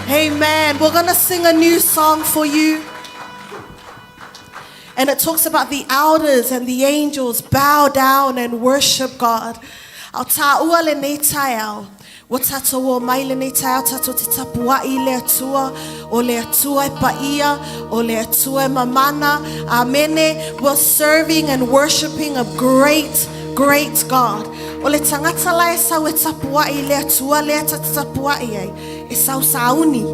Amen. We're going to sing a new song for you. And it talks about the elders and the angels bow down and worship God. Ao tāua lenei taeao. Ua tātou o mai lenei taeao, tātou te tapua'i le Atua, o le Atua e paia, o le Atua e mamana. Amene. We're serving and worshiping a great, great God. O le tagata la e sau e tapua'i le Atua lea ta te tapua'i ai, e sau sauni.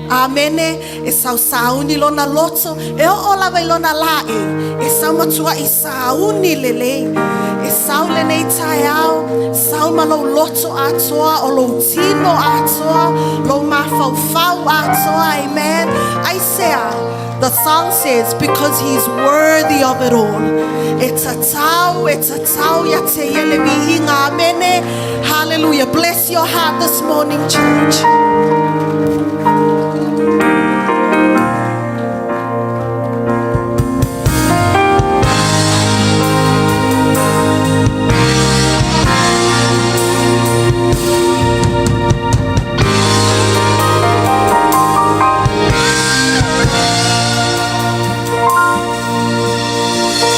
Amene. E sau sauni lona loto, e oo lava i lona laei, e sau matuai sauni lelei. E sau lenei taeao, sau ma lou loto atoa, o lou tino atoa, lou mafaufau atoa. Amen. Aisea, the song says, because he's worthy of it all. E tatau, e tatau ia te ia le viiga. Amene. Hallelujah. Bless your heart this morning, church.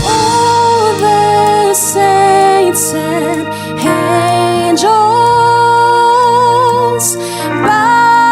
All the saints and angels bow.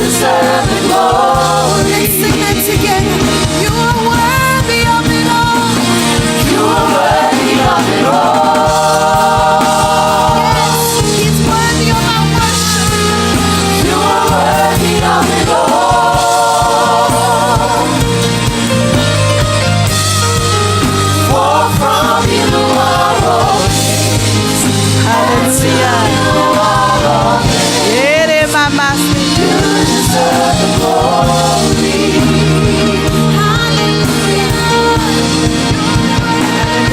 deserve the glory. Let's sing that together. You are worthy of it all. You are worthy of it all. Yes, He's worthy of our worship. You are worthy of it all. For from you are all things, and to you are all things. Ere mama. You deserve the glory.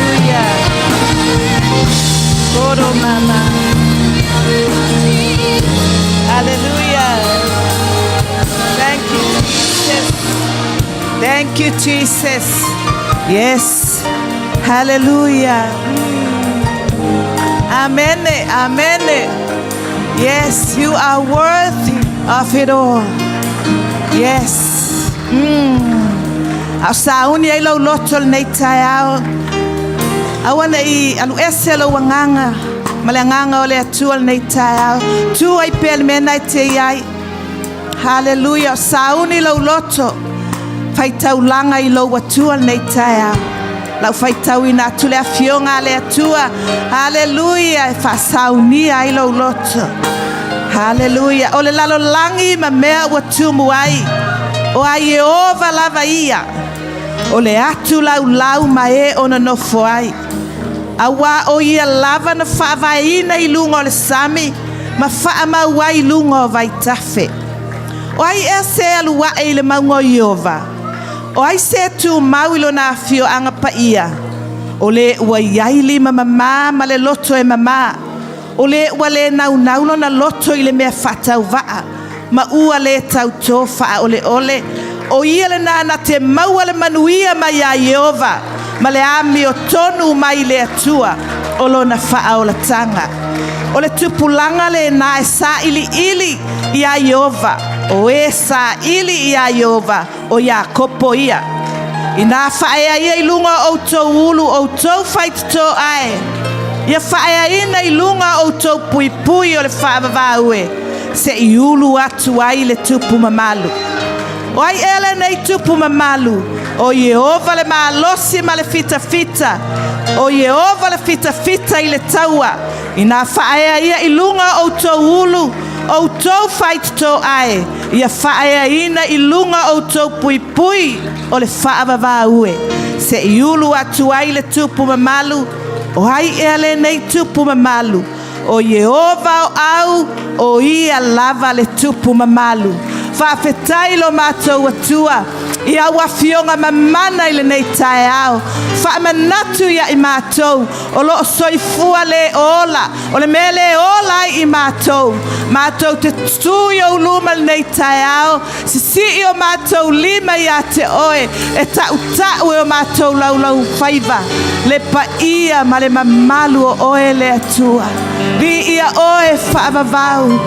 Hallelujah. Koro mama. Hallelujah. Thank you, Jesus. Thank you, Jesus. Yes. Hallelujah. Amen. Amen. Yes, you are worthy of it all. Yes. A o sauni ai lou loto lenei taeao. Aua ne i aluese lou agaga ma le agaga o le Atua lenei taeao. Tu ai pea i le mea lena e te i ai. Haleluia. O sauni lou loto. Faitaulaga i lou Atua lenei taeao. Lau faitauina atu le afioga a le Atua. Haleluia. E faasaunia ai lou loto. Haleluia. O le lalolagi ma mea ua tumu ai. O a Ieova lava ia. O le atu laulau ma e o nonofo ai. Auā o Ia lava na faavaeina i luga o le sami ma faamau ai i luga o vaitafe. O ai ea se alu aʻe i le mauga o Ieova? O ai se tumau i lona afioaga paia? O le ua i ai lima mamā ma le loto e mamā, o le ua le naunau lona loto i le mea faatauvaa, ma ua lē tautō faaoleole, o ia lenā na te maua le manuia mai iā Ieova ma le amiotonu mai le Atua o lona faaolataga. O le tupulaga lenā e sailiili iā Ieova, o e saili iā Ieova, o Iakopo ia. Inā faaea ia i luga o outou ulu outou faitoto ae, ia faaeaina i luga o outou puipui o le faavavau e, se i ulu atu ai le tupu mamalu. O ai ea lenei tupu mamalu? O Ieova le malosi ma le fitafita, o Ieova le fitafita i le taua. Inā faaea ia i luga o outou ulu, outou faitoto ae, ia faaeaina i luga o outou puipui o le faavavau e, se i ulu atu ai le tupu mamalu. O ai ea lenei tupu mamalu? O Ieova o au, o ia lava le tupu mamalu. Faafetai lo matou Atua i au afioga mamana i lenei taeao. Faamanatu ia i matou o lo o soifua le ola, o le mea le ola ai i matou. Matou te tu i ou luma lenei taeao, sisii o matou lima ia te oe, e tautau e o matou laulaufaiva le paia ma le mamalu o oe le Atua. Viia oe faavavau.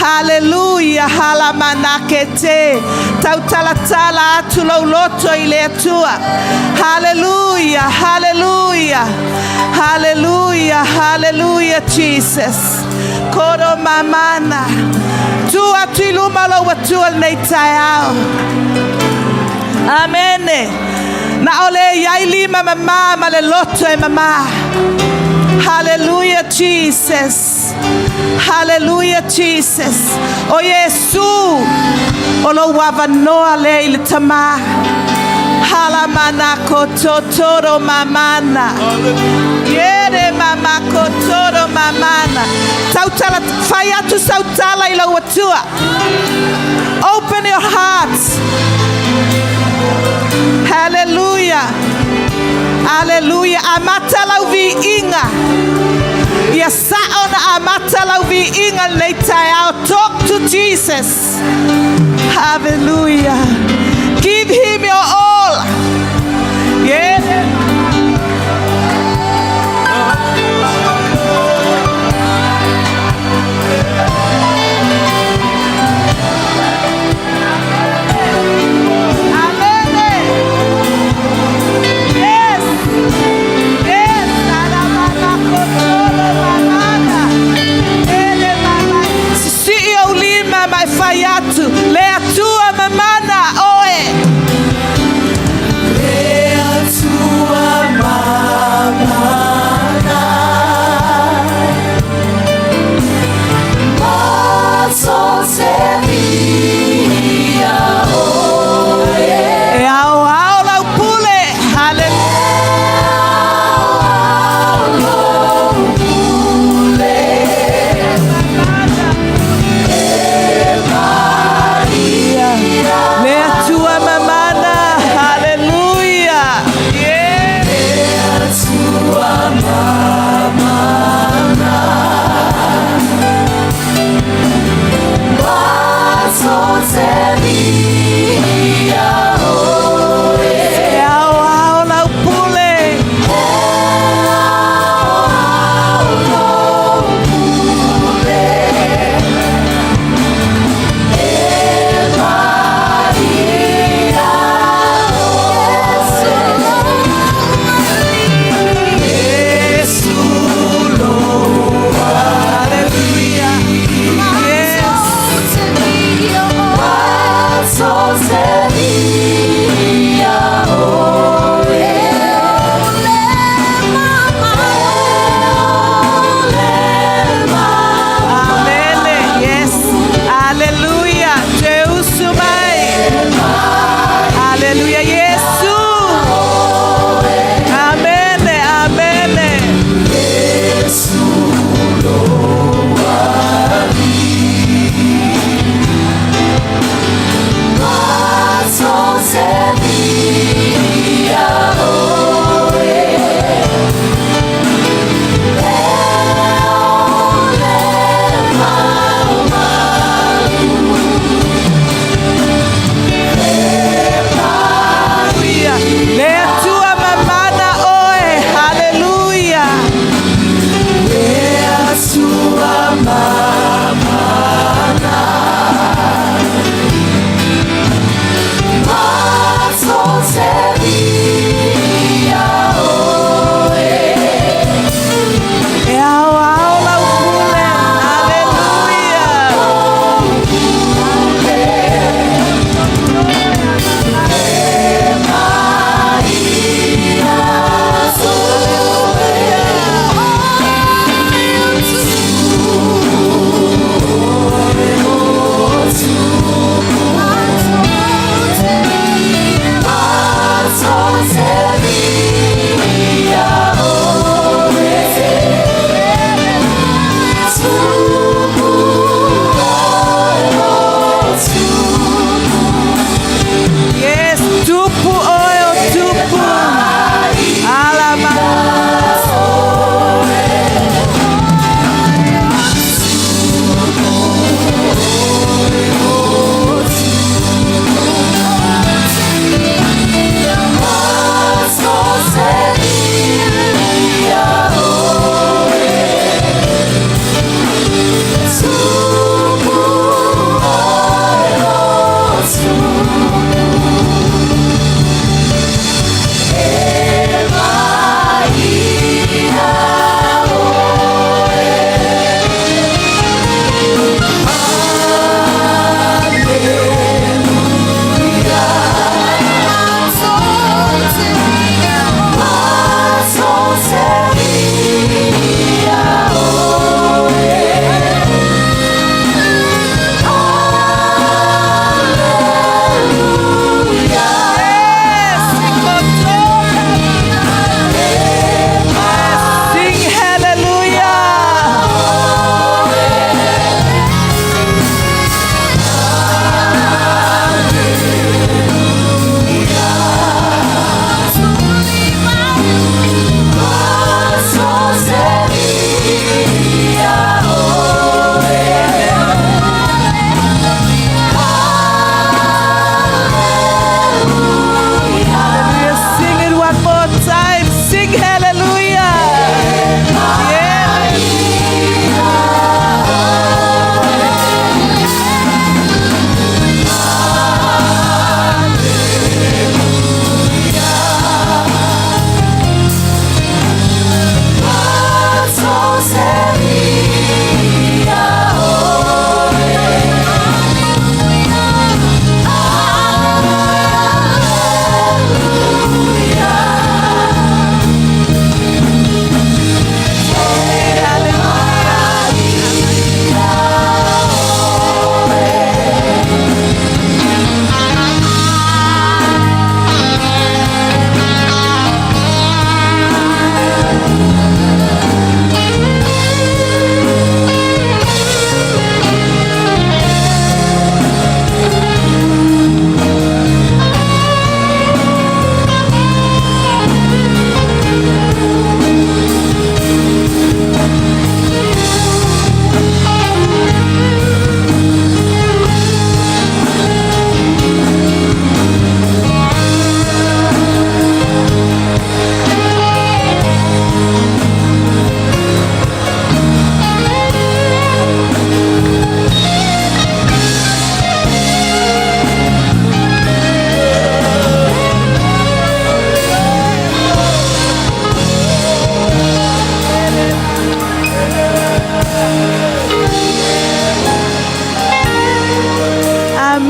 Haleluia, halamanakete. Tautalatala atu lou loto i le Atua. Haleluia, haleluia, haleluia, haleluia, Jesus. Koro mamana. Tu atu i luma o lou Atua lenei taeao. Amene. Na o le i ai lima mamā ma le loto e mamā. Hallelujah Jesus. Hallelujah Jesus. O Iesu, o lou avanoa lea i le Tamā. Halamana totoro mamana. Iere mama kotoro mamana. Tautala, fai atu sau tala i lou Atua. Open your hearts. Hallelujah. Hallelujah. Amata lau viiga. Ia sao na amata lau viiga lenei taeao. Talk to Jesus. Hallelujah. Give him your all. Yeah. Amen. Yes. Yes. Alamanakotoro mamana. Ele mama. Sisii ou lima ma e fai atu. Le E ao ao lau pule. Hallelujah. Yes.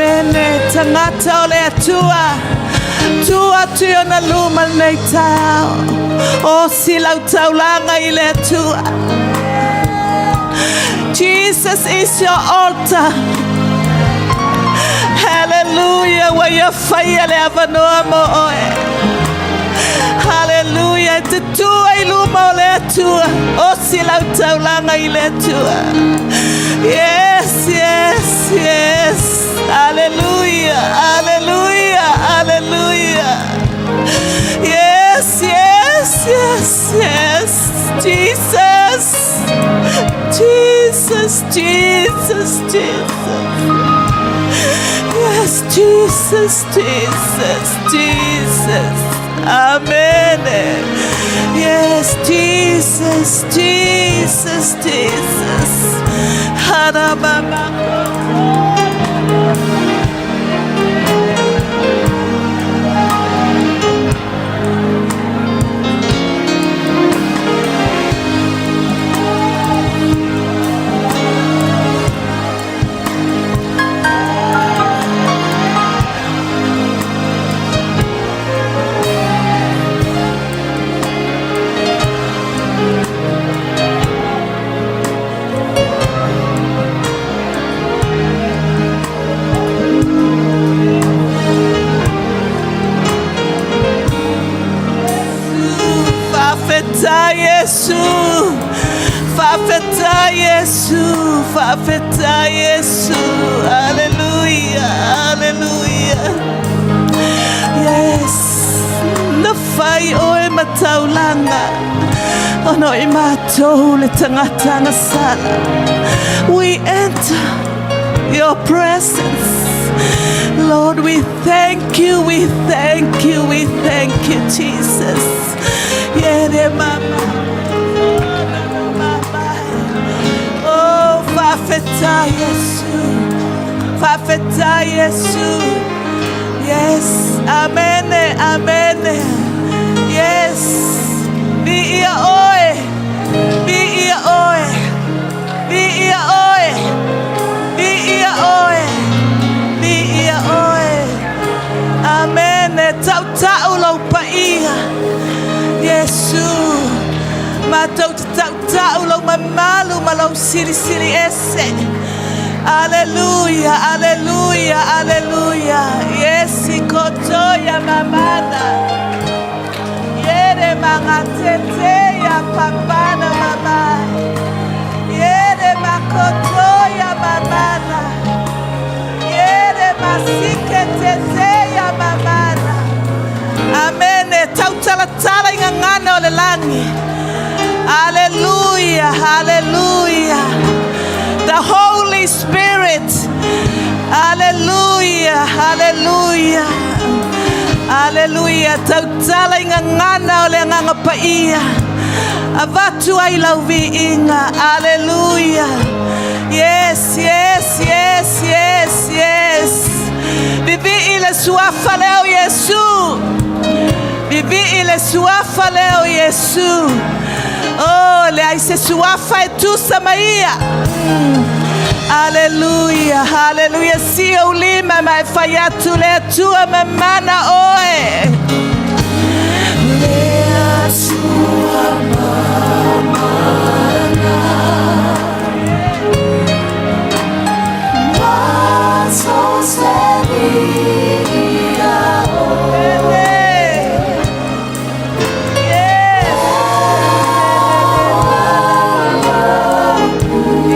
Amene, tagata o le Atua, tu atu i ona luma lenei taeao. Osi lau taulaga i le Atua. Jesus is your altar. Hallelujah. Ua ia faia le avanoa mo oe. Hallelujah. E te tu ai i luma o le Atua. Osi lau taulaga i le Atua. Yes, yes, yes. Hallelujah. Hallelujah. Hallelujah. Yes, yes, yes, yes. Jesus. Jesus, Jesus, Jesus. Yes, Jesus, Jesus, Jesus. Amen. Yes, Jesus, Jesus, Jesus. Harababa. Faafetai Iesu. Faafetai Iesu. Faafetai Iesu. Hallelujah. Hallelujah. Yes. Na fai oe ma taulaga. Ona o i matou le tagata agasala. We enter your presence. Lord, we thank you, we thank you, we thank you, Jesus. Yere mama. Oh, faafetai Iesu. Faafetai Iesu. Yes, amen, amen. Yes. Viia oe. Viia oe. Viia oe. Viia oe. Viia oe. Amen. Tautau lou paia. Iesu. Matou te tautau lou mamalu ma lou silisili ese. Aleluia, aleluia, aleluia. Yes, kotoya mamana. Yere mangatete ya papana mama. Yere makotoya mamana. Yere masiketete ya mamana. Amen. Tautalatala i gagana o le lagi. Hallelujah, hallelujah. The Holy Spirit. Hallelujah, hallelujah. Hallelujah. Tautala i gagana o le agaga paia. Avatu ai lau viiga. Hallelujah. Yes, yes, yes, yes, yes. Vivii le suafa lea o Iesu. Vivii le suafa lea o Iesu. Oh, leai se suafa e tusa ma ia. Aleluia, aleluia. Sia ou lima ma e fai atu le Atua mamana oe. Le Atua mamana. Matou te viia oe. Yes.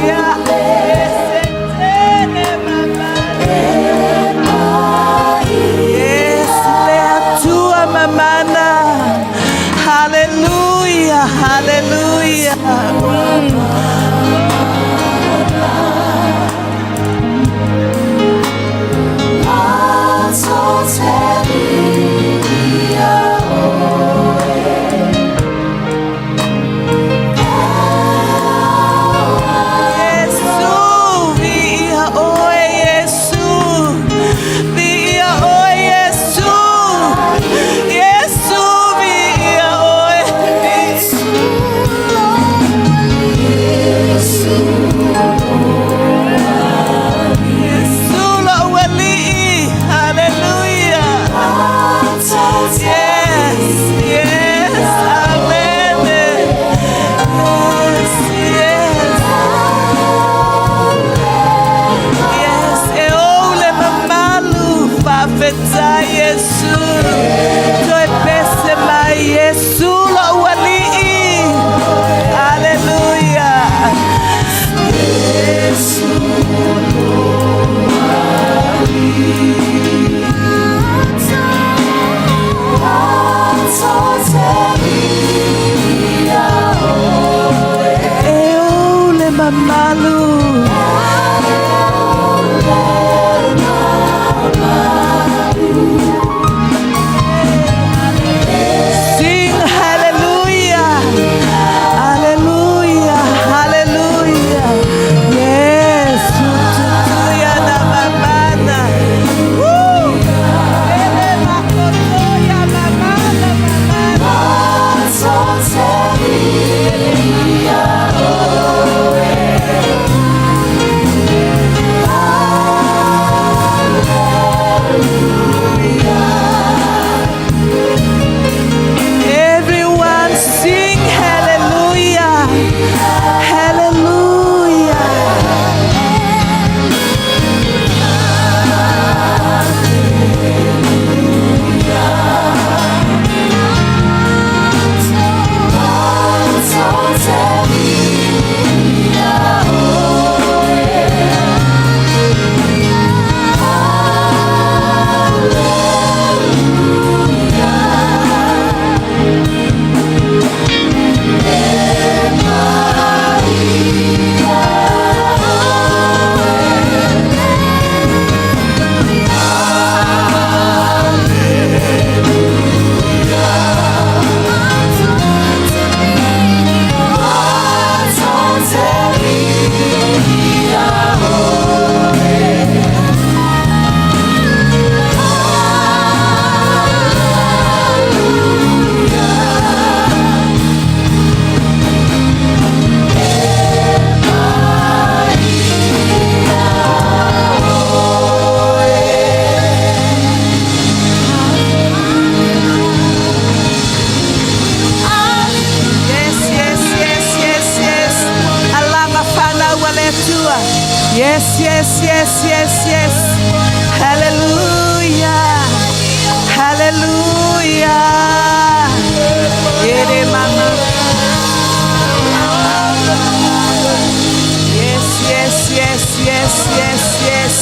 Ia, ese mamana. Yes, le Atua mamana. Hallelujah, hallelujah. Faafetai Iesu, toe pese mai Iesu lo'u Alii. Aleluia. E ou le mamalu. Sing hallelujah. Hallelujah. Hallelujah. Yes. Tutuya na mamana. Woo. Ele makotoya mamana mamana. Everyone sing hallelujah. Hallelujah. Yes, yes, yes, yes, yes. Alama whanau a le Atua. Yes, yes, yes, yes, yes. Hallelujah. Hallelujah. Ere mama. Yes, yes, yes, yes, yes, yes.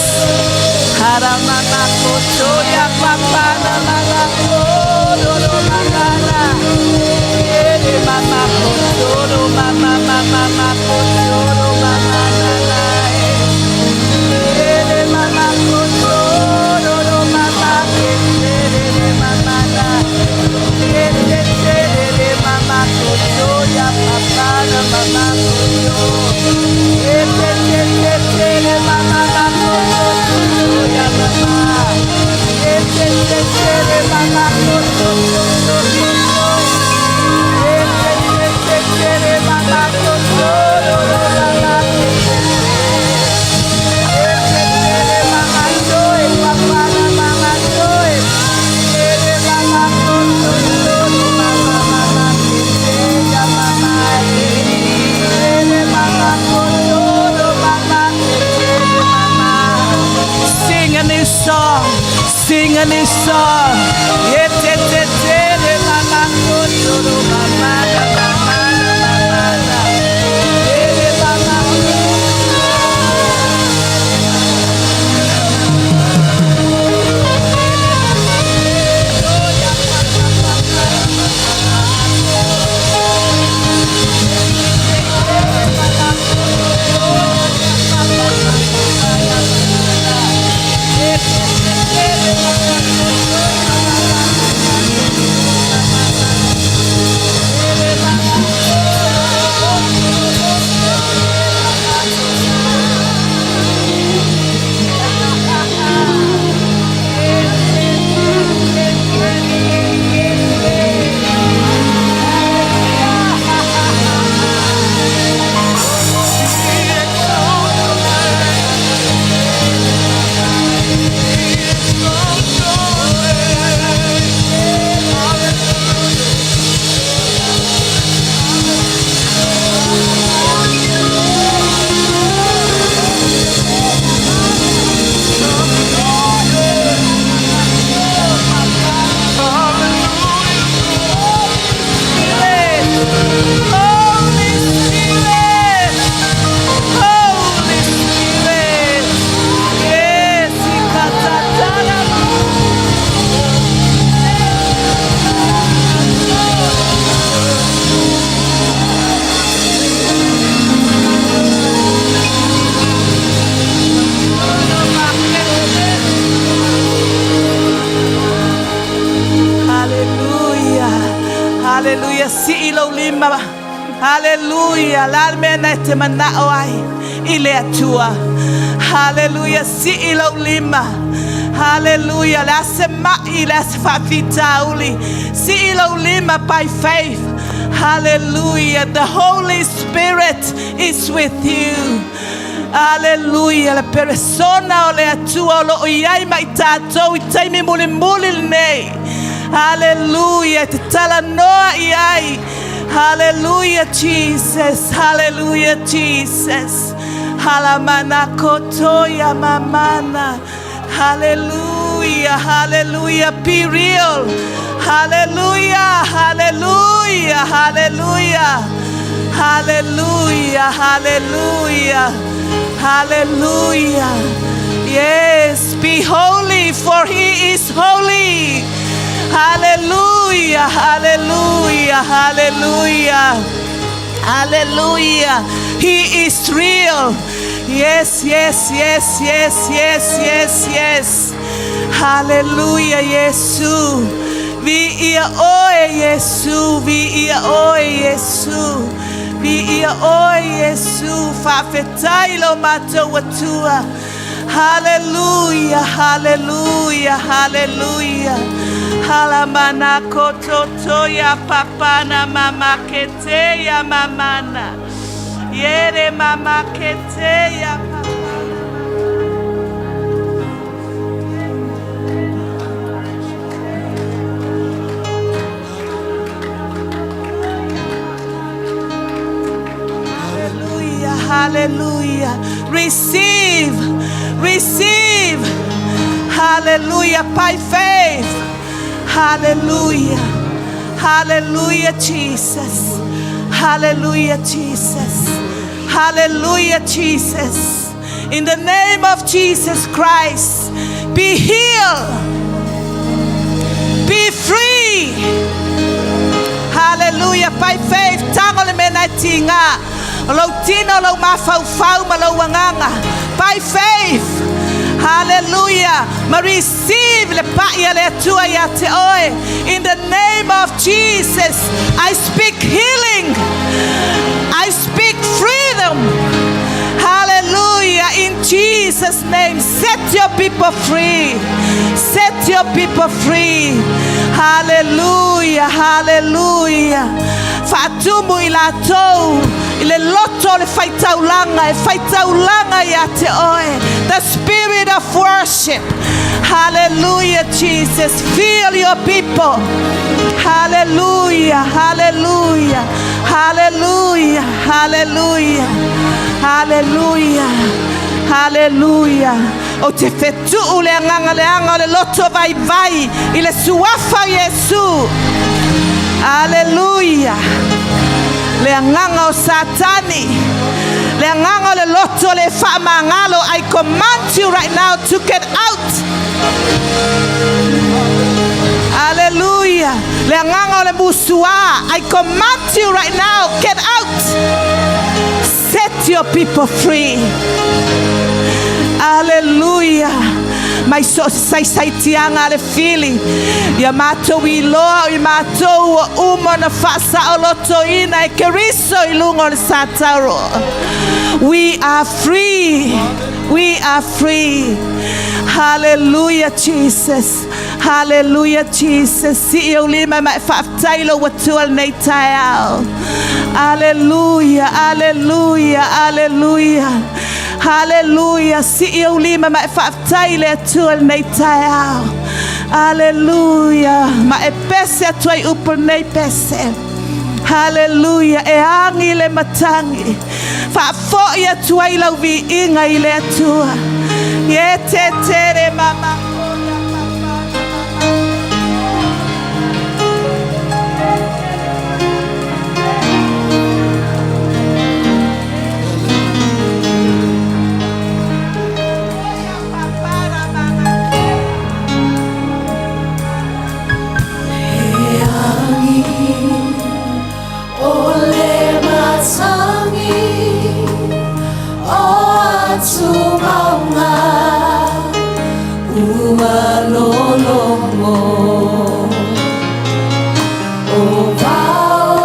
Haramama kotoya papana mama kodo mama. Ere mama kotoro mama mama kotoro mama nana. Ere mama kotoro mama ere mama na. Ere ere mama kotoya papana mama koto. Ere ere ere mama kotoya mama. Ere ere mama koto koto koto. Ere mama koto mama. Ere mama toe papana mama toe. Ere mama koto koto mama mama ya mama. Ere mama koto mama mama. Sing a new song. Sing a new song. Ye te te te re mama koto mama mama mama. Ere mama. Haleluia, sii lou lima. Haleluia, la le mea na e te manao ai i le Atua. Haleluia, sii lou lima. Haleluia, le a se mai, le a se faafitauli. Sii lou lima by faith. Hallelujah. The Holy Spirit is with you. Hallelujah. Le peresona o le Atua o lo o i ai ma i tatou i taimi mulimuli lenei. Hallelujah. Te talanoa i ai. Hallelujah, Jesus. Hallelujah, Jesus. Halamana kotoya mamana. Hallelujah. Hallelujah. Be real. Hallelujah. Hallelujah. Hallelujah. Hallelujah. Hallelujah. Hallelujah. Yes, be holy, for he is holy. Hallelujah. Hallelujah. Hallelujah. Hallelujah. He is real. Yes, yes, yes, yes, yes, yes, yes. Hallelujah, Yesu. Viia oe, Yesu. Viia oe, Yesu. Viia oe, Yesu. Faafetai lo matou Atua. Hallelujah, hallelujah, hallelujah. Halamana kototo ya papana mama kete ya mamana. Yere mama kete ya papana. Hallelujah, hallelujah. Receive, receive. Hallelujah, by faith. Hallelujah. Hallelujah, Jesus. Hallelujah, Jesus. Hallelujah, Jesus. In the name of Jesus Christ, be healed. Be free. Hallelujah. By faith, tago le mea tiga. O lou tino, lou mafaufau ma lou agaga. By faith. Hallelujah. Ma receive le pai a le Atua ia te oe. In the name of Jesus, I speak healing. I speak freedom. Hallelujah. In Jesus' name, set your people free. Set your people free. Hallelujah. Hallelujah. Faatumu i latou i le loto o le faitaulaga e faitaulaga ia te oe. The spirit of worship. Hallelujah, Jesus. Fill your people. Hallelujah. Hallelujah. Hallelujah. Hallelujah. Hallelujah. Hallelujah. Ou te fetuu le agaga leaga o le loto vaivai i le suafa o Iesu. Hallelujah. Le agaga o Satani. Le agaga o le loto le faamagalo. I command you right now to get out. Hallelujah. Le agaga o le musuā. I command you right now, get out. Set your people free. Hallelujah. Mai so saisai tiaga le fili. Ia matou iloa o i matou ua uma na faasaolotoina e Keriso i luga o le sataro. We are free. We are free. Hallelujah, Jesus. Hallelujah, Jesus. Sii ou lima ma e faafetai lou Atua lenei taeao. Hallelujah, hallelujah, hallelujah. Hallelujah. Sii ou lima ma e faafetai le Atua lenei taeao. Hallelujah. Ma e pese atu ai upu lenei pese. Hallelujah. E agi le matagi. Faafoi atu ai lau viiga i le Atua. Ye te tere mama koia papa mama. E agi o le matagi o atumauga ua lologo o vao.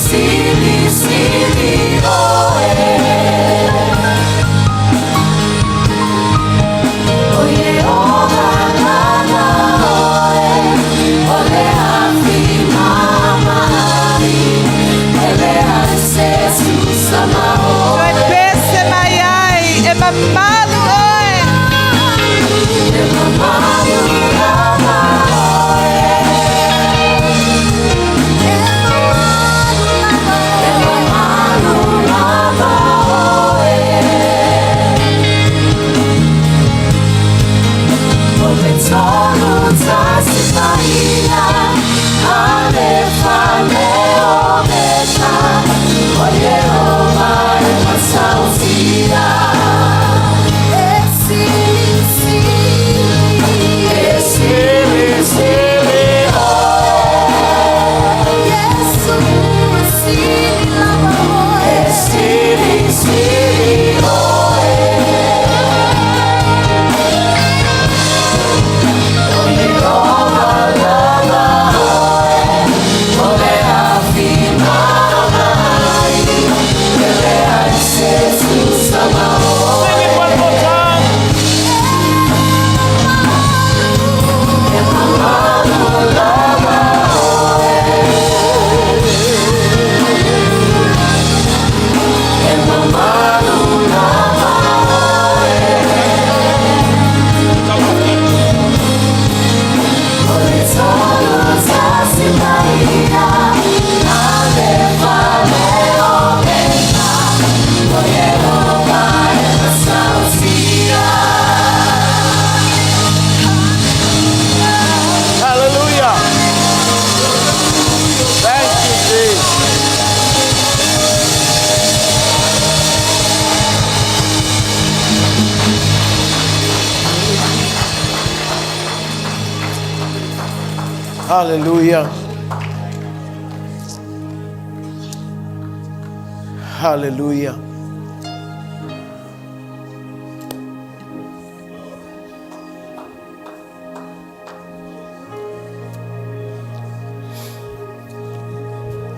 sili sili oe. O Ieova lava oe, o le afi maamaali, e leai se tusa ma Toe oe. pese mai ai, e mamalu oe. E mamalu lava oe. E mamalu lava oe. O le tolu tasi paia, Alefa le Omeka, o Ieova e matautia. E sili sili. E sili sili oe. Iesu e sili lava oe. E sili sili oe. O Ieova lava oe, o le afi maamaali, e leai se tusa ma oe. Sing it one more time. E mamalu lava oe. E mamalu lava oe. O le tolu tasi paia, Alefa le Omeka, o Ieova e matautia. Hallelujah. Thank you, Jesus. Hallelujah. Hallelujah.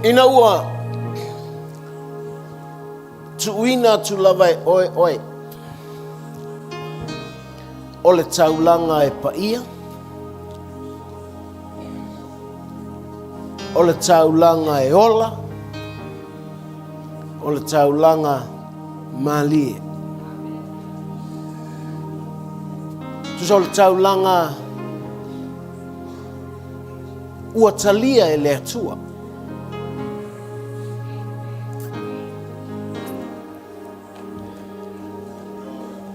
Ina ua tuuina atu lava e oe oe o le taulaga e paia, o le taulaga e ola, o le taulaga malie. Tusa o le taulaga ua talia e le Atua.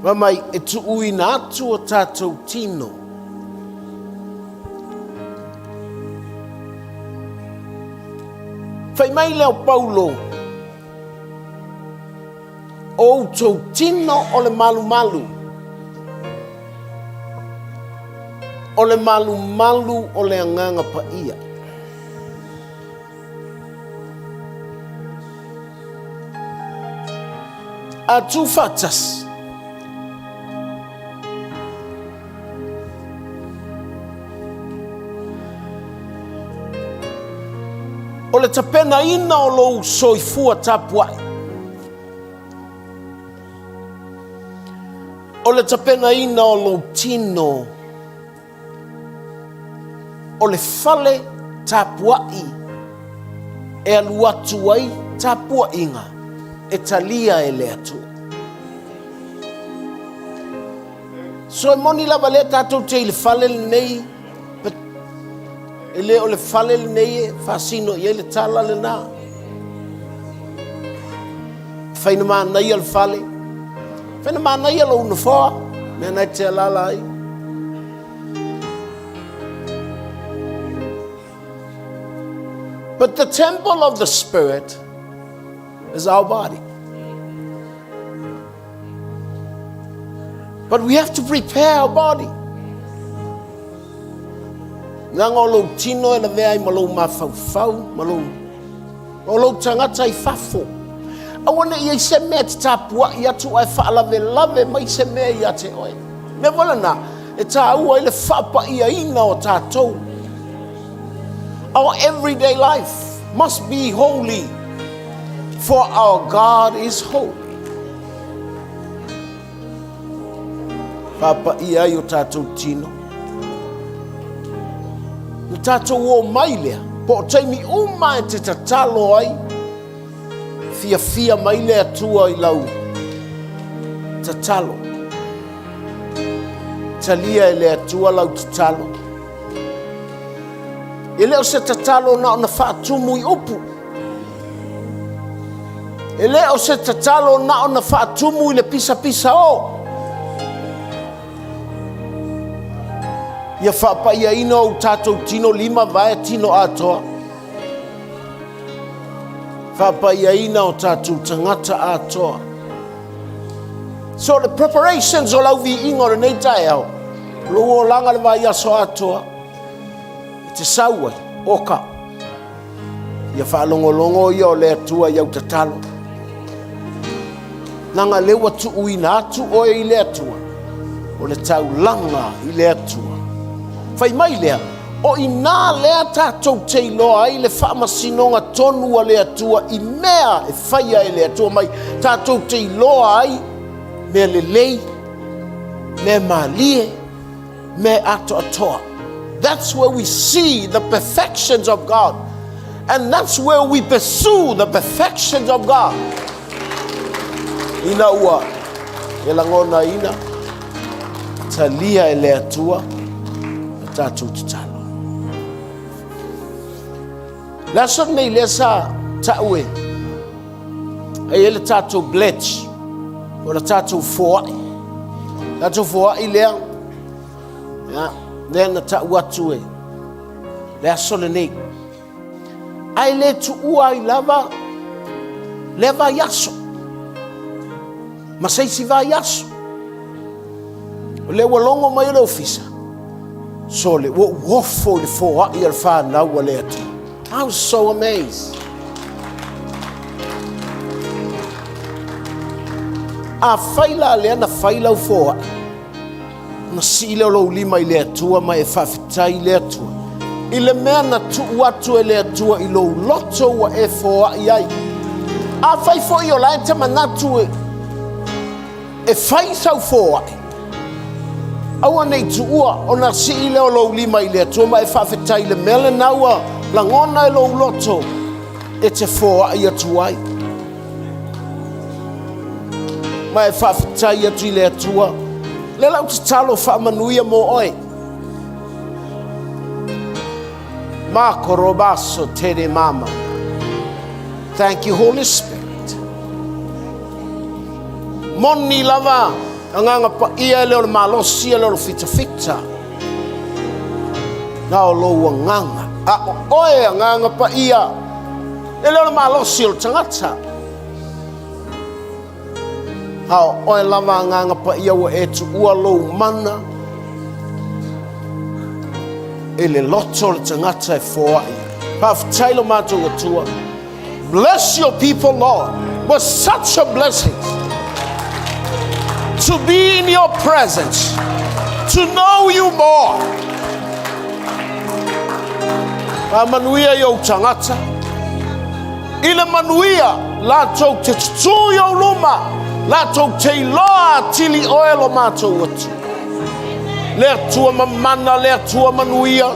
Fai mai, e tuuina atu o tatou tino. Fai mai lea o Paulo, o outou tino o le malumalu, o le malumalu o le Agaga Paia. A tu faatasi. O le tapenaina o lou soifua tapuai. O le tapenaina o lou tino. O le fale tapuai e alu atu ai tapuaiga e talia e le Atua. So e moni lava lea tatou te i le fale lenei, but e le o le fale lenei e faasino i ai le tala lena. Fai na manaia le fale, fai na manaia lou nofoa, mea na e te alala ai. But the temple of the Spirit is our body. But we have to prepare our body. Leaga o lou tino e lavea ai ma lou mafaufau, ma lou, o lou tagata i fafo. Aua ne i ai se mea e te tapuai atu ae faalavelave mai se mea ia te oe. Mea foi lena, e taua ai le faapaiaina o tatou. Our everyday life. must be holy, for our God is holy. Faapaia ai o tatou tino. Na tatou o mai lea, po o taimi uma e te tatalo ai, fiafia mai le Atua i lau tatalo. Talia e le Atua lau tatalo. E le o se tatalo na ona faatumu i upu. E le o se tatalo na ona faatumu i le pisapisa o. Ia faapaiaina ou tatou tino lima vae tino atoa. Faapaiaina o tatou tagata atoa. So the preparations o lau viiga o lenei taeao, lou olaga le vaiaso atoa, e te sau ai, oka. Ia faalogologo ia o le Atua i au tatalo. Leaga lea ua tuuina atu oe i le Atua, o le taulaga i le Atua. Fai mai lea, o i ina lea tatou te iloa ai le faamasinoga tonu a le Atua i mea e faia e le Atua mai, tatou te iloa ai mea lelei, mea malie, mea atoatoa. That's where we see the perfections of God. And that's where we pursue the perfections of God. Ina ua e lagonaina, talia e le Atua na tatou tatalo. Le aso lenei lea sa tau e ai e le tatou pledge o le tatou foai. Tatou foai lea, ia, lea na tau atu e le aso lenei. Ae le tuua ai lava lea vaiaso ma se isi vaiaso. O lea ua logo mai o le ofisa, sole, ua ou ofo i le foai a le fanau a le Atua. I was so amazed. Afai la lea na fai lau foai, ona sii lea o lou lima i le Atua ma e faafetai i le Atua i le mea na tuu atu e le Atua i lou loto ua e foai ai. Afai foi o la e te manatu e, e fai sau foai, aua ne i tuua ona sii lea o lou lima i le Atua ma e faafetai i le mea lena ua lagona e lou loto e te foai atu ai. Ma e faafetai atu i le Atua. Lea lau tatalo faamanuia mo oe. Makorobaso tere mama. Thank you, Holy Spirit. Moni lava, agaga paia e le o le malosi e le o le fitafita. Na o lou agaga, a o oe agaga paia, e le o le malosi o le tagata. A o oe lava agaga paia ua e tuua lou mana e le loto o le tagata e foai. Faafetai lo matou Atua. Bless your people, Lord, with such a blessing to be in your presence, to know you more. Faamanuia i ou tagata. I le manuia, latou te tutū i ou luma, latou te iloa atili oe lo matou Atua. Le Atua mamana, le Atua manuia.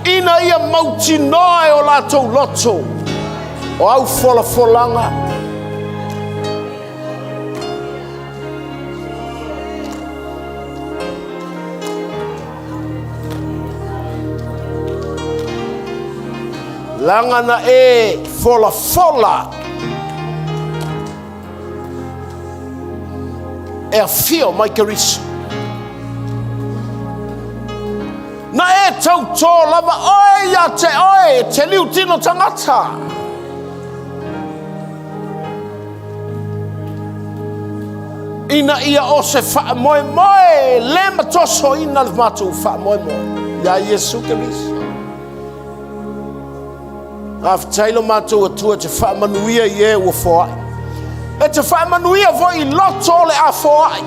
Ina ia mautinoa e o latou loto o au folafolaga Leaga na e folafola e afio mai Keriso. Na e tautō lava oe ia te oe, te liu tino tangata. Ina ia o se faamoemoe le matosoina le matou faamoemoe iā Iesu Keriso. Faafetai lo matou Atua e te faamanuia i e ua foai. E te faamanuia foi i loto o le a foai.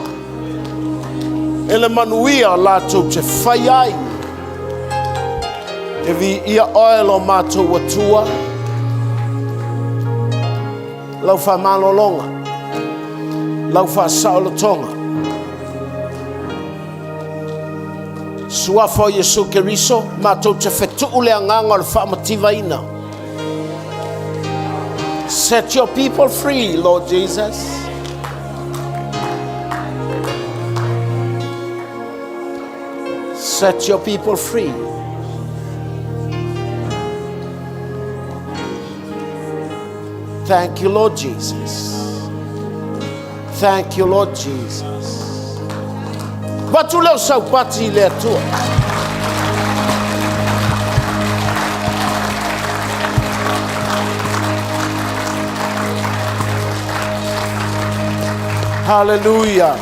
E le manuia latou te fai ai. E viia oe lo matou Atua, lau faamalologa, lau faasaolotoga. Suafa o Iesu Keriso, matou te fetuu le agaga o le faamativaina. Set your people free, Lord Jesus. Set your people free. Thank you, Lord Jesus. Thank you, Lord Jesus. Vatu leo saupati i le Atua. Hallelujah.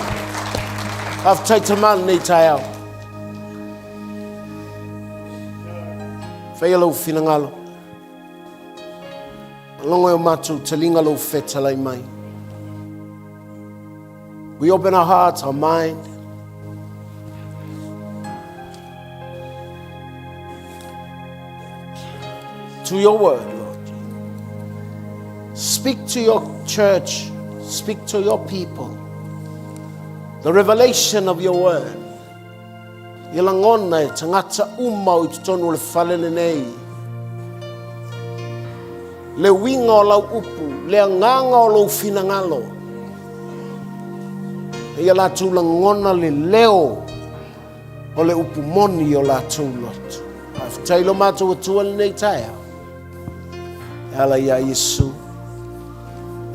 Faafetai tama lenei taeao. Faia lou finagalo. Logo e o matou taliga lou fetalai mai. We open our hearts, our mind. To your word, Lord. Speak to your church. Speak to your people. The revelation of your word. Ia lagona e tagata uma o i totonu o le fale lenei. Le uiga o lau upu, le agaga o lou finagalo. Ia latou lagona le leo o le upu moni i o latou loto. Faafetai lo matou Atua lenei taeao. E ala iā Iesu.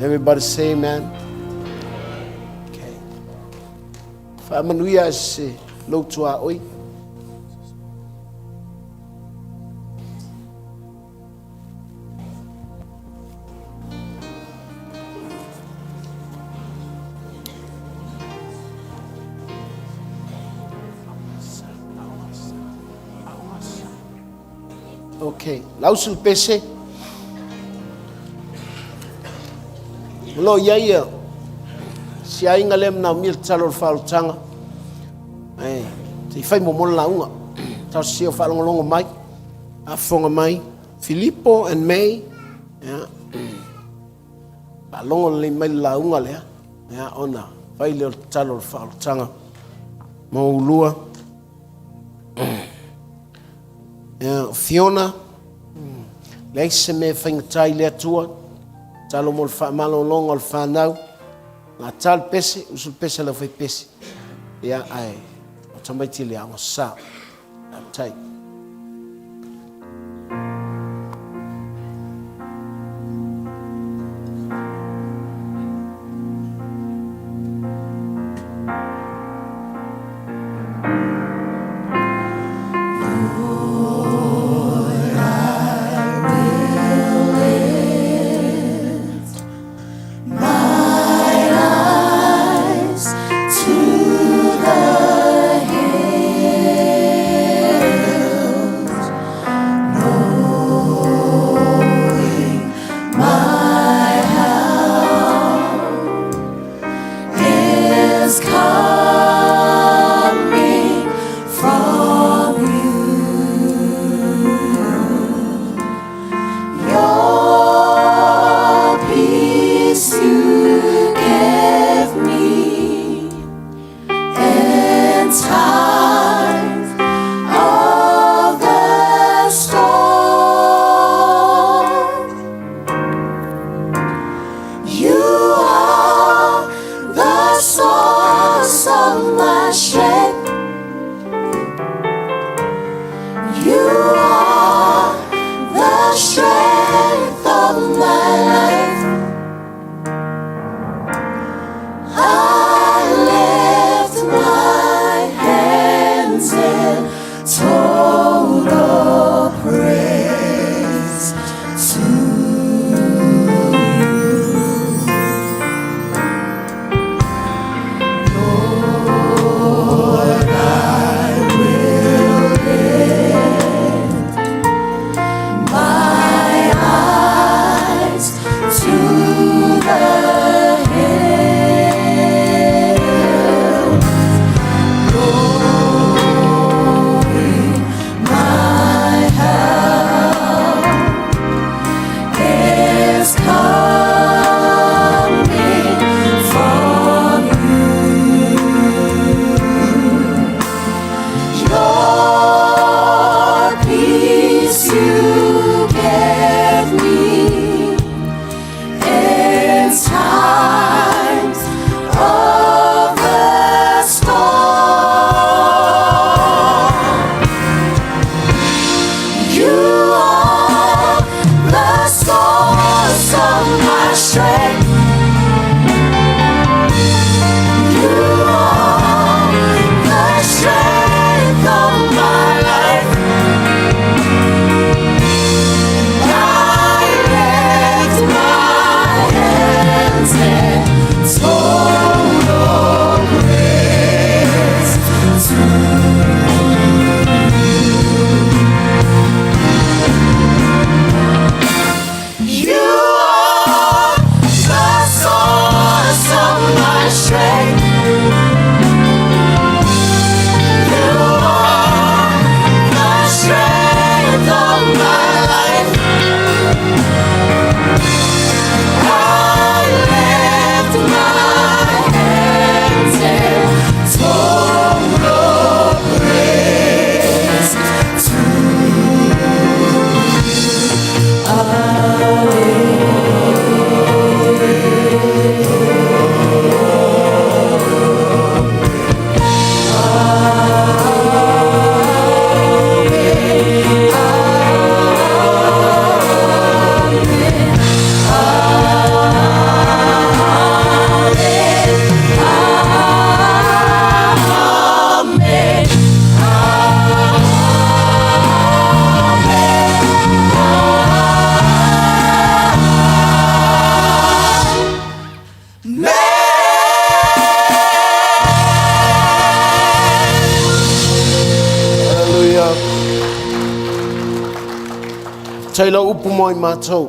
Everybody say amen. Okay. Faamanuia se lou tuaoi. Okay, lausu le pese. O lo o i ai ia si aiga lea manaomia le tatalo o le faaolataga. Ae, se i fai muamua le lauga. Talosia o faalogologo mai, faafofoga mai. Filipo and May, ia, faalogo lelei mai le lauga lea, ia, ona fai lea o le tatalo o le faaolataga mo ulua. Ia, o Fiona, leai se mea e faigata i le Atua, tatalo mo le faamalologa o le fanau, gata le pese, usu le pese a le aufaipese. Ia, ae o tamaiti le aoga sa. Faafetai. Is coming from you. Tai lau upu mo i matou.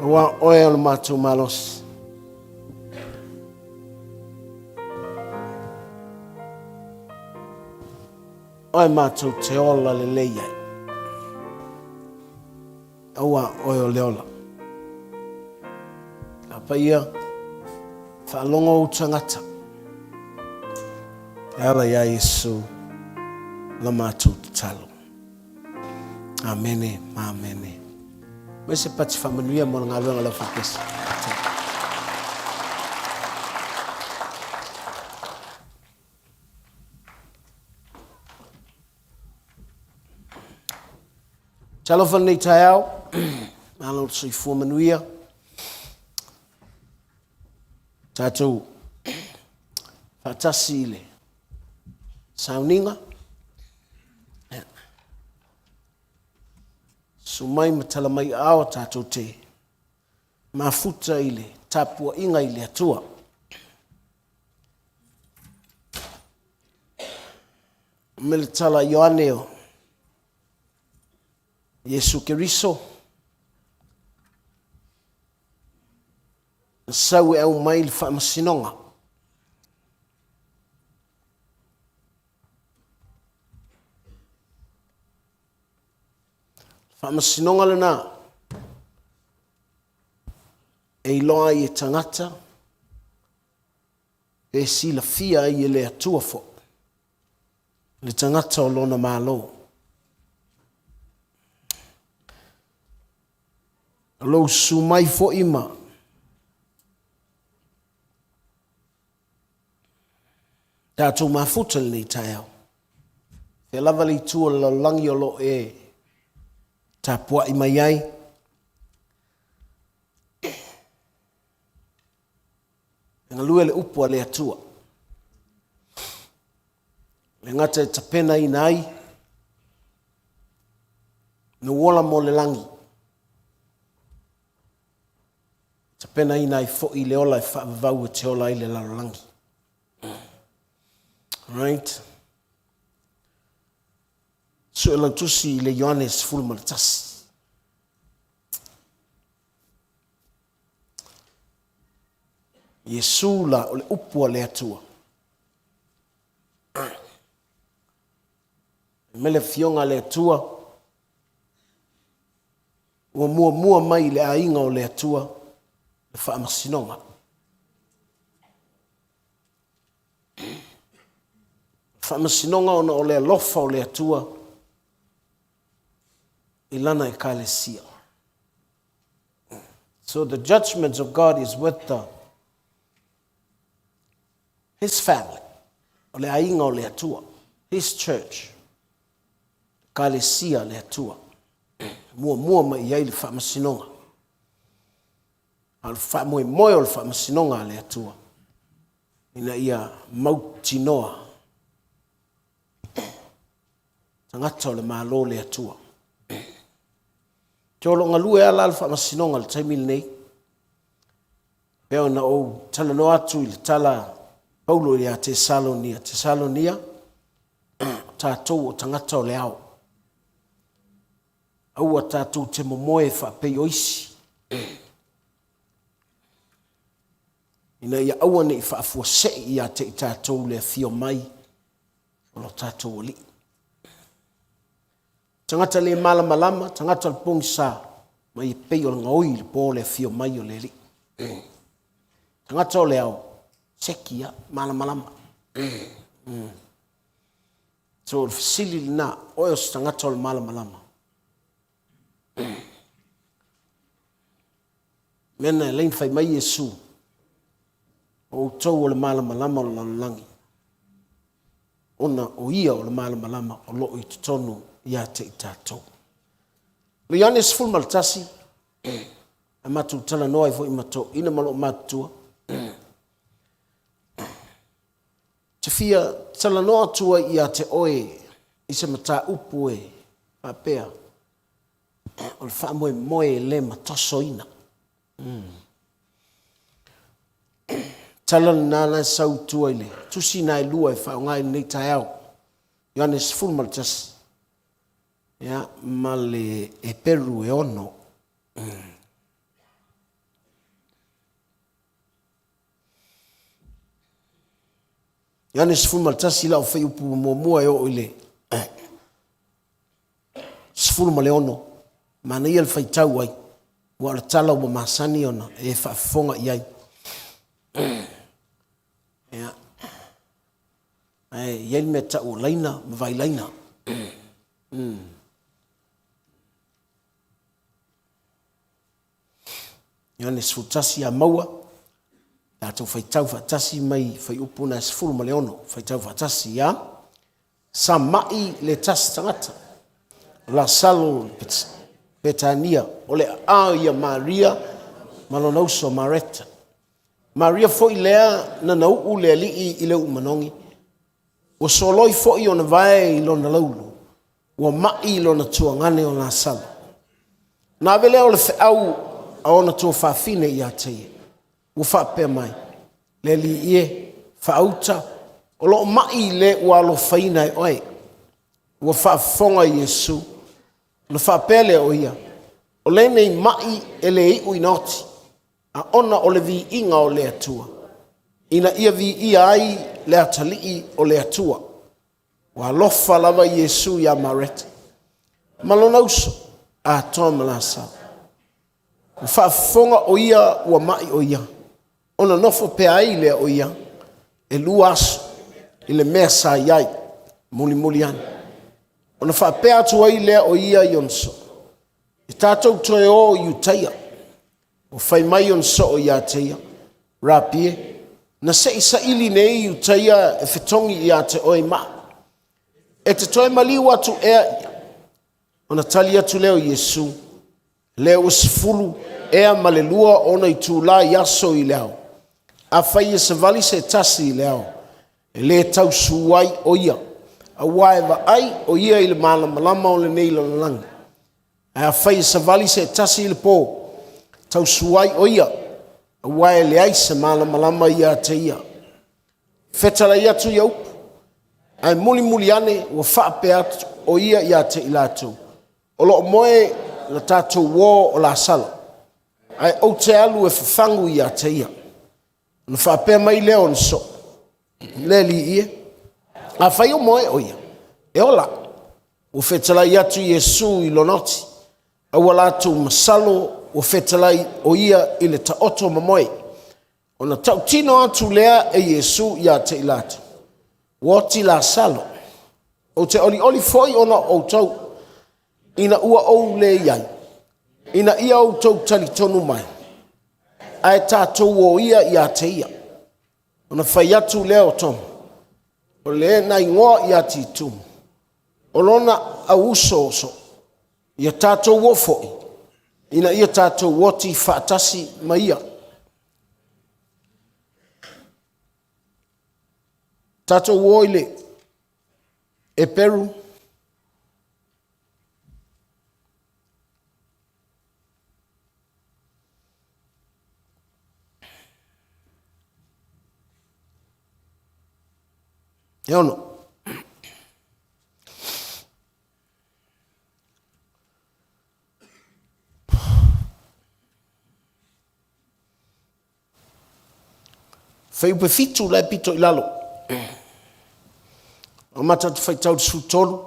Aua oe o le matou malosi. Oe matou te ola lelei ai. Aua oe o le ola. A paia, faalogo ou tagata. E ala iā Iesu la matou tatalo. Amene ma amene. Mai se pati faamanuia mo le galuega a le Aufaipisinisi. Talofa lenei taeao, malo le soifua manuia. Tatou faatasi i le sauniga. Susu mai ma tala mai aao tatou te mafuta i le tapuaiga i le Atua. Me le tala Ioane o Iesu Keriso, na sau e aumai le faamasinoga. Faamasinoga lena e iloa ai e tagata e silafia ai e le Atua foi le tagata o lona Malo. O lou susu mai foi ma tatou mafuta lenei taeao. Fea lava le itu o le lalolagi o lo o e tapuai mai ai. E galue le upu a le Atua. Le gata e tapenaina ai lou ola mo le lagi. E tapenaina ai foi le ola e faavavau e te ola ai le lalolagi. Right. Suelautusi i le Ioane 11. Iesu la o le upu a le Atua. Mai le afioga a le Atua, ua muamua mai i le aiga o le Atua le faamasinoga. Faamasinoga ona o le alofa o le Atua i lana ekalesia. So the judgment of God is with the His family, o le aiga o le Atua, His church, ekalesia le Atua. Muamua mai i ai le faamasinoga. A o le faamoemoe o le faamasinoga a le Atua, ina ia mautinoa tagata o le Malo o le Atua. Te o lo o galue lava la le faamasinoga i le taimi lenei. Pei ona ou talanoa atu i le tala Paulo ia Tesalonia. Tesalonia, tatou o tagata o le ao. Aua tatou te momoe faapei o isi. Ina ia aua ne i faafuasei ia te i tatou le afio mai o lo tatou Alii. Tagata le malamalama, tagata o le pogisa, mai e pei o le gaoi i le po le afio mai o le Alii. Tagata o le ao, seki ia, malamalama. So o le fesili lena, oe o se tagata o le malamalama. Mea na e lain fai mai Iesu, o outou o le malamalama o le lalolagi, ona o ia o le malamalama o lo o i totonu ia te i tatou. O Ioane 11, a matou talanoa ai foi ma toeaiina ma loomatutua, te fia talanoa atu ai ia te oe i se mataupu e faapea, o le faamoemoe e le matosoina. Tala lena la e sau i tua i le tusi na e lua e faaaoga i lenei taeao. Ioane 11. Ia, ma le Eperu e 6. Ioane 11 lau fuaiupu muamua e oo i le 16, manaia le faitau ai, aua o le tala ua masani ona e faafofoga i ai. Ia. Ae i ai le mea tau o laina ma vailaina. Ioane 11 a maua, tatou faitau faatasi mai fuaiupu na e 16, faitau faatasi ia. Sa mai le tasi tagata, o Lasalo Petania, o le aao ia Maria ma lona uso Mareta. Maria foi lea na nauu le alii i le uu manogi, ua soloi foi ona vae i lona laulu, ua mai lona tuagane o Lasalo. Na ave lea o le feau a ona tuafafine ia te ia, ua faapea mai, Le Alii e, faauta, o loo mai le ua alofaina e oe. Ua faafofoga Iesu, ona faapea lea o ia, o lenei mai e le iu ina oti, a ona o le viiga o le Atua, ina ia viia ai le atalii o le Atua. Ua alofa lava Iesu iā Mareta ma lona uso, atoa ma Lasalo. Ua faafofoga o ia ua mai o ia, ona nofo pea ai lea o ia 2 aso i le mea sa i ai, mulimuli ane. Ona faapea atu ai lea o ia i ona soo, e tatou toe o i Iutaia. Ua fai mai ona soo ia te ia, Rapie, na se i saili nei Iutaia e fetogi ia te oe maa. E te toe maliu atu ea ia. Ona tali atu lea o Iesu, lea ua 12 ona itula i aso i le ao. Afai e savali se tasi i le ao, e le tausu ai o ia, aua e vaai o ia i le malamalama o lenei lalolagi. Ae afai e savali se tasi i le po, tausu ai o ia, aua e leai se malamalama ia te ia. Fetalai atu ia upu, ae mulimuli ane ua faapea atu o ia ia te i latou, o loo moe le tatou uo o Lasalo, ae ou te alu e fafagu ia te ia. Ona faapea mai lea o le soo, le Alii e, afai o moe o ia, e ola. Ua fetalai atu Iesu i lona oti, a ua latou masalo ua fetalai o ia i le taoto mamoe. Ona tautino atu lea e Iesu ia te i latou, ua oti Lasalo. Ou te olioli foi ona o outou, ina ua ou le i ai, ina ia outou talitonu mai, ae tatou o ia ia te ia. Ona fai atu lea o Toma, o le na igoa ia Titumu, o lona auuso ia tatou o foi, ina ia tatou oti faatasi ma ia. Tatou o i le Eperu 6. Fuaiupu 7 la e pito i lalo. Amata atu faitau i le 13.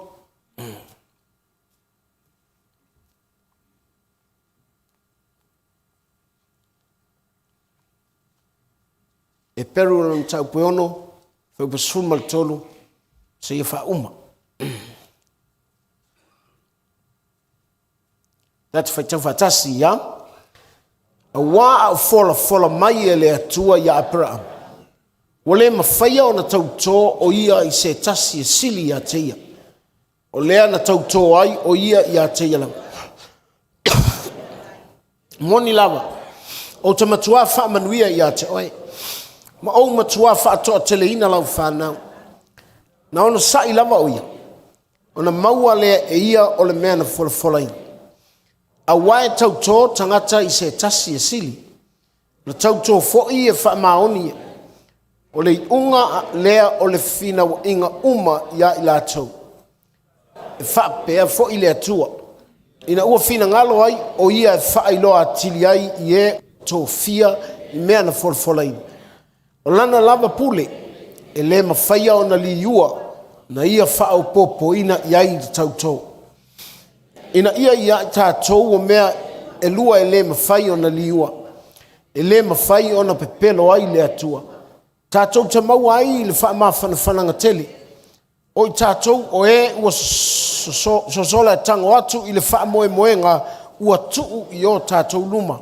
Eperu o lona mataupu e 6, fuaiupu 13, seia faauma. Ta te faitau faatasi ia. Auā a o folafola mai e le Atua ia Aperaamo, ua le mafaia ona tautō o ia i se tasi e sili ia te ia. O lea na tautō ai o ia ia te ia lava. Moni lava, ou te matuā faamanuia ia te oe, ma ou matuā faatoateleina lau fanau. Na ona sa'i lava o ia, ona maua lea e ia o le mea na folafolaina. Auā e tautō tagata i se tasi e sili, na tautō foi e faamaoni ia. O le iuga lea o le finauaiga uma ia i latou. e faapea foi le Atua, ina ua finagalo ai o ia e faailoa atili ai i e tofia i mea na folafolaina. O lana lava pule e le mafaia ona liua na ia faaopoopoina i ai le tautō. Ina ia ia i tatou o mea e lua e le mafai ona liua, e le mafai ona pepelo ai le Atua. Tatou te maua ai le faamafanafanaga tele, o i tatou o e ua sosola e tago atu i le faamoemoega ua tuu i o tatou luma.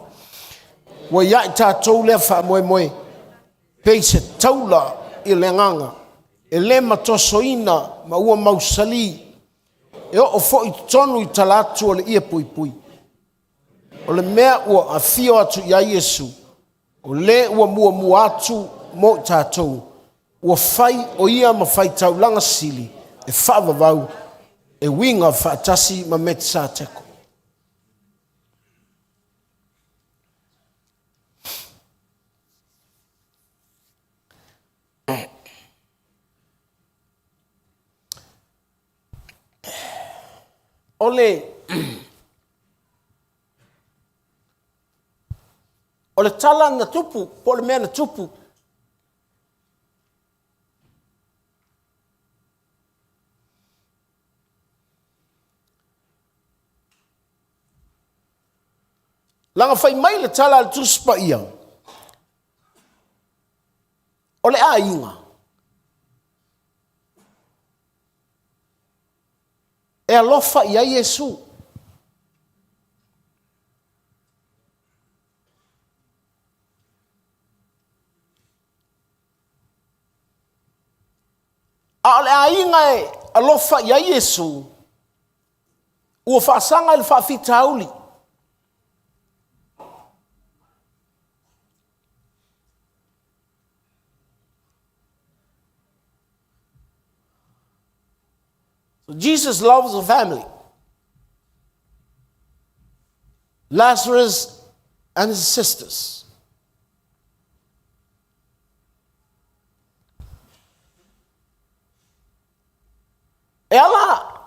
Ua ia i tatou lea faamoemoe, pei se taula i le agaga, e le matosoina ma ua mausali, e oo foi i totonu i tala atu o le ie puipui. O le mea ua afio atu i ai Iesu, o le ua muamua atu mo i tatou, ua fai o ia ma faitaulaga sili e faavavau e uiga faatasi ma Metisateko. O le O le tala na tupu, po o le mea na tupu, leaga fai mai le tala a le Tusi Paia, o le aiga, e alofa i ai Iesu. A o le aiga e alofa i ai Iesu, ua faasaga i le faafitauli. So Jesus loves the family. Lazarus and his sisters. E ala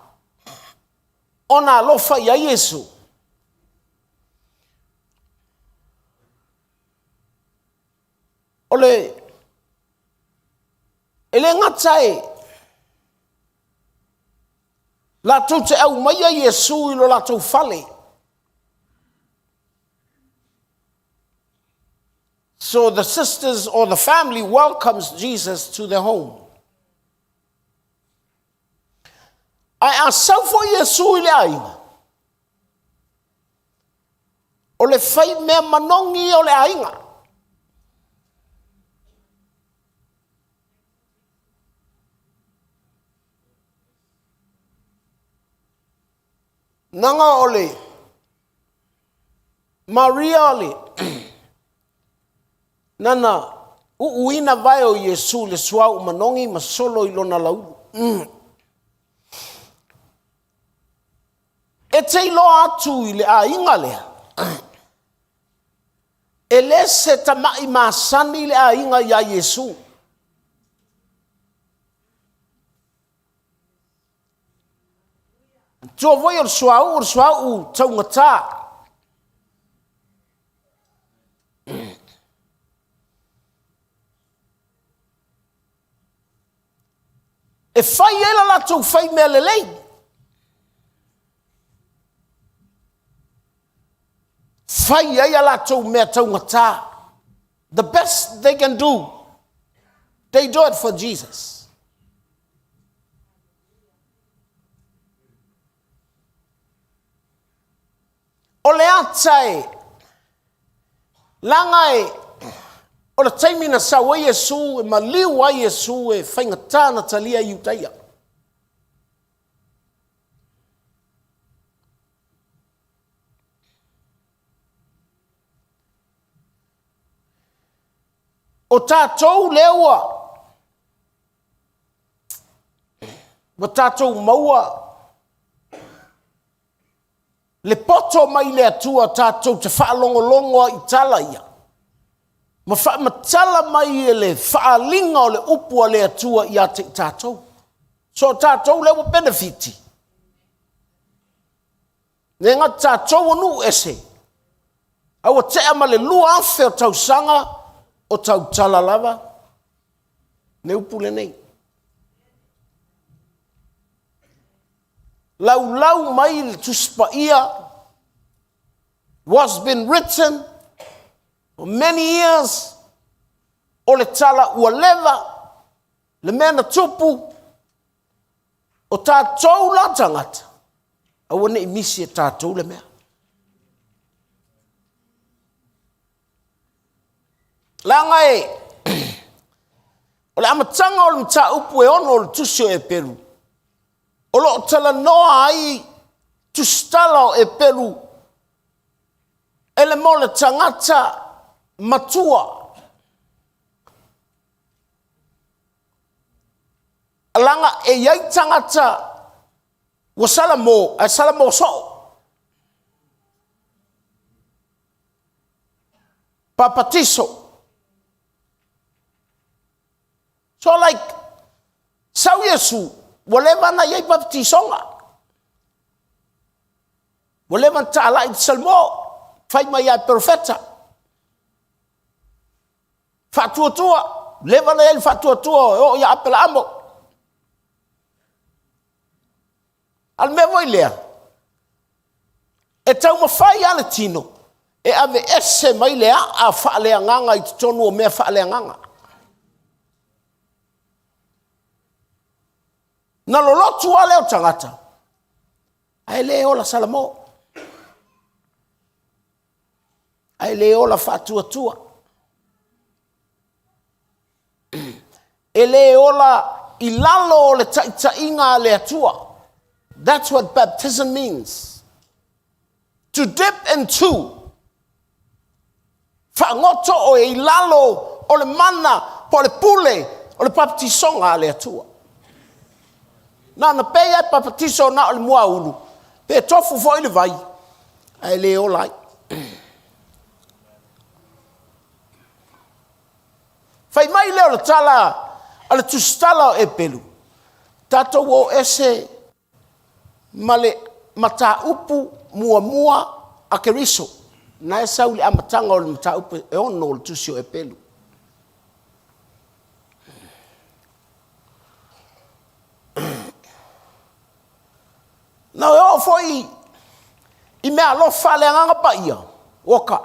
ona alofa i ai Iesu. O le e le gata e latou te aumaia Iesu i lo latou fale. So the sisters or the family welcomes Jesus to their home. Ae a sau foi Iesu i le aiga, o le fai mea manogi ia o le aiga. Naga o le Maria o le nana uuina vae o Iesu i le suauu manogi ma solo i lona laulu. E te iloa atu i le aiga lea, e le se tama'i masani le aiga iā Iesu. Tua foi o le suauu, o le suauu taugata. E fai ai la latou fai mea lelei. Fai ai a latou mea taugata. The best they can do, they do it for Jesus. O le ata e laga e o le taimi na sau ai Iesu e maliu ai Iesu e faigata na talia e Iutaia. O tatou lea ua ua tatou maua le poto mai le Atua tatou te faalogologo ai i tala ia, ma faamatala mai e le faaaliga o le upu a le Atua ia te i tatou. So o tatou lea ua penefiti. Le gata tatou o nuu ese, a ua tea ma le 2000 o tausaga o tautala lava le upu lenei. Laulau mai le Tusi Paia was been written for many years o le tala ua leva le mea na tupu o tatou la tagata aua ne i misi e tatou le mea. Leaga e o le amataga o le mataupu e ono o le tusi o Eperu, o lo o talanoa ai tusitala o Eperu e le mo le tagata matua. Leaga e i ai tagata ua salamo, ae salamo soo. Papatiso. So like, sau Iesu, ua leva ona i ai baptisoga. Ua leva ona talai i le salamo, fai mai lava e perofeta. Faatuatua, leva ona i ai le faatuatua e oo ia Aperaamo. A o le mea foi lea, e taumafai lava le tino e aveese mai le aa faaleagaga i totonu o mea faaleagaga. Na lolotu lava lea o tagata, ae le ola Salamo, ae le ola faatuatua. E le ola i lalo o le taitaiga a le Atua. That's what baptism means. To dip into. Faagoto oe i lalo o le mana po o le pule o le baptisoga a le Atua. Na ona pei lava e papatiso na o le muaulu, pe tofu foi le vai, ae le ola ai. Fai mai lea o le tala a le tusitala o Eperu, tatou o ese ma le mataupu muamua a Keriso. Na e sau i le amataga o le mataupu e ono o le tusi o Eperu. Na e oo foi i mea alofa a le Agaga Paia, oka.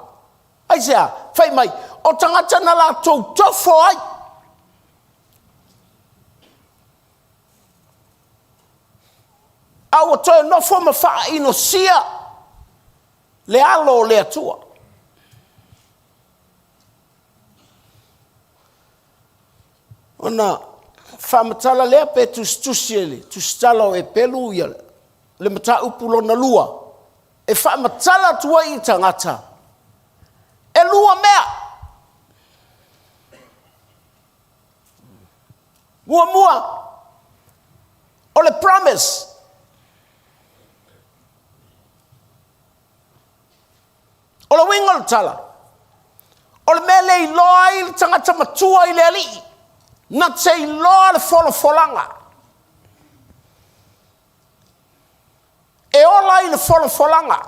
Aisea? Fai mai, o tagata na latou tofo ai. A ua toe nofo ma faainosia le alo o le Atua. Ona faamatala lea pe tusitusi e le tusitala o Eperu ia le mataupu lona lua e faamatala atu ai i tagata e lua mea. Muamua, o le promise. O le uiga o le tala, o le mea le iloa ai le tagata matua i le alii, na te iloa le folafolaga. E ola i le folafolaga.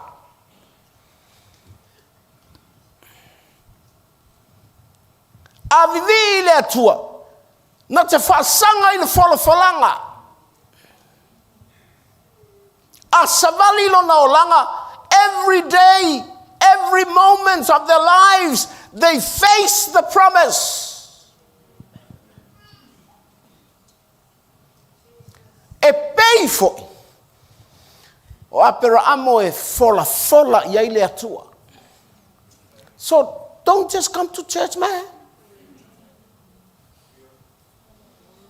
A vivii i le Atua, na te faasaga i le folafolaga. A savali lona olaga, every day, every moment of their lives, they face the promise. E pei foi o Aperaamo e folafola i ai le Atua. So don't just come to church, man.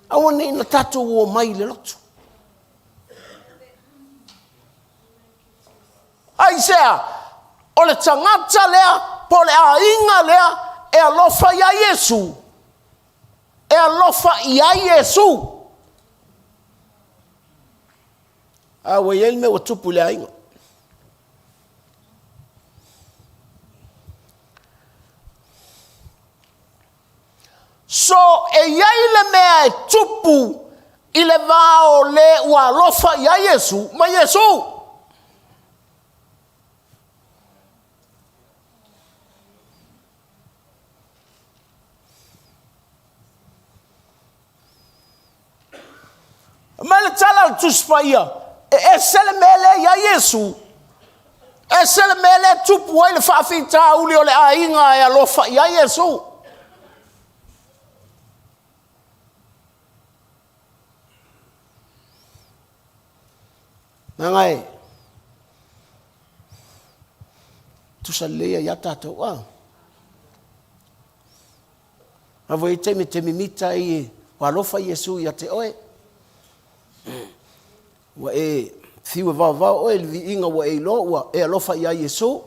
Aua ne i na tatou o mai i le lotu. Aisea? O le tagata lea po o le aiga lea e alofa iā Iesu, e alofa i ai Iesu. A ua i ai le mea ua tupu i le aiga. So e i ai le mea e tupu i le va o le ua alofa i ai Iesu ma Iesu. tala a le Tusi Paia, e ese le mea lea e i ai Iesu, ese le mea lea e tupu ai le faafitauli o le aiga e alofa i ai Iesu. Leaga e tusa lelei ai a tatou, a. A voi taimi e te mimita ai e ua alofa Iesu ia te oe. Ua e fiu e vaovao oe i le viiga ua e iloa ua e alofa ia Iesu.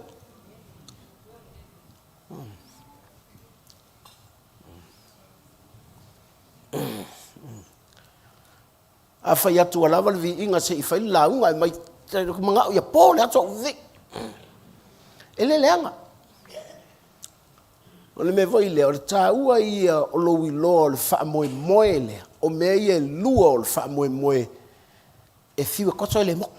A fai atu ua lava le viiga se i fai le lauga e mai manao ia po le aso ou vivii. E le leaga. O le mea foi lea, o le taua ia o lou iloa o le faamoemoe lea, o mea ia e lua o le faamoemoe e fiu e koso e le mo'o.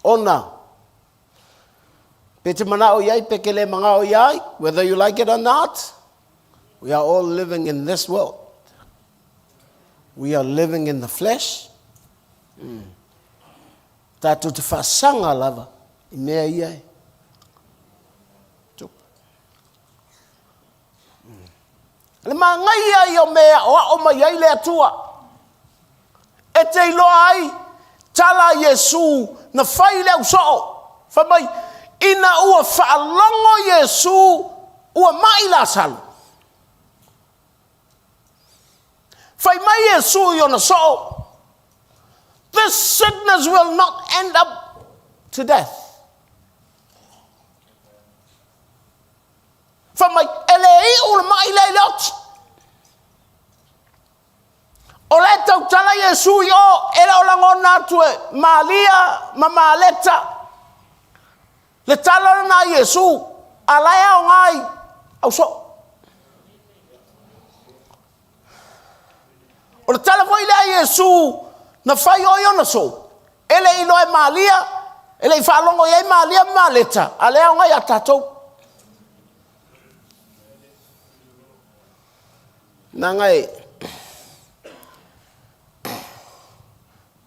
Ona, pe te manao i ai, pe ke le manao i ai, whether you like it or not, we are all living in this world. We are living in the flesh. Mm. Tātou te whaasaga lava i mea ia e. Tupu. Le manaia ia o mea e aʻoaʻo mai ai le Atua. E te iloa ai tala a Iesu na fai i le ausoo. Fai mai, ina ua faalogo Iesu ua maʻi Lasalo. Fai mai Iesu i ona soo, This sickness will not end up to death. Fai mai, e le iu le maʻi lea i le oti. O la e tautala Iesu i o, e le o lagona atu e Malia ma Maleta. Le tala lena a Iesu, a la e aoga i ausoo. O le tala foi lea a Iesu na fai o i ona soo, e le i iloa e Malia, e le i faalogo i ai Malia ma Maleta, a lea aoga ia tatou. Leaga e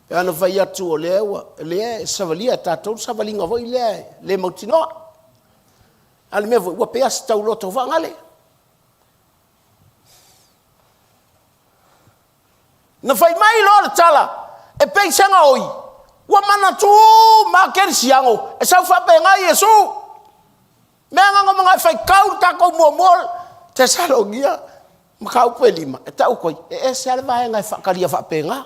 pei ona fai atu o lea ua lea e savalia e tatou le savaliga foi lea e le mautinoa. A o le mea foi, ua pei lava o se tauloto faagale. Na fai mai loa le tala, e pei se gaoi, ua manatu uma kerisiano e sau faapena Iesu. Mea na na e faitau le tatou muamua Tesalonia mataupu e 5, e tau atu ai, e ese lava le vaega e faatalia faapena.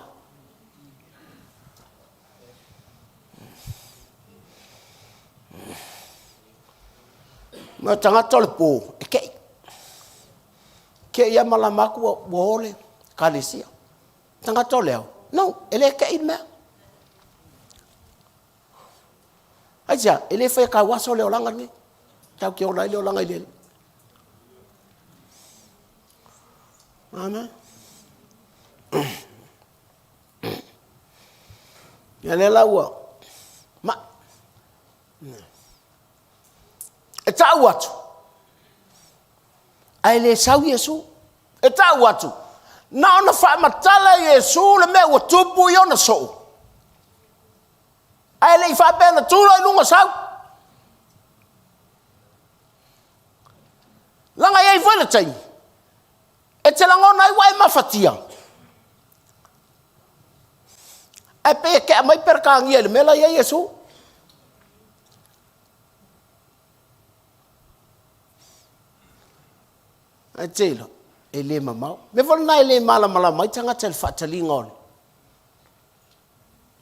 Ma tagata o le po, e kei. Kei lava malama atu ua o le ekalesia. Tagata o le ao, no, e le kei le mea. Aisea? E le faia tauaso le olaga lenei. Tatou te ola ai le olaga i le Alii. Amen. Ia lea la ua ma e tau atu ae le sau Iesu. E tau atu, na ona faamatala Iesu le mea ua tupu i ona soo, ae le i faapea na tu loa i luga sau. Leaga e i ai foi le taimi e te lagona ai ua e mafatia, ae pei e tea mai Peretania i le mea la e i ai Iesu. Ae te iloa, e le mamao. Mea foi lena e le malamalama ai tagata i le faataliga o le,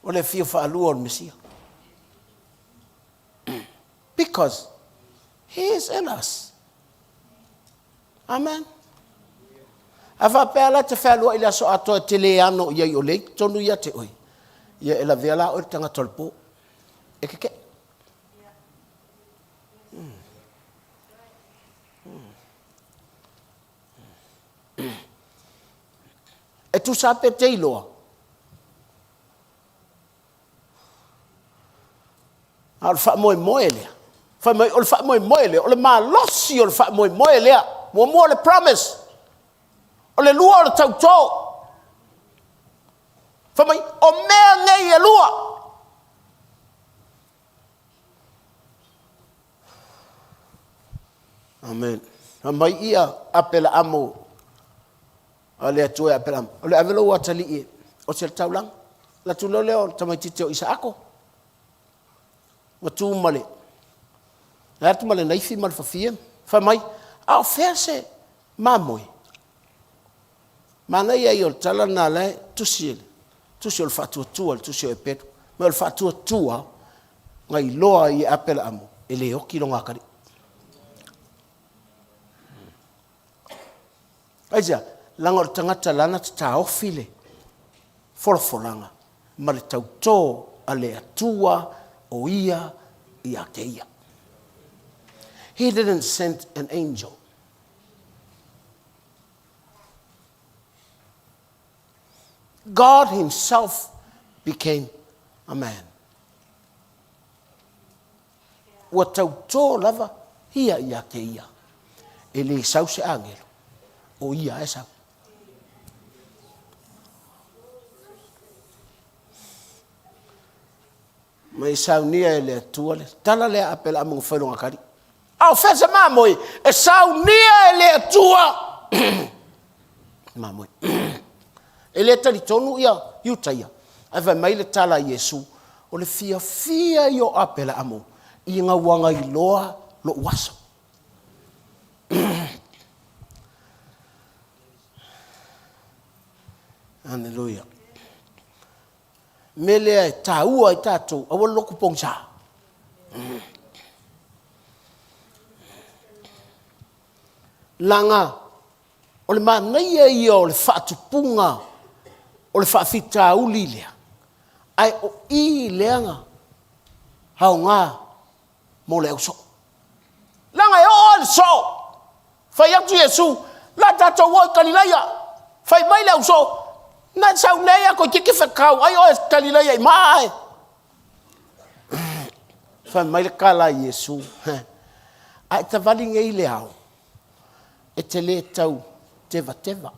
o le afio faalua o le Mesia. Because he is in us. Amen. A faapea la te fealuai i le aso atoa e te le ano i ai o lea i totonu ia te oe, ia e lavea la oe le tagata o le po. E kekeʻe. E tusa pe te iloa. A o le faamoemoe lea, fai mai o le faamoemoe lea, o le malosi o le faamoemoe lea. Muamua o le promise, o le lua o le tautō. Fai mai, o mea nei e lua, Amen. Fai mai ia Aperaamo a le Atua ia Aperaamo, o le ave lou atalii e ote le taulaga. Alu atu loa lea o le tamaitiiti o Isaako, ua tu ma le, atu ma le naifi ma le fafie, fai mai, a o fea se mamoe? Manaia ia o le tala lena la e tusi e le tusi o le faatuatua, le tusi o Eperu. Ma o le faatuatua na iloa ai e Aperaamo e le oti lona atalii. Aisea? Leaga o le tagata la na te taofi le folafolaga ma le tautō a le Atua o ia ia te ia. He didn't send an angel. God himself became a man. Ua tautō lava ia ia te ia. E le sau se agelo, o ia e sau. Ma e saunia e le Atua le tala lea a Apelaamo na fai lona tali. A o fea se mamoe e saunia e le Atua mamoe. E le talitonu ia Iutaia, ae fai mai le tala a Iesu, o le fiafia ia o Apelaamo ina ua na iloa lou aso. Aleluia. Mea lea e taua ai tatou, aua le lotu pogisa. Leaga o le manaia ia o le faatupuga o le faafitauli lea, ae o i lea na aoga mo le ausoo. Leaga e oo lava i le soo, fai atu Iesu, la tatou o i Kalilaia. Fai mai le ausoo, na e sau nei a toeitiiti fetau ai oe Kalilaia i maa ae. Fai mai le tala a Iesu, a e tavali nei i le ao, e te le tau tevateva.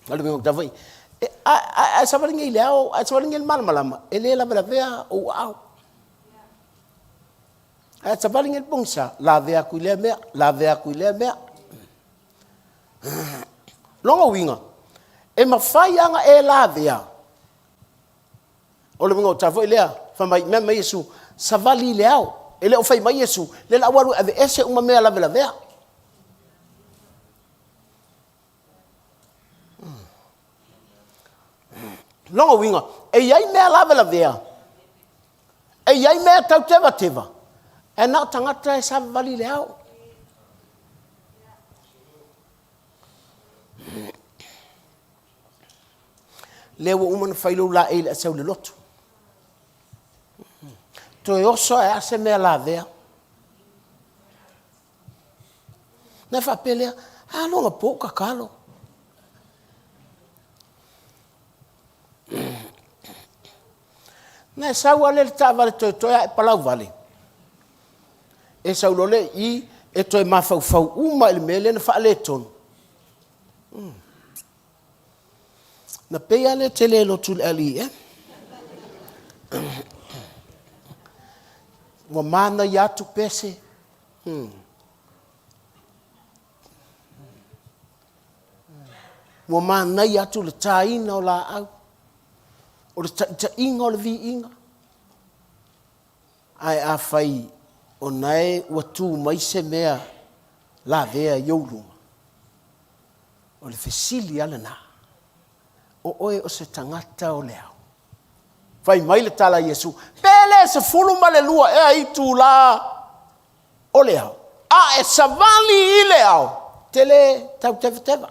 A e savali nei i le ao, a e savali nei i le malamalama, e le lavelavea ou aao. A e savali nei i le pogisa, lavea atu i lea mea, lavea atu i lea mea. Lona uiga, e mafai lava ona e lavea O le uiga o tala foi lea, fai mai, mea mai Iesu, savali i le ao. E le o fai mai Iesu, lea la ua alu e aveese uma mea lavelavea. Lona uiga, e i ai mea lavelavea, e i ai mea tau tevateva, ae na o tagata e savavali i le ao. Lea ua uma ona fai lou laei i le sau i le lotu. Toe oso ae a se mea lavea. Na faapea lea, a lona po o tatalo. Na e sau lava lea i le taavale toetoe ae palauvale, e sau loa lea i i e toe mafaufau uma i le mea lea na faaletonu. Na pei lava lea e te le lotu i le LEM. Ua manaia atu pese. Ua manaia atu le taina o laau, o le taitaiga o le viiga. Ae afai o na e ua tu mai se mea lavea i ou luma, O le fesili lava lena, o oe o se tagata o le ao? Fai mai le tala a Iesu, pe le 12 ea itulā o le ao, a e savali i le ao, te le tautevateva.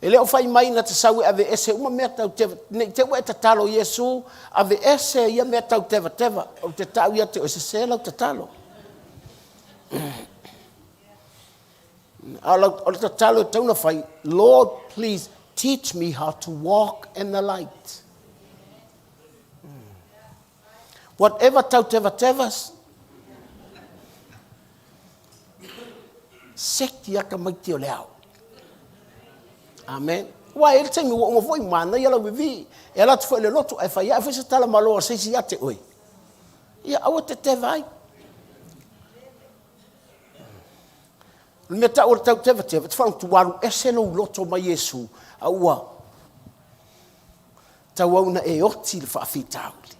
E le o fai mai na te sau e aveese uma mea tau teva, ne i te i ua e tatalo, Iesu, aveese ia mea tau tevateva. Ou te tau ia te oe, sese lau tatalo. A o le tatalo e tatau ona fai, Lord, please, Teach me how to walk in the light. Whatever tautevatevas, seki aka maiti o le ao. Amen. Ua e le taimi ua uma foi manaia lau vivi, e ala atu foi le lotu, ae fai ae foi se tala malo a se isi ia te oe. Ia, aua te teva ai. O le mea tau o le tautevateva, e te faalogo atu ua alu ese lou loto mai Iesu, a ua tauau ina e oti i le faafitauli.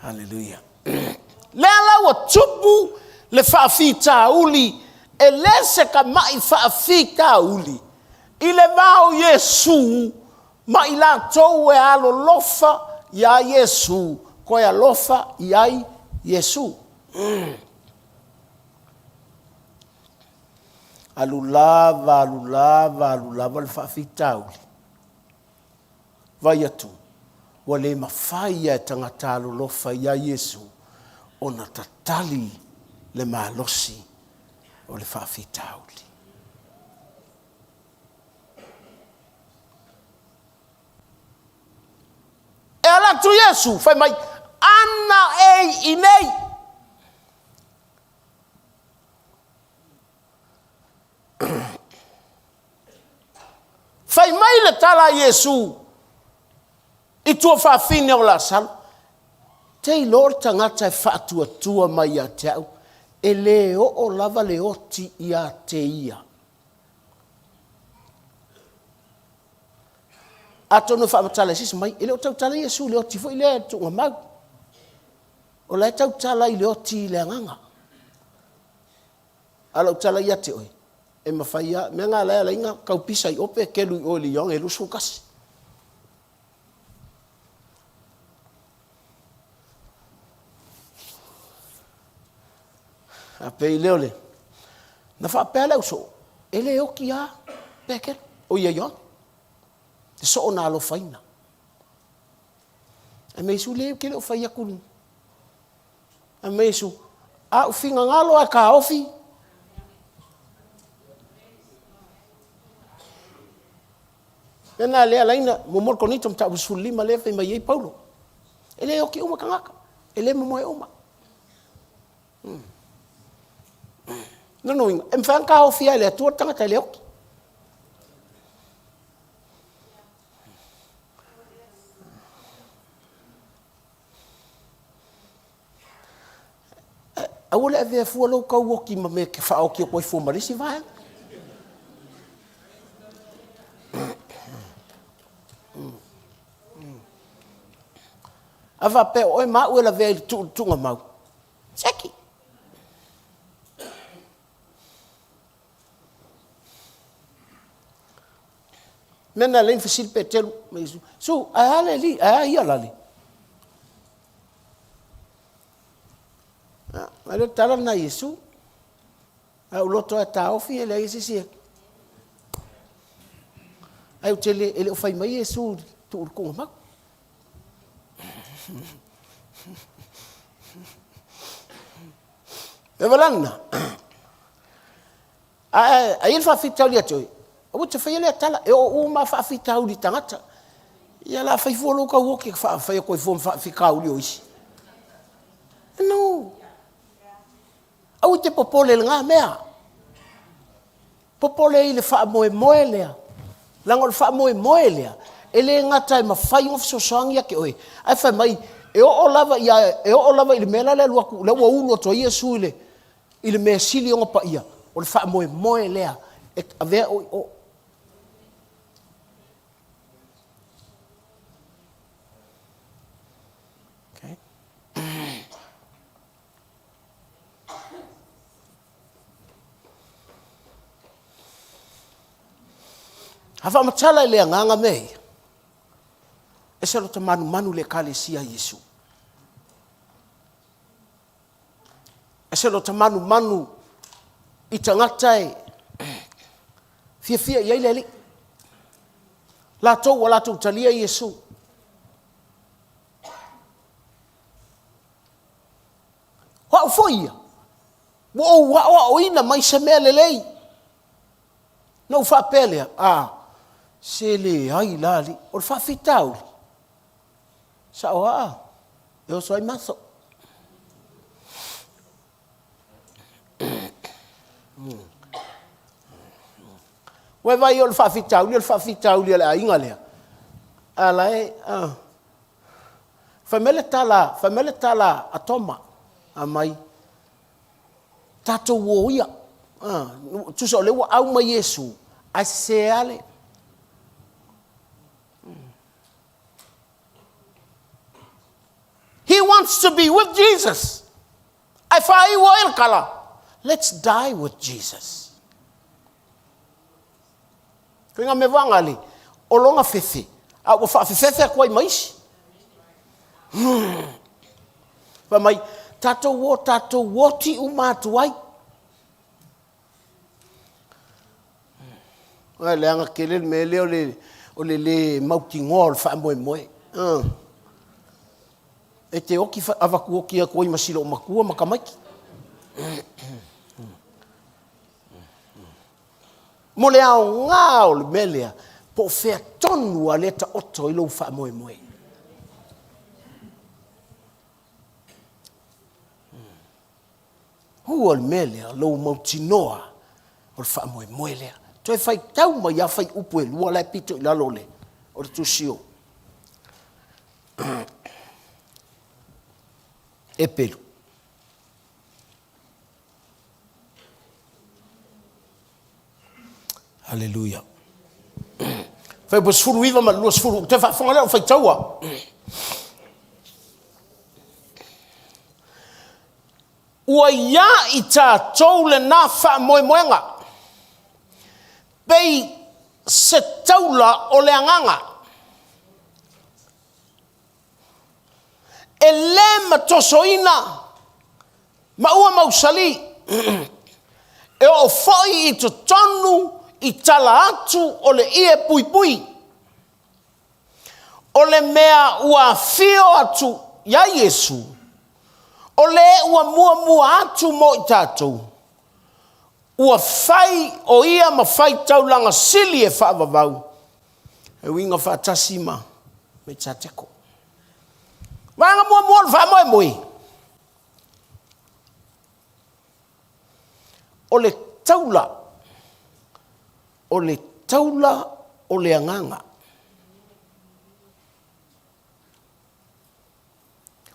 Haleluia. Lea la ua tupu le faafitauli, e le se tama'i faafitauli i le va o Iesu ma i latou e alolofa iā Iesu, toe alofa i ai Iesu. Alu lava, alu lava, alu lava le faafitauli. Vaai atu, ua le mafai lava e tagata alolofa iā Iesu ona tatali le malosi o le faafitauli. E ala atu Iesu, fai mai, Ana e i nei. Fai mai le tala a Iesu i tuafafine o Lasalo, Te iloa le tagata e faatuatua mai ia te au, e le oo lava le oti ia te ia. Atonu e faamatala e se isi mai, e le o tautala Iesu i le oti foi lea tuugamau. O la e tautala i le oti i le agaga. A o lau tala ia te oe, e mafai lava, mea na la e ala ai ona tau pisa i o pe kelu i o i le Ioane 21. A pei lea o le... Na faapea le ausoo, e le oti lava Petelo, o ia Ioane, le soo na alofaina. Ae mai Iesu, leai ou te le o fai atu. Ae mai Iesu, a ou finagalo lava e taofi, Lena lea alaina, muamua le Korinito mataupu 15 lea fai mai ai Paulo. E le oti uma tagata, e le momoe uma. Lona uiga, e mafai ona taofia e le Atua le tagata e le oti. Aua le avea fua lou tau oti ma mea e te faaoti atu ai fua ma le isi vaega. A faapea o oe ma au e lavea i le tuugamau, seki. Mea na lea na fesili Peteru ma Iesu, Su, ae a le alii, ae a ia lale? A lea le tala lena a Iesu, a ou loto lava e taofi e leai se isi e... Ae ou te le, e le o fai mai Iesu tuu i le tuugamau. E valana, a i ai le faafitauli ia te oe, aua e te faia lea tala, e oo uma lava faafitauli i tagata. Ia o le a fai fua lou tau oti e fai atu ai fua ma faafitauli o isi. No. Aua e te popole i lena mea. Popole i le faamoemoe lea, leaga o le faamoemoe lea, e le gata e mafai ona fesoasoani ia te oe, ae fai mai, e oo lava ia, e oo lava i le mea la le alu atu, lea ua ulu atu ai Iesu i le, i le mea sili ona paia, o le faamoemoe lea e avea oe i o. Okay. A faamatala i le agaga mea ia, e se lota manumanu i le Ekalesia a Iesu. E se lota manumanu i tagata e fiafia i ai le Alii. Latou ua latou talia Iesu. O au foi ia, Ua ou aoaoina mai se mea lelei. Ona ou faapea lea, A, se leai la alii, o le faafitauli, sao lava, e oso ai maso. Ua e vaai o le faafitauli o le faafitauli a le aiga lea, a la e, a. Fai mai le tala, fai mai le tala a Toma, fai mai, tatou o ia. Tusa o lea ua au mai Iesu, ae sese lava le... He wants to be with Jesus. Ae faaiu ai le tala, let's die with Jesus. Koe ngā mea vanga le, o longa fefe, a ua whaafefefe atu ai ma isi. Fai mai, tatou o, tatou oti uma atu ai. Ai, leaga tele le mea lea o le, o le lē mautinoa o le faamoemoe. E te oti, avatu oti atu ai ma si loomatua ma tamaiti. Mo le aoga o le mea lea, po o fea tonu lava lea e taoto ai lou faamoemoe. Ua le mea lea, lou mautinoa o le faamoemoe lea. Toe faitau mai lava fuaiupu e lua la e pito i lalo o le, o le tusi o Eperu. Aleluia. Fuaiupu 19 ma le 20, ou te faafofoga lea o faitaua. Ua ia i tatou lena faamoemoega, pei se taula o le agaga. E le matosoina ma ua mausali, e oo foi i totonu i tala atu o le ie puipui, o le mea ua afio atu iā Iesu, o le ua muamua atu mo i tatou, ua fai o ia ma faitaulaga sili e faavavau, e uiga faatasi ma Melikiseteko. Vaega muamua o le faamoemoe, o le taula, o le taula o le agaga.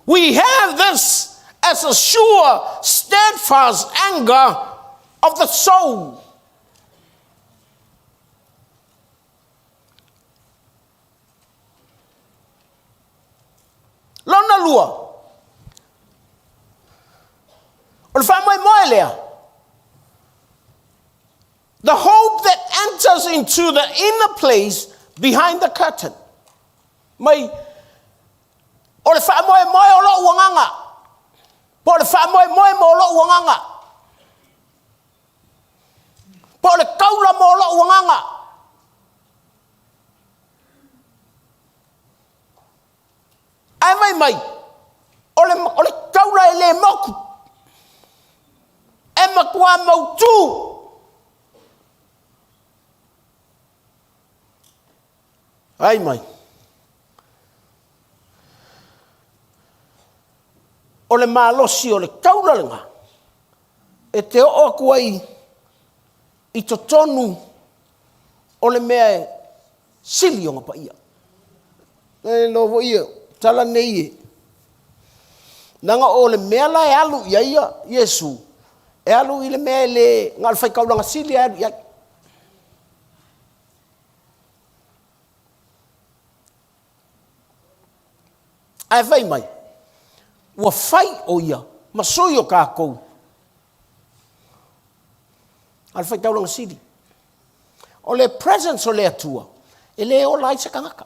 We have this as a sure, steadfast anchor of the soul. Lona lua, o le faamoemoe lea, the hope that enters into the inner place behind the curtain. Mai, o le faamoemoe o lou agaga, po o le faamoemoe mo lou agaga, po o le taula mo lou agaga. Ae fai mai, o le, o le taula e le motu, e matua mautū. Ai mai. O le malosi o le taula lena, e te oo atu ai i totonu o le mea e sili ona paia. E iloa foi e tala nei e. Leaga o le mea la e alu i ai Iesu, e alu i le mea e le, na o le faitaulaga sili e alu i ai. Ae fai mai, ua fai o ia ma sui o tatou a le faitaulaga sili. O le presence o le Atua, e le ola ai se tagata.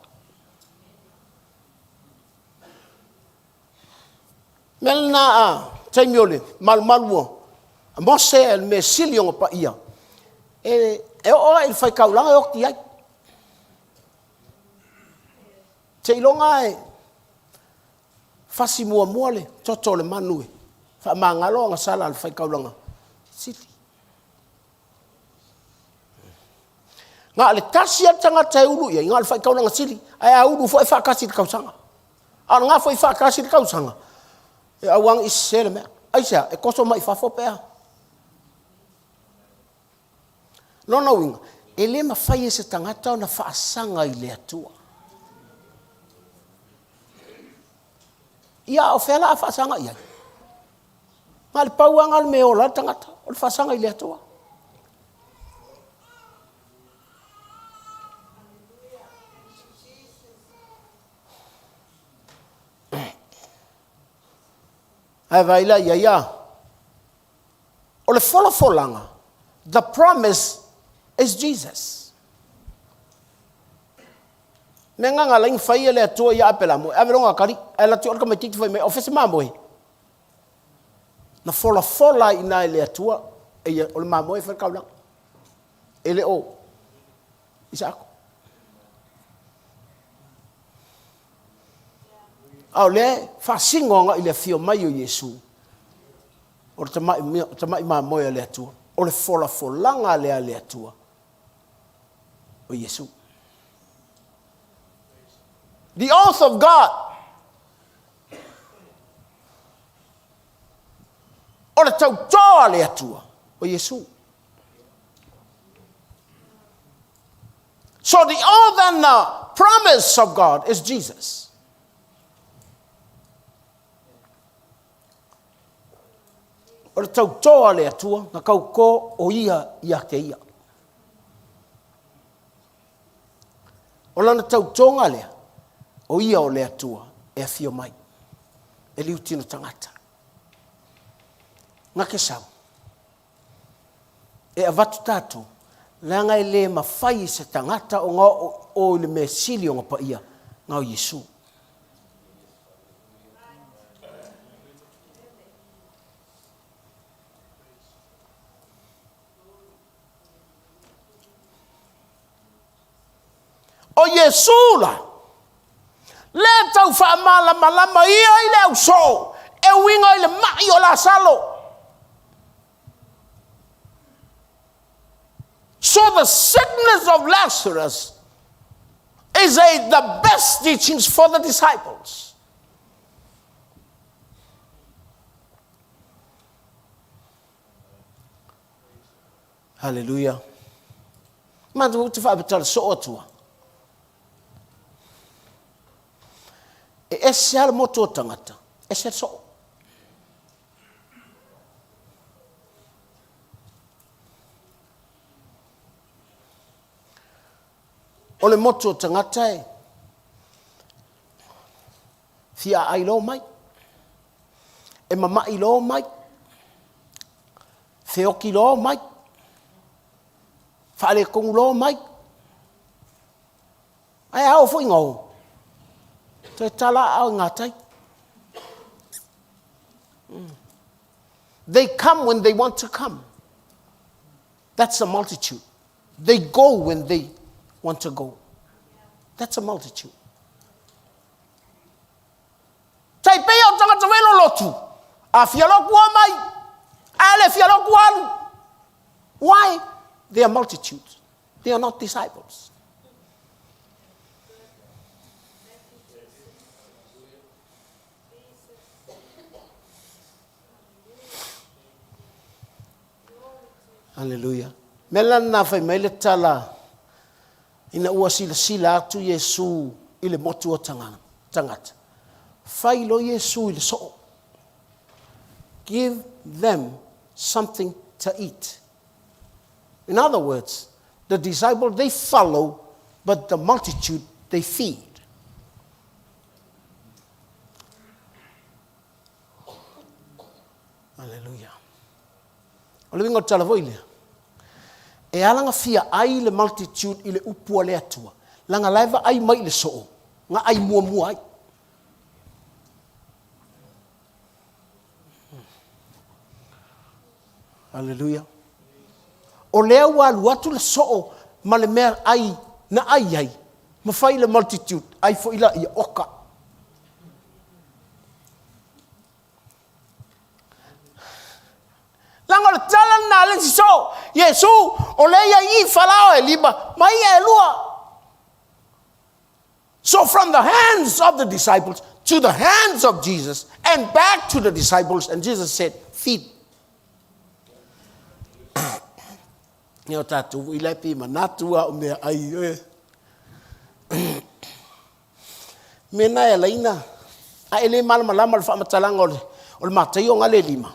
Mea lena a taimi o le malumalu o Mose, le mea sili ona paia, e, e oo lava i le faitaulaga e oti ai. Seiloga e fasi muamua le toto o le manu e faamagalo agasala a le faitaulaga. Sili. Na o le tasi lava le tagata e ulu i ai, na o le faitaulaga sili, ae a ulu foi e faatasi i le tausaga. A o lena foi e faatasi i le tausaga, e aua ne i sese le mea. Aisea? E toso mai fafo pe a. Lona uiga, e le mafai e se tagata ona faasaga i le Atua. Ia a o fea o le a faasaga i ai? Na o le pau lava lena o le mea e ola ai le tagata, o le faasaga i le Atua. Ae vaai la i ai a? O le folafolaga, the promise is Jesus. Mea na na ala ai ona fai e le Atua ia Aperaamo e ave lona atalii, ae alu atu i o le tamaitiiti fai mai, o fea se mamoe? Na folafola ai i ina e le Atua, e ia, o le mamoe e fai le taulaga. E le o Isaako. A o lea e faasino agai i le afio mai o Iesu, o le tamai mamoe a le Atua, o le folafolaga lea a le Atua o Iesu. The oath of God. O le tautō a le Atua o Iesu. So the oath and the promise of God is Jesus. O le tautō a le Atua, na tautō o ia ia te ia. O lana tautoga lea, o ia o le Atua e afio mai, e liu tino tagata. Na te sau, e avatu tatou, leaga e le mafai e se tagata ona oo i o i le mea sili ona paia, na o Iesu. O Iesu la, lea tau faamalamalama ia i le ausoo e uiga i le mai o Lasalo. So the sickness of Lazarus is a, the best teachings for the disciples. Haleluia. Matou te faamatala soo atua. E ese lava le motu o tagata, ese le soo. O le motu o tagata e fia aai loa mai, e mama'i loa mai, feoti loa mai, faaletonu loa mai. Ae a oo foi ina o, toe tala aao i gatai. They come when they want to come. That's the multitude. They go when they want to go. That's a multitude. Tai pei o tagata fai lolotu. A fia lotu o mai. A le fia lotu alu. Why? They are multitudes. They are not disciples. Aleluia. Mea la lena fai mai le tala ina ua silasila atu Iesu i le motu o tagata. Fai loa Iesu i le soo. Give them something to eat. In other words, the disciple they follow, but the multitude they feed. Aleluia. O le uiga o le tala foi lea, e ala na fia ai le multitude i le upu a le Atua, leaga la e vaai mai i le soo, na ai muamua ai. Aleluia. O lea ua alu atu le soo ma le mea ai na ai ai, ma fai le multitude, ai foi la ia oka. Leaga o le tala lena a le isi soo, Iesu, o lea e i ai i i falaoa e lima ma i'a e lua. So from the hands of the disciples to the hands of Jesus and back to the disciples and Jesus said, feed. Ia o tatou foi la e pei manatu a o mea ai e. Mea na e alaina, a e le malamalama le faamatalaga o le, o le Mataio lima,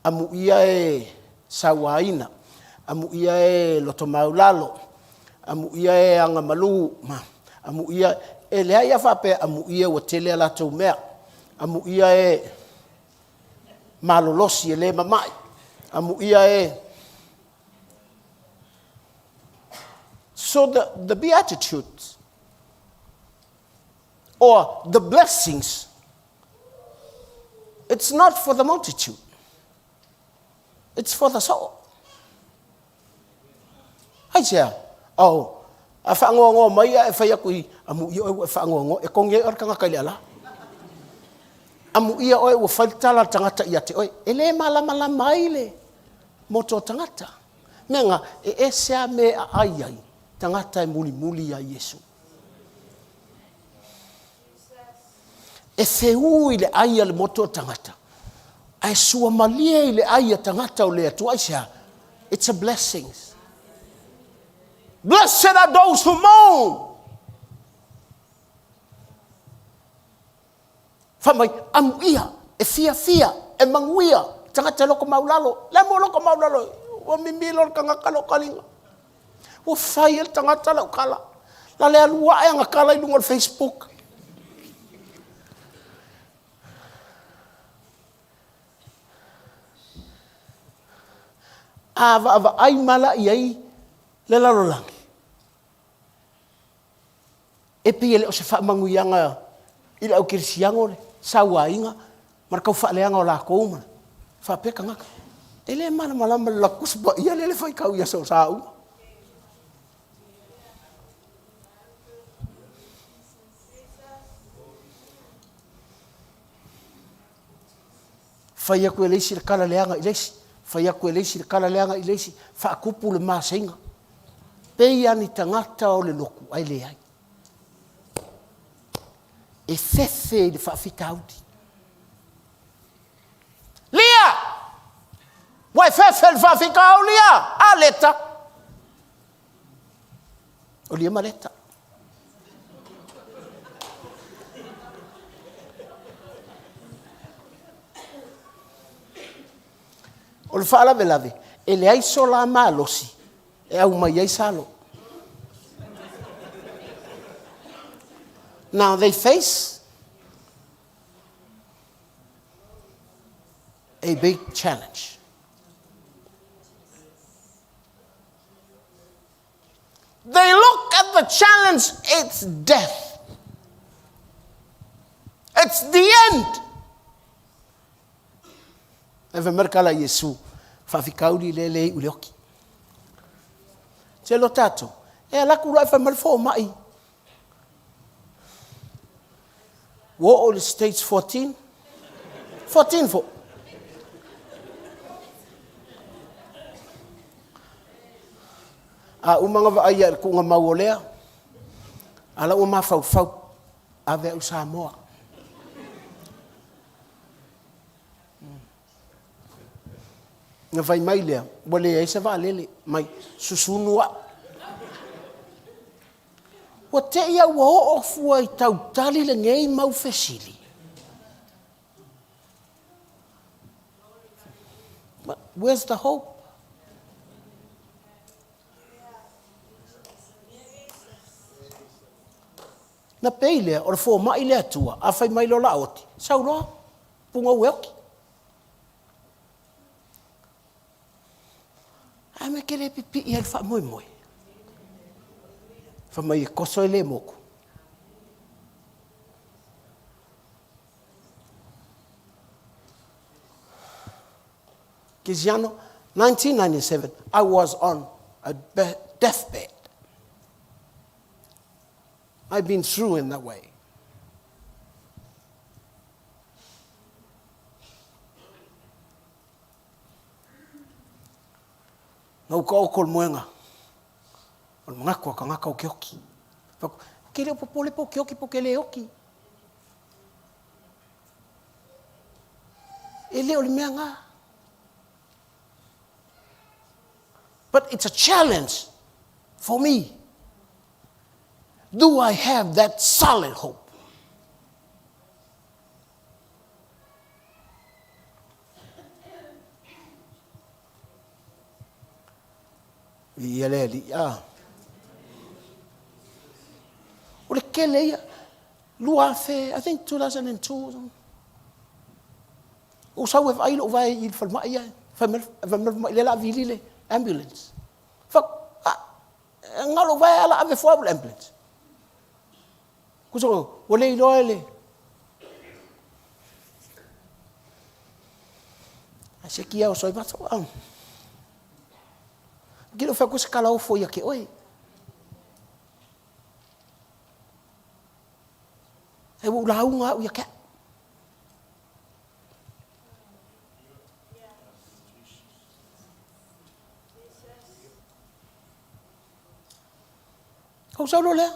amuia e sauaina, amuia e lotomaulalo, amuia e agamalu, amuia, e leai a faapea amuia ua tele a latou mea, amuia e malolosi e le mamai, amuia e So the, the Beatitudes or the blessings, it's not for the multitude. It's for the soul. Aisea? Oh, a whaangoangoa mai a e whai aku i, amuia oe ua e whaangoangoa, e kongi ai oe le tagata i le ala. Amuia oe ua fai le tala a le tagata ia te oe. E le malamalama ai le moto o tagata. Mea nga, e ese a me a ai ai, tagata e mulimuli ia Iesu. E feū i le ai a le moto o tagata, ae suamalie i le ai a tagata o le Atua. Aisea? It's a blessings. Blessed are those who mourn. Fai mai, amuia, e fiafia, e manuia, tagata e loko maulalo. Le mo loko maulalo, ua mimilo le tagata lou kaliga. Ua fai e le tagata lau kala. La le alu ae ana kala i luga o le Facebook. A vaavaai ma la i ai le lalolagi, E pei e le o se faamanuiaga i le au kerisiano le sauaina ma le tau faaleaga o lakou ma faapea tagata. E le malamalama i le latou Tusi Paia lea e faitau i aso sa uma. Fai atu e le isi le tala leaga i le isi, fai atu e le isi le tala leaga i le isi, faatupu le maseiga. Pei lava ni tagata o le lotu ae leai. E fefe i le faafitauli. Lia! Ua e fefe i le faafitauli a? A Leta! O Lia ma Leta. O le faalavelave, e leai so la malosi e aumai ai salo. Now they face a big challenge. They look at the challenge, it's death. It's the end. E fai mai le tala a Iesu, faafitauli lea e le iu i le oti. Tele o tatou, e alu atu loa ae fai mai le fomai, ua oo i le stage 14, 14 foi. A uma ona vaai i le tuugamau o lea, a la ua mafaufau, ave au i Samoa. Ona fai mai lea, ua leai se vaalele, mai susunu au. Ua te i a ua oo fua i tautali lenei mau fesili. But where's the hope? Na pei lea, o le fomai le Atua, a fai mai loa la oti, sau loa, pugou e oti. Ae mea ke le pipii ai le faamoemoe. Fai mai e koso e le moku. Kisiano, 1997, I was on a deathbed. I've been through in that way. Na ou taoto le moega o le manatu o tagata ou te oti. Fai atu, ou te le o popole pe ou te oti pe ou te le oti. E le o le mea na. But it's a challenge for me. Do I have that solid hope? Viia le Alii, a. O le kele ia, 2000, I think 2002. Ou sau e vaai lou vae i le falemai ia, fai mai le falemai lea la vili le ambulance. Fai ah, na o lou vae ala ave fua au le ambulance. Kusa ua le iloa e le Ai se kia o soi matou au. Ki lo whaku se kala ofo ia ke oe. E ua lauga au ia ke. Ou sau loa lea.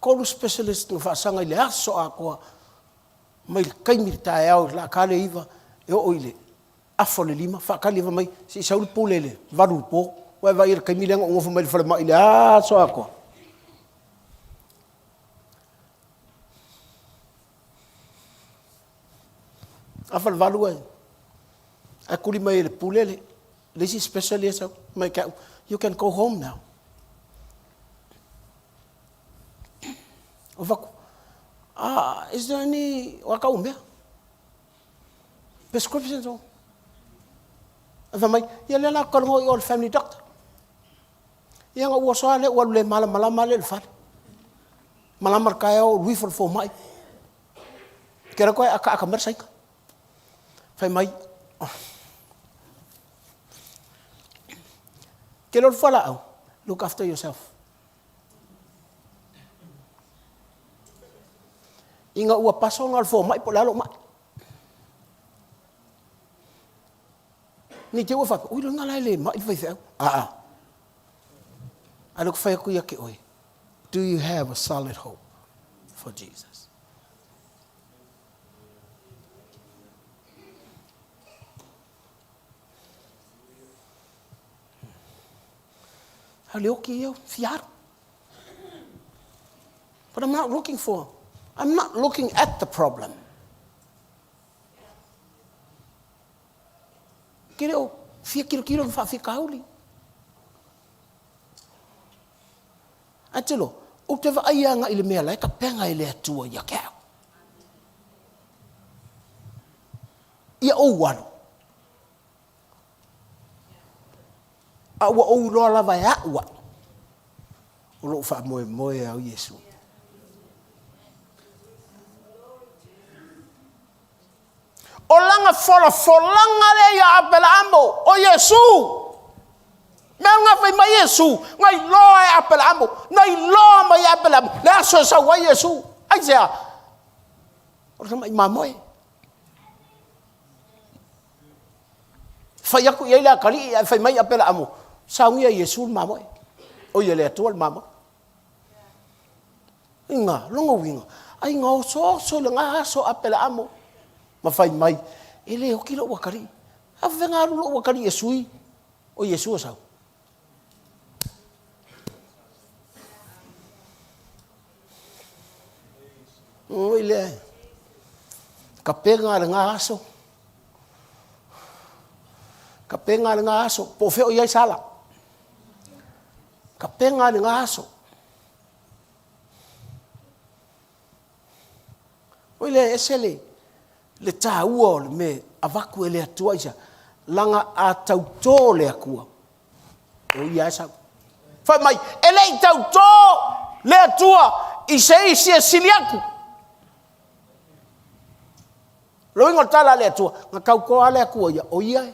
Kolu specialist na faasaga i le aso atoa mai le taimi i le taeao i le ta le 9 e oo i le afa o le 5, faatali fai mai se i sau le pule i le 8 i le po. Ua e vaai i le taimi lea na ou nofo mai ai i le falemai i le aso atoa. Afa le 8 ae ae tuli mai e le pule le le isi special ia sau mai ke au, you can go home now. O faku, ah, is there any, o a kau mea? Prescriptions o? Ae fai mai, ia lea la talanoa i o le family doctor. Ia na ou oso lava lea ou alu le malamalama lea i le fale. Malama le taeao ou alu ifo i le fomai. Ke alu atu ae ataata mai le saika. Fai mai, ke le o le fualaau, look after yourself. Ina ua paso na o le fomai po o le a lou mai. Ne i te i ua faapea, oi loiga la e le mai le faifeau. Aa. A o lea ou te fai atu ia te oe, do you have a solid hope for Jesus? A o le oki ia o fia alu. But I'm not looking for, I'm not looking at the problem. Ke le o fia kilokilo na faafitauli. Ae tilo, ou te vaai agai i le mea la e tapena e le Atua ia te au. Ia ou alu. A ua ou iloa lava e a'u a'u o lo'u faamoemoe au Iesu. O lana folafolaga lea ia Aperaamo, o Iesu. Mea na fai mai Iesu, na iloa e Aperaamo, na iloa mai e Aperaamo le aso e sau ai Iesu. Aisea? O le tamai mamoe. Fai atu i ai le atalii ae fai mai Aperaamo, saunia e Iesu le mamoe. O ia le Atua le mamoe. Inga, lona uiga, ai na osooso i lena aso Aperaamo ma fai mai, e le oti lou atalii. A faafefea alu lou atalii e sui o Iesu e sau? Oi lea, kapega lena aso, kapega lena aso, po o fea o i ai Sala. Kapega lena aso. Oi lea, ese le, le taua o le mea avatu e le Atua aisea? Leaga a tautō le Atua, o ia e sau. Fai mai, e le i tautō le Atua i se isi e sili atu. Le uiga o le tala a le Atua, na tautō lava le Atua ia, o ia e.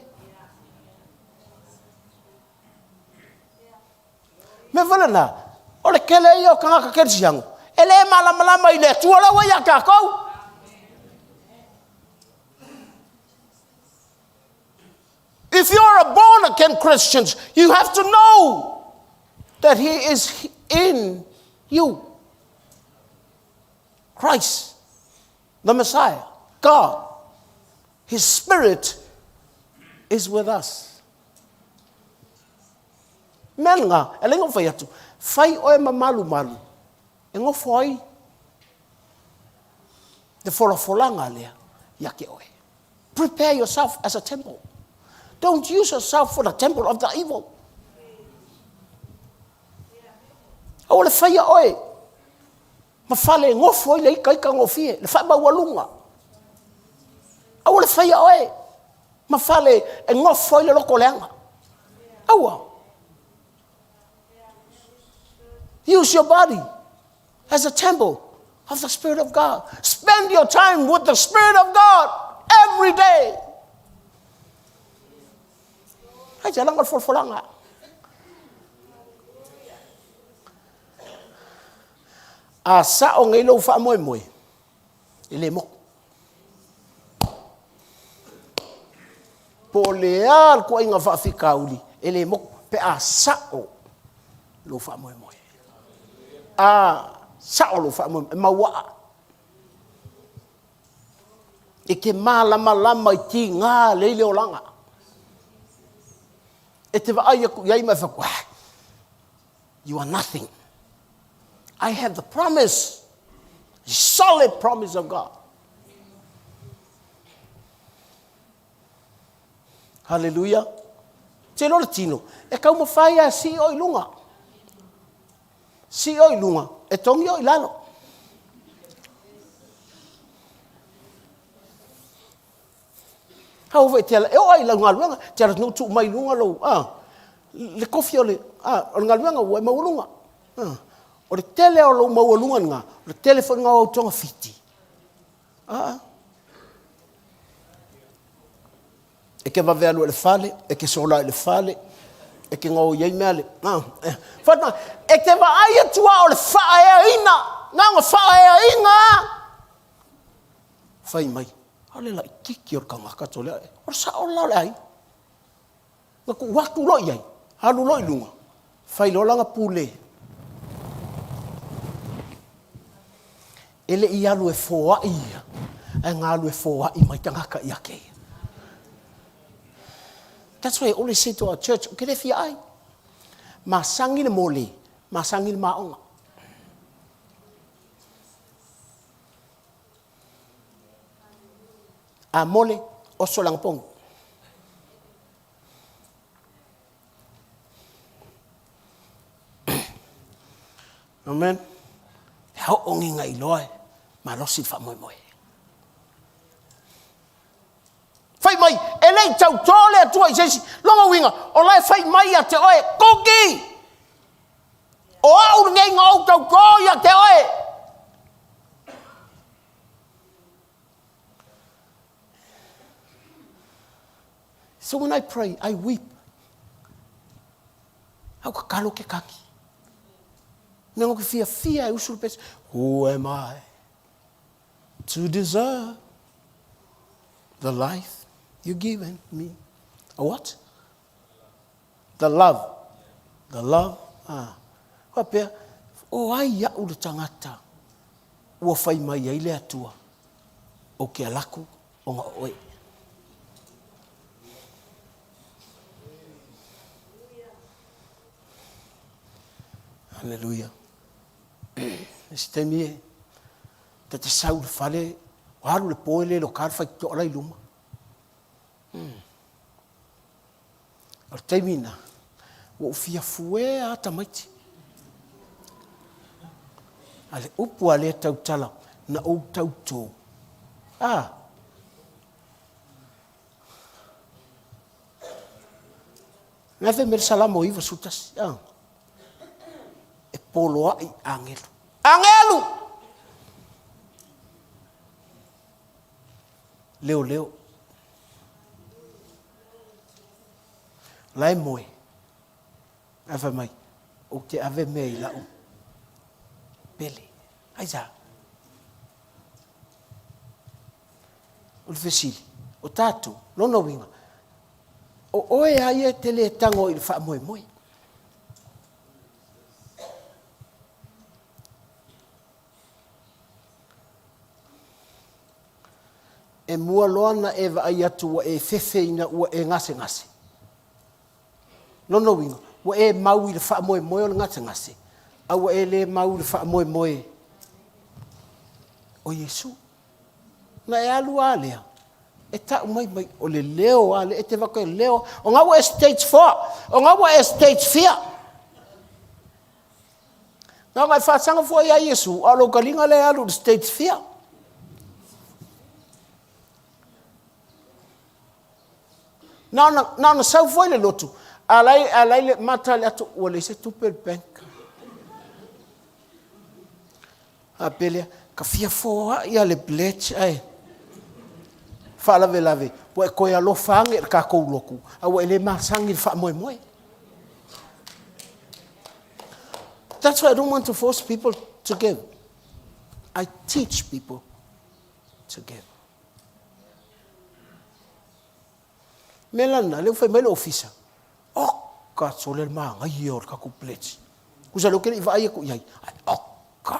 Mea foi lena, o le tele ia o tagata kerisiano, e le malamalama i le Atua la ua ia tatou. If you are a born again Christian, you have to know that He is in you. Christ, the Messiah, God, His Spirit is with us. Mea lena, e leai na ou fai atu, fai oe ma malumalu e nofo ai le folafolaga lea ia te oe. Prepare yourself as a temple. Don't use yourself for the temple of the evil. Aua le faia oe ma fale e nofo ai le ikaika gofie, le faamaualuga. Aua le faia oe ma fale e nofo ai le loto leaga. Aua. Use your body as a temple of the Spirit of God. Spend your time with the Spirit of God every day. Hai te alanga o le folafolaga. A sao nei lou faamoemoe, e le moku. Po o le a le tuuaiga faafitauli, e le moku pe a sao lou faamoemoe. A sao lou faamoemoe, e mauaa. E te malamalama i tiga lelei le olaga. E te vaai atu i ai ma e fai atu, ah, you are nothing. I have the promise, the solid promise of God. Hallelujah. Te iloa le tino, e taumafai lava e sii oe i luga. Sii oe i luga, e togi oe i lalo. Aua foi e te ala, e oo lava i lau galuega, e te alu atu nei ua tuu mai i luga lou, a, le kofi o le, a, o le galuega ua e maualuga. A, o le tele o lou maualuga lena, o le tele foi lena o au togafiti. A, e te vave alu i le fale, e te sola i le fale, e te gaoi ai mea le, a, e, whana, e te vaai atu lava o le faaeaina, na ona faaeaina lava. Fai mai, a o le laititi o le tagata tole ae, o le sao la o le aiga. Na tuu atu loa i ai, alu loa i luga, fai loa lana pule. E le i alu e foai ia, ae na alu e foai mai tagata ia te ia. That's why I always say to our church, ou te le fia ai. Masani le mole, masani le maoga. A mole, oso le agapogi. Amen. E aoogiga iloa e malosi le faamoemoe. Fai mai, e le i tautō le Atua i se isi. Lona uiga, o la e fai mai ia te oe, Kuki! O au lenei na ou tautō ia te oe. So when I pray, I weep. Au tatalo ke kaki. Mea ngo ke fiafia e usu le pese. Who am I to deserve the life you given me? A what? The love. The love. Ah. Faapea, o ai au le tagata ua fai mai ai le Atua, ou te ala atu ona o oe. Haleluia. I se taimi e, ta te sau i le fale, ua alu le po e le iloa ka le faitotoa la i luma. O le taimi lena, ua ou fia fuea lava tamaiti. A le upu a lea tautala, na ou tautō. A! Na fai mai le Salamo 91, a! E poloai agelu. Agelu! Leoleo. La e moe. Ae fai mai, ou te ave mea i lau pele. Aisea? O le fesili, o tatou, lona uiga, O oe lava ia e te le tago i le faamoemoe. E mua loa ona e vaai atu ua e fefe ina ua e gasegase. Lona uiga, ua e mau i le faamoemoe o le gasegase, a ua e le mau i le faamoemoe o Iesu. Ona e alu lava lea e tau mai mai, o le leo lava lea e te avatu e leo, o lena ua e stage 4, o lena ua e stage fia. Na ona e faasaga fua ia Iesu, a o lou taliga lea e alu i le stage fia. Na ona sau foi i le lotu, a o la e i le mata i le ato, ua leai se tupe i le bank. Faapea lea, ta fia foai lava i le pledge ae faalavelave ua e toe alofa ane i le tatou lotu ae ua e le masani i le faamoemoe. That's why I don't want to force people to give. I teach people to give. Mea la lena, lea ua fai mai le ofisa, oka sole le manaia o le tatou pledge. Tusa o lea ou te le i vaai atu i ai, ae oka.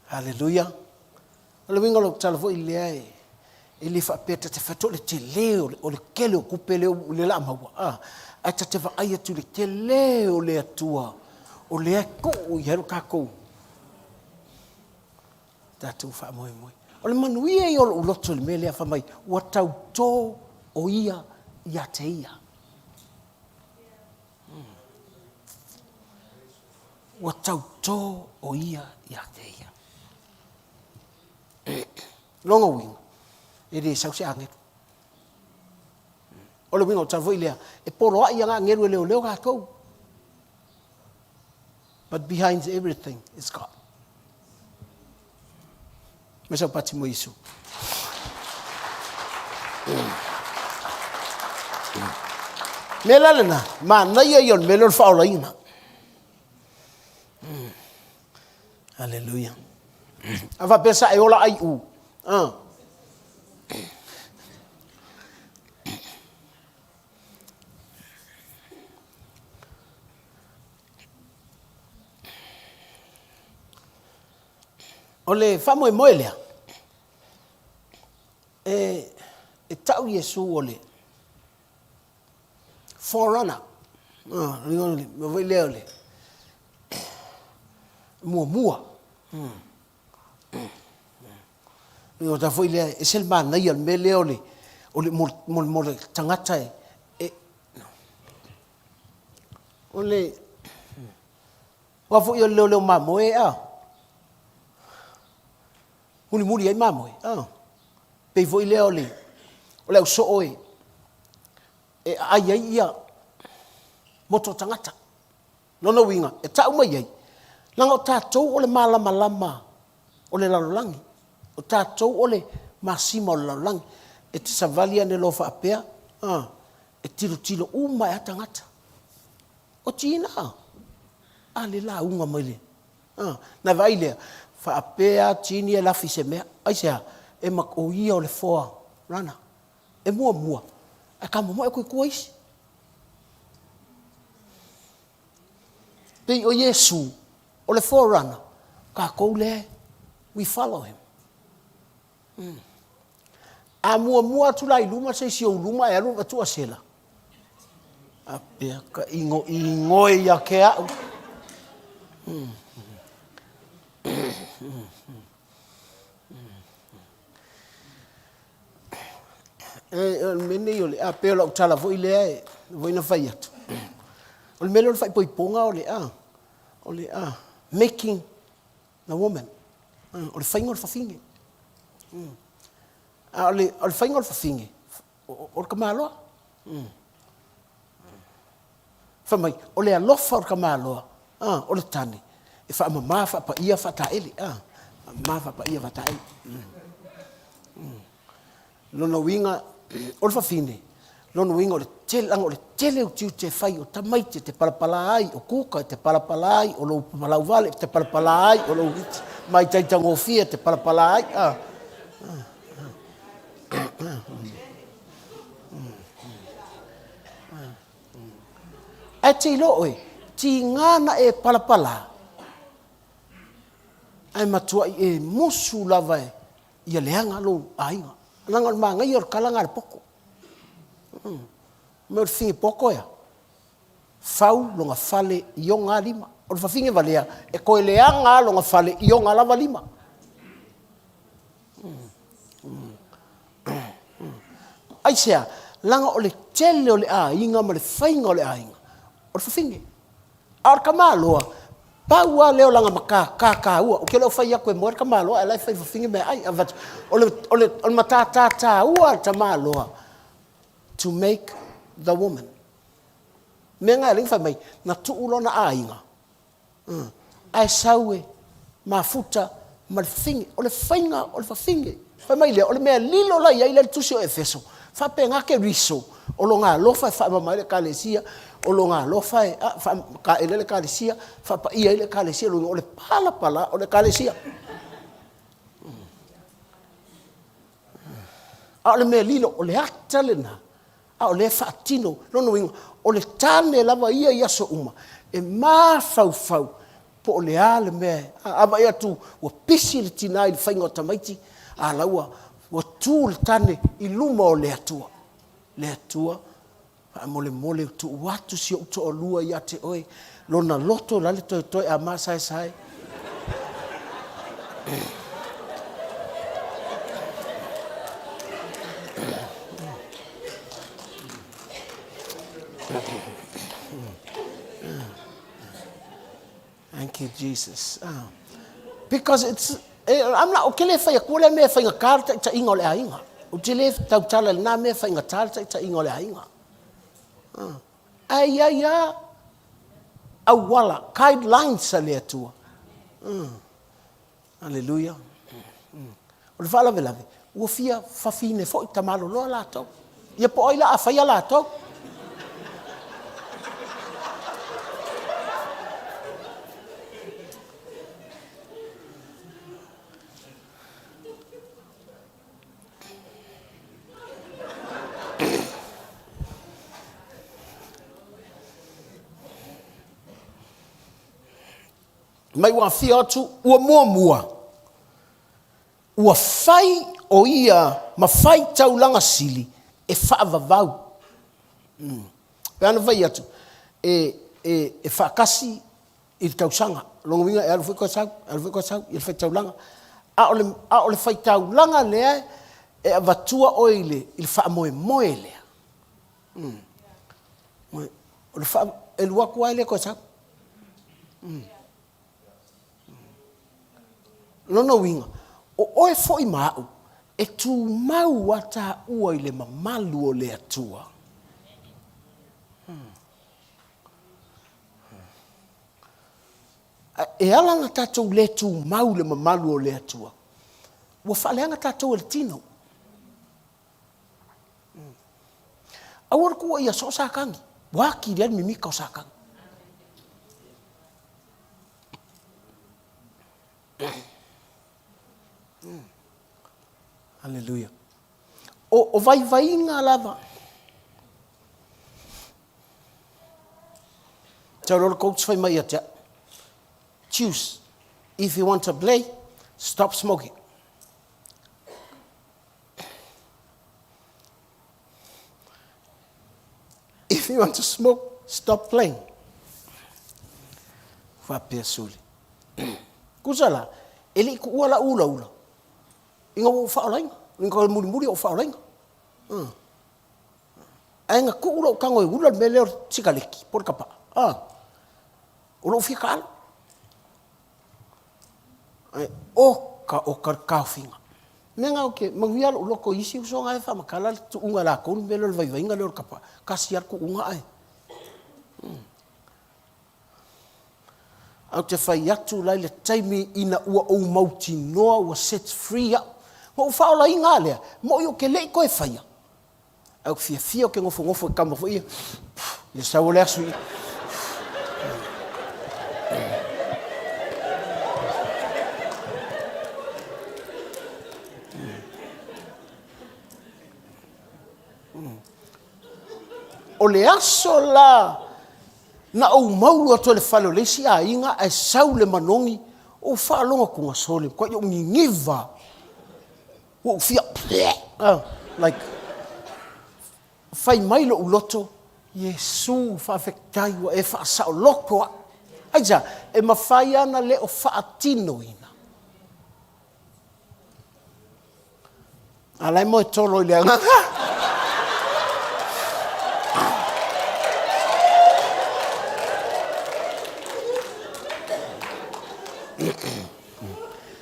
Haleluia. O le uiga o lau tala foi lea, e le faapea ta te fai atu o le tele o le tele o tupe lea o le a maua, a, ae ta te vaai atu i le tele o le Atua o lea e tuu i ai lo tatou tatou faamoemoe. O le manuia ia o lou loto i le mea lea, fai mai, ua tauto o Ia ia te ia. Ua tauto o Ia ia te ia. Lona uiga, e le sau se agelu. O le uiga o le tala foi lea, e poloai lava agelu e leoleo tatou. But behind everything is God. Me sau pati mo Iesu. Mea la lena, manaia ia o le mea lea o le faaolaina. Haleluia. A faapea sa e ola ai u. Ah. O le faamoemoe lea, e, e tau Iesu o le forerunner. Ah, le mea foi lea o le muamua. O ta foi lea, ese le manaia o le mea lea o le, o le, mo, mo, mo le tagata e, e o le, aua foi o le leoleo mamoe a, mulimuli ai mamoe, a, pei foi lea o le, o le ausoo e, e aai ai ia moto o tagata. Lona uiga, e tau mai ai, leaga o tatou o le malamalama o le lalolagi, o tatou o le masima o le lalolagi. E te savali ane loa faapea, a, e tilotilo uma ai lava tagata. O Tina, a le lauga mai le, a, na vaai lea, faapea lava Tini e lafi i se mea. Aisea? E ma, o ia o le foa runner. E muamua, ae tamomoe atu i tua isi. Pei o Iesu, o le forerunner, tatou lea, we follow him. Mm. A muamua atu la i luma se isi ou luma e alu avatu asela. A pea ka ingo ingoe ia ke au. Mm. Mm. Mm. E, o le mea nei o le, a pei o lau tala foi lea e foi na fai atu. O le mea lea o le faaipoipoga o le, a, o le, a, making the woman. O le faiga o le fafine. Mm. A o le, o le faiga o le fafine, o, o le tamaloa. Mm. Fai mai, o le alofa o le tamaloa, a, o le tane, e faamama, faapaia, faataele, a, faamama, faapaia, faataele. Mm. Mm. Lona uiga, o le fafine, Lona uiga o le tele, leaga o le tele o tiute e fai, o tamaiti e te palapala ai, o kuka e te palapala ai, o lou malauvale e te palapala ai, o lou maitaitagofie e te palapala ai. A, Ae te iloa oe, tiga na e palapala, ae matuai e musu lava e ia leaga lou aiga. Leaga o le manaia o le tala lena a le poto. Mea o le fafine poto e a? Fau lona fale i ona lima. O le fafine valea, e toe leaga lava lona fale i ona lava lima. Aisea? Leaga o le tele o le aiga ma le faiga o le aiga, o le fafine. A o le tamaloa, pau lava lea o lana matata taua, ou te le o fai atu e moe le tamaloa ae o la e fai e le fafine meaai. O le matata taua a le tamaloa, to make the woman. O le mea lena e ala ai ona fai mai, na tuu lona aiga, ae sau e mafuta ma le fafine. O le faiga o le fafine. Fai mai lea, o le mea lilo la e i ai le tusi o Efeso, faapena Keriso, o lona alofa e faamama ai le Ekalesia, o lona alofa e faataele ai le Ekalesia, faapaia ai le Ekalesia, lona uiga o le palapala o le Ekalesia. A o le mea lilo, o le ata lena, a o lea e faatino. Lona uiga, o le tane lava ia i aso uma, e mafaufau po o le a le mea. A vaai atu ua pisi le tina i le faiga o tamaiti, a la ua tu le tane i luma o le Atua. Le Atua, faamolemole tuu atu si ou toalua ia te oe, lona loto o le a le toetoe a masaesae. Thank you, Jesus. Ah. Because it's, eh, I'm not, ou te le fai atua lea mea e faigata le taitaiga o le aiga. Ou te le tautala i lena mea e faigata le taitaiga o le aiga. Ah. Ae i ai lava auala, guidelines a le Atua. Mm. Aleluia. Mm. O le faalavelave, ua fia fafine foi tamaloloa latou. Ia po o ai la a faia latou. Mai ua afio atu ua muamua, ua fai o ia ma fai taulaga sili e faavavau. Mm. Pe ana fai atu, e, e, e faatasi i le tausaga. O lona uiga e alu foi toe sau, alu foi toe sau i le faitaulaga. A o le, a o le faitaulaga lea e avatua oe i le, i le faamoemoe lea. Mm. O le faa, e alu atu lava e le toe sau. Mm. Lona uiga, o oe foi ma au, e tumau a taua i le mamalu o le Atua. Mm. E ala ona tatou le tumau i le mamalu o le Atua, ua faaleaga tatou e le tino. Aua le tuua ia soo Satani, ua atili ai le mimita o Satani. Aleluia. O, o vaivaiga lava. Sau loa le coach fai mai ia te au, choose, if you want to play, stop smoking. If you want to smoke, stop playing. Faapea suli. Kusa la, e le i tuua lau ulaula, ina ua ou faaolaina, ina toe mulimuli ou faaolaina. Uh. Ae na tuu lou tago e ula le mea lea o le sikaleki po o le tapaa. Ah. O lou fia taalo. Ae oka oka le taofiga. Mea na ou te manuia lou loto i isi usoga e faamatala le tuuga e latou le mea lea o le vaivaiga lea o le tapaa. Tasi lava le tuuga ae. Hmm. Ae ou te fai atu la i le taimi ina ua ou mautinoa ua set free au. Na ou faaolaina lava lea, mo'i ou te le i toe faia. Ae ou te fiafia ou te nofonofo i kama foi ia, ia sau le aso ia. O le aso la na ou maulu atu ai i le fale o le isi aiga ae sau le manogi, ou faalogo atu na sole, matuai ou niniva lava. Ua ou fia like fai mai lou loto, Iesu faafetai ua e faasaoloto au. Aisea? E mafai lava ona le o faatinoina. A o la e moe tolo i le agaga.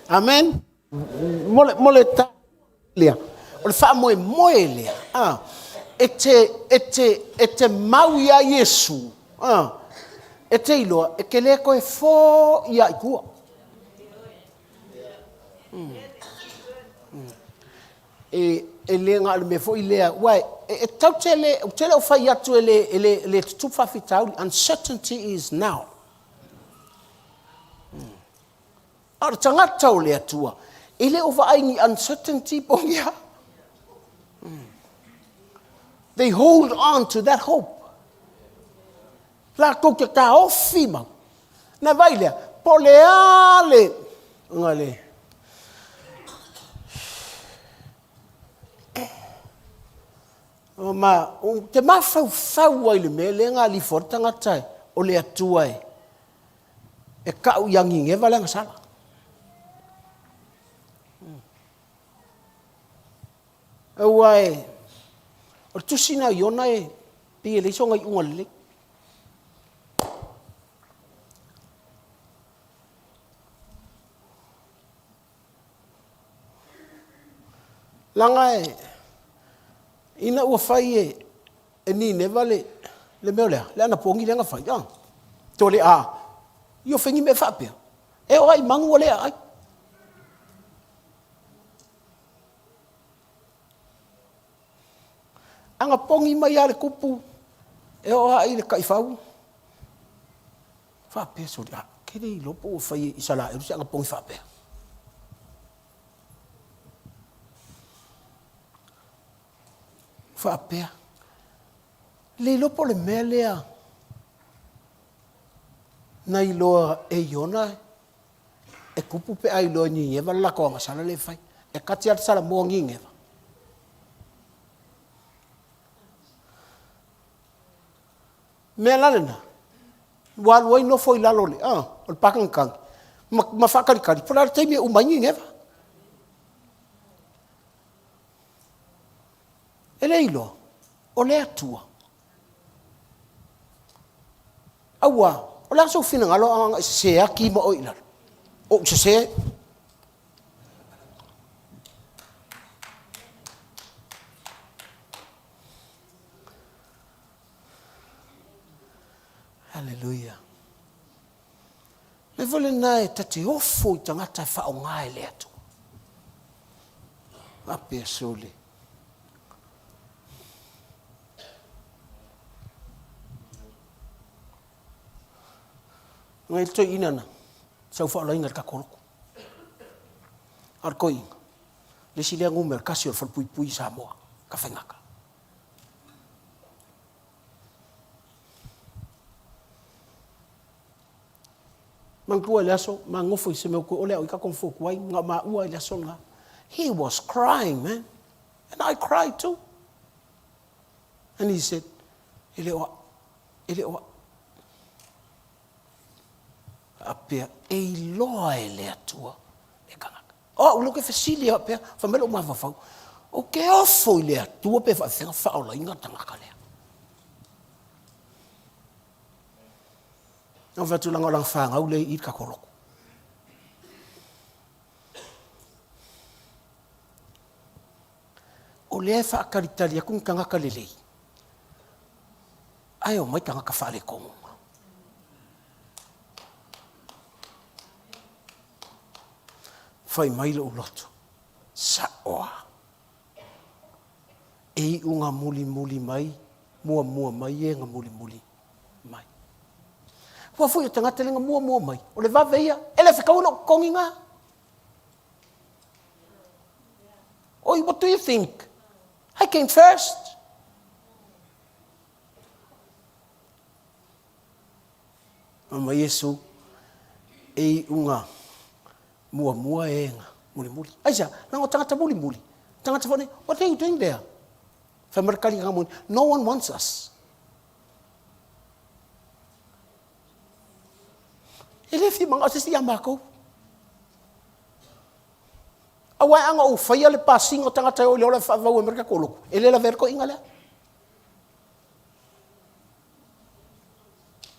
Amen. Mo le, mo le ta lea, o le faamoemoe lea, a, e te, e te, e te mau iā Iesu, a, e te iloa, e te le toe fo'i lava i tua. E, e le na o le mea foi lea, aua e, e tatou te le, ou te le o fai atu e le, e le, e le tutupu faafitauli, uncertainty is now. A o le tagata o le Atua, e le o vaai i ni uncertainty po o ni a. They hold on to that hope. Latou te taofi mau. Na vai lea, po o le a le, ona le, ma, ou te mafaufau ai i le mea lea na alifo ai le tagata o le Atua e, e tau ia Nineva le agasala. Aua e, o le tusi lena a Iona e pei e leai sona iuga lelei. Leaga e, ina ua fai e, e Nineva le, le mea o le a? Le anapogi lea na fai, a? Tole a, i o fengi mea faapea, e oo lava i manu ua le aai. Anapogi mai lava le tupu, e oo lava i le taifau, faapea, sole, a, ou te le iloa po ua fai e Isaraelu se anapogi faapea. Faapea, le iloa po o le mea lea na iloa e Iona e tupu pe a iloa e Nineva le latou agasala lea e fai. E kati lava le salamoa Nineva. Mea la lena, ua alu ai nofo i lalo o le, o le pakagikagi ma, ma faatalitali po o le a le taimi e uma ai Nineva. E le iloa, o le Atua. Aua, o le a sou finagalo a na e sese ati ma oe i lalo? O ou sese? Haleluia. Mea foi lena e ta te ofo i tagata e faaaoga e le Atua. Faapea sole. Ngai le toeaina na sau faaolaina i le tatou lotu. A o le toeaina, le isi lea numera tasi o le falepuipui i Samoa, Tafaigata. Manatua i le aso, ma nofo i se mea o le au i ka kong foku ai, nga ma ua i le aso nga. He was crying, man. And I cried too. And he said, e le o au, e le o au. Faapea, e iloa e le Atua le tagata. O au lea ou te fesili faapea, fai mai lou mafaufau, ou te ofo i le Atua pe faafefea ona faaolaina le tagata lea. Na ou fai atu leaga o lana fanau lea i i le tatou lotu. O lea e faatalitali atu ni tagata lelei, ae omai tagata faaletonu. Fai mai lou loto, sa'o lava. E iuga mulimuli mai, muamua mai e na mulimuli mai. Aua foi o tagata le na muamua mai, o le vave ia, e le fetaui lou totogi na. Oi, what do you think? I came first. Fai mai Iesu, E iuga muamua e na mulimuli. Aisea? Leaga o tagata mulimuli, tagata foi nei, what are you doing there? Fai mai le tali na moni, no one wants us. E le fia manao se isi ia matou. Aua e ana ou faia le pasiga o tagata e o i le ola e faavavau ai mai le tatou lotu, e le lavea le toeaina lea.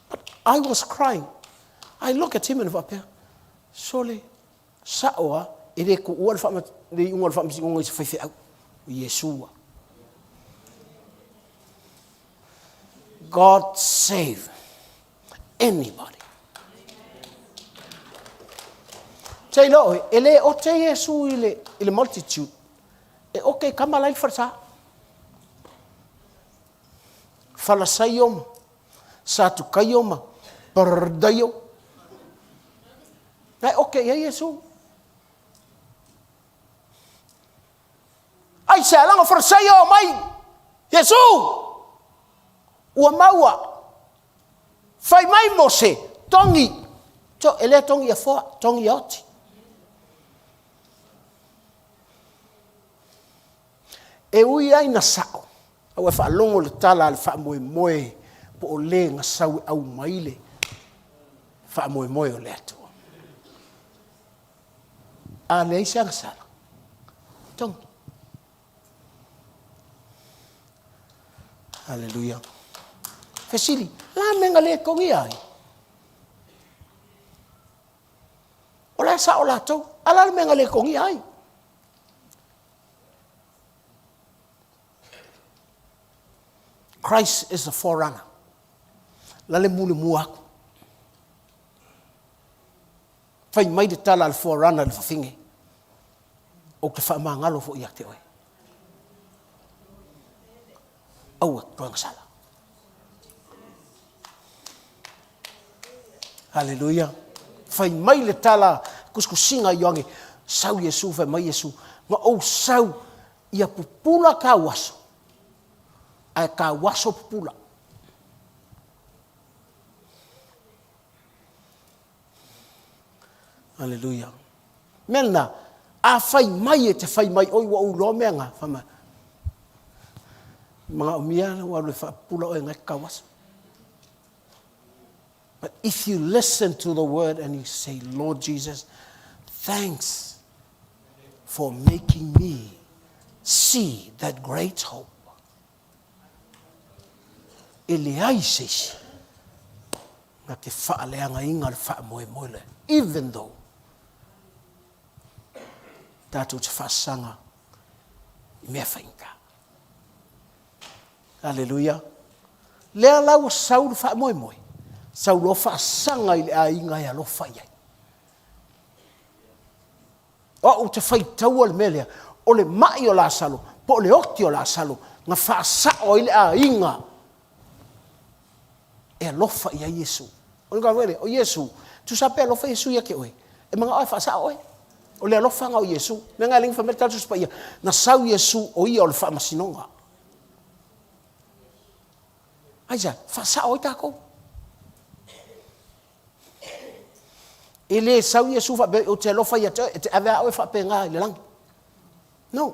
But I was crying. I look at him and faapea, sole, sa'o a, e le tuua le, faama, le iuga o le faamasinoga i se faifeau, o Iesu a. God save anybody. Te iloa oe, e le ote Iesu i le, i le multitude, e ote i tama la i le falesa. Falasaio ma Satukaio ma Pardaio. Na e oke i ai Iesu. Aisea, leaga o Farisaio omai, Iesu! Ua maua, fai mai Mose, togi, to, e le togi ia foa, togi ia oti. E ui ai na sa'o, a ua e faalogo i le tala a le faamoemoe po o le na sau e aumai le faamoemoe o le Atua. A leai se agasala, togi. Haleluia. Fesili, la mea na le togia ai? O la e sa'o latou, a la le mea na le togia ai? Christ is the forerunner. La le mulimua aku. Fai mai le tala a le forerunner i le fafine, Ou te faamagalo foi ia te oe. Aua e toe gasala. Haleluia. Fai mai le tala kusikusiga a Ioane, sau Iesu, fai mai Iesu, na ou sau ia pupula tau aso, ae tau aso pupula. Haleluia. Mea lena, a fai mai e te fai mai oi ua ou iloa mea na, fai mai, manaomia ua alu e faapupula oe na e tau aso. But if you listen to the word and you say, Lord Jesus, thanks for making me see that great hope. E leai se isi na te faaleagaina le faamoemoe lea, even though tatou te faasaga i mea faigata. Aleluia. Lea la ua sau le faamoemoe, sau loa faasaga i le aiga e alofa i ai. O au ou te faitaua le mea lea, o le mai o Lasalo, po o le oti o Lasalo, na faasao ai le aiga e alofa i ai Iesu. O le mea foi lea, o Iesu, tusa pe alofa Iesu ia te oe, e manao e faasao oe. O le alofaga o Iesu. Mea na e alii fai mai le tala Tusi Paia, na sau Iesu o ia o le faamasinoga. Aisea? Faasao ai tatou. E le sau Iesu faapea, ou te alofa ia te oe, e te ave a oe faapena i le lagi. No.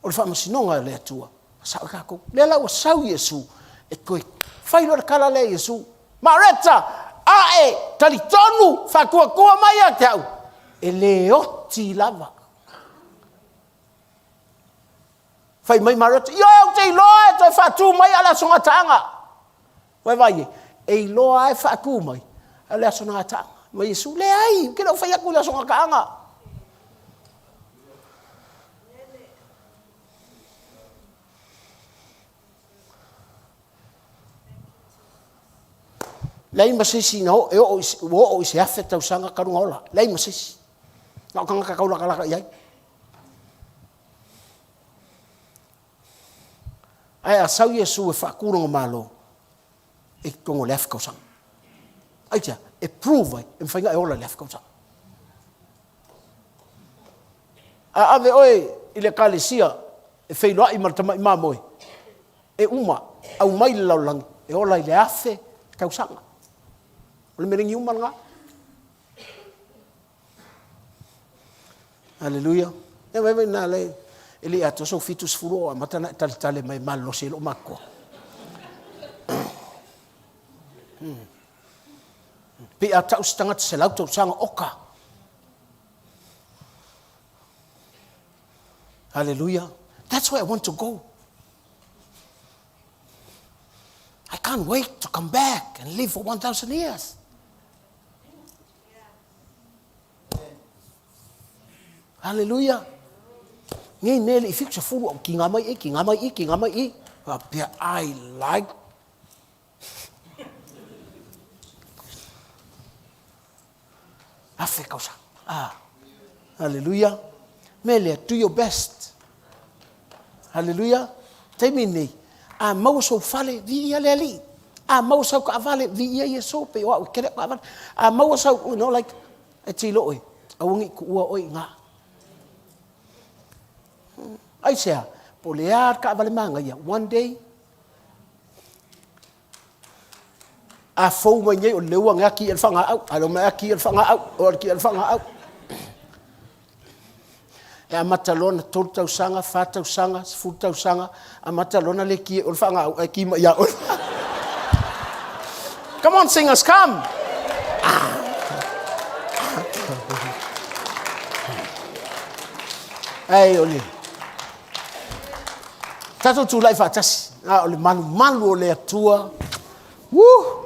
O le faamasinoga o le Atua, sao tatou. Lea la ua sau Iesu, e toe fai loa le tala lea Iesu, Mareta, ae, talitonu, faatuatua mai ia te au, e le oti lava. Fai mai Mareta, ioe ou te iloa e toe faatu mai a o le Aso Gataaga. Ua e vaai i ai? E iloa lava e faatu mai a o le Aso Gataaga. Mai Iesu, leai, ou te le o fai atu i le Aso Gataaga. Leai ma se isi na oo, e oo, ua oo i se 1000 tausaga talu ona ola. Leai ma se isi. Na o tagata taulatalata i ai. Ae a sau Iesu e faaku lona Malo, e i totonu o le 1000 tausaga. Aisea? E prove ai, e mafai ona e ola i le 1000 tausaga. A ave oe i le ekalesia e feiloai ma le tamai mamoe, e uma, aumai le lalolagi, e ola i le 1000 tausaga. O le meleniuma lena. Aleluia. Ia vaai mai na le e le i atoa sou 70 o amata ona e taletale mai e malolosi ai lou matutua. Hmm. Pei a tau se tagata 100 tausaga oka. Hallelujah. That's where I want to go. I can't wait to come back and live for 1,000 years. Hallelujah. Nei mea le i 70 au ki ngā mai i, ki ngā mai i, ki ngā mai i. Faapea, I like. Afe kausa. Ah. Hallelujah. Mea lea, do your best. Hallelujah. Taimi nei, a maua sou fale, viia le Alii. A maua sau taavale, viia Iesu, pei o au e tele au taavale. A maua sau, you know, like, e tilo oe, aua ne i tuua oe i ina. Aisea? Po o le a le taavale manaia, one day, A fou mai nei o le ua ane ati i le fagaau, a le mai ati i le fagaau, o le i le fagaau. E amata loa na tolu tausaga, fa tausaga, sefulu tausaga, amata loa na le ki o le fagaau, ae ki mai ia oe. Come on singers, come! Ah. Ai o le Tatou tulai faatasi. A o le malumalu o le Atua. Woo!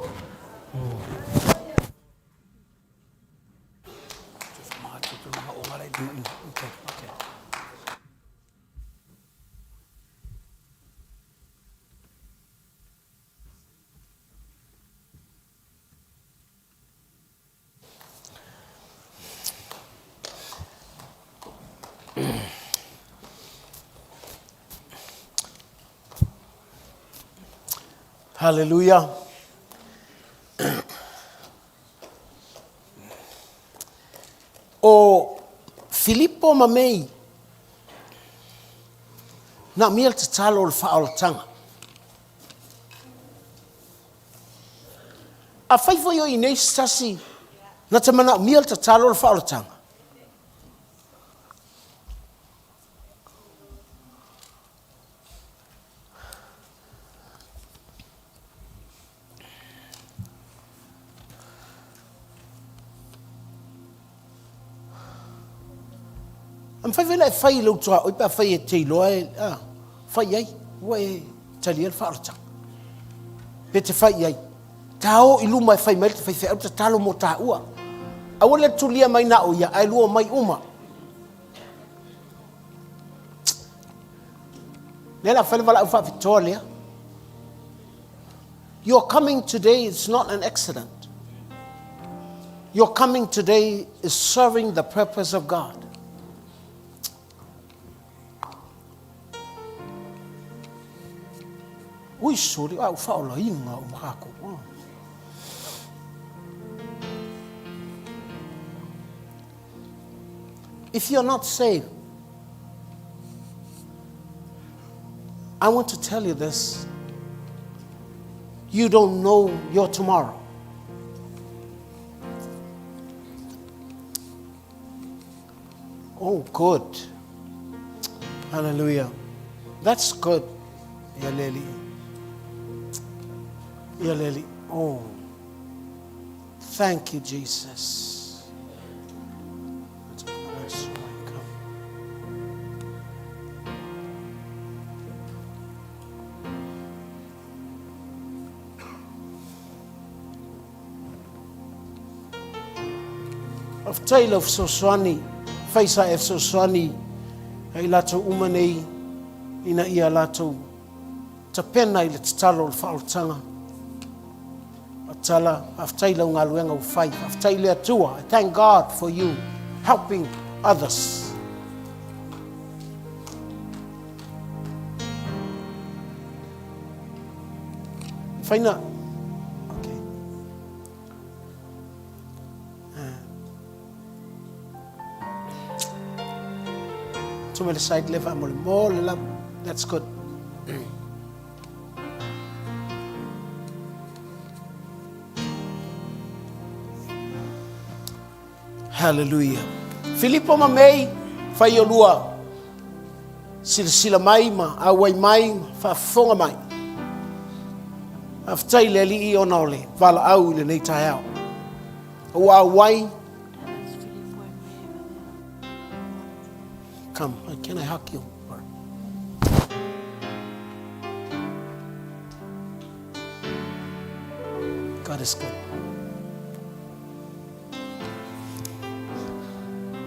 Okay, okay. Haleluia. O Filipo ma Mei, na mia le tatalo o le faaolataga. Afai foi o i inei se tasi na te manaomia le tatalo o le faaolataga, A mafai foi ona e fai i lou tuaoi pe afai e te iloa e, a, fai i ai, ua e talia le faaolataga. Pe te fai i ai, ta o i luma e fai mai le faifeau tatalo mo taua. Aua le tulia mai na o ia, ae lua mai uma. Lea la fai le valaau faapitoa lea. Your coming today is not an accident. Your coming today is serving the purpose of God. Ui, sorry, a u whaolainga o makako. Oh. If you're not saved, I want to tell you this. You don't know your tomorrow. Oh, good. Hallelujah. That's good. Ia Leli. Oh. Thank you, Jesus. Faafetai i lau fesoasoani, fai sa e fesoasoani ai latou uma nei ina ia latou Tapena i le tatalo o le faaolataga. Tala, faafetai i lau galuega ua fai. Faafetai i le Atua. I thank God for you helping others. Faina. Okay. Tuu mai le side le faamolemole lava. That's good. Hallelujah. Filipo ma Mei, fai olua silasila mai ma auai mai ma faafofoga mai. Faafetai i le Alii ona o le valaau i lenei taeao. Ua auai. Come, can I hug you? God is good.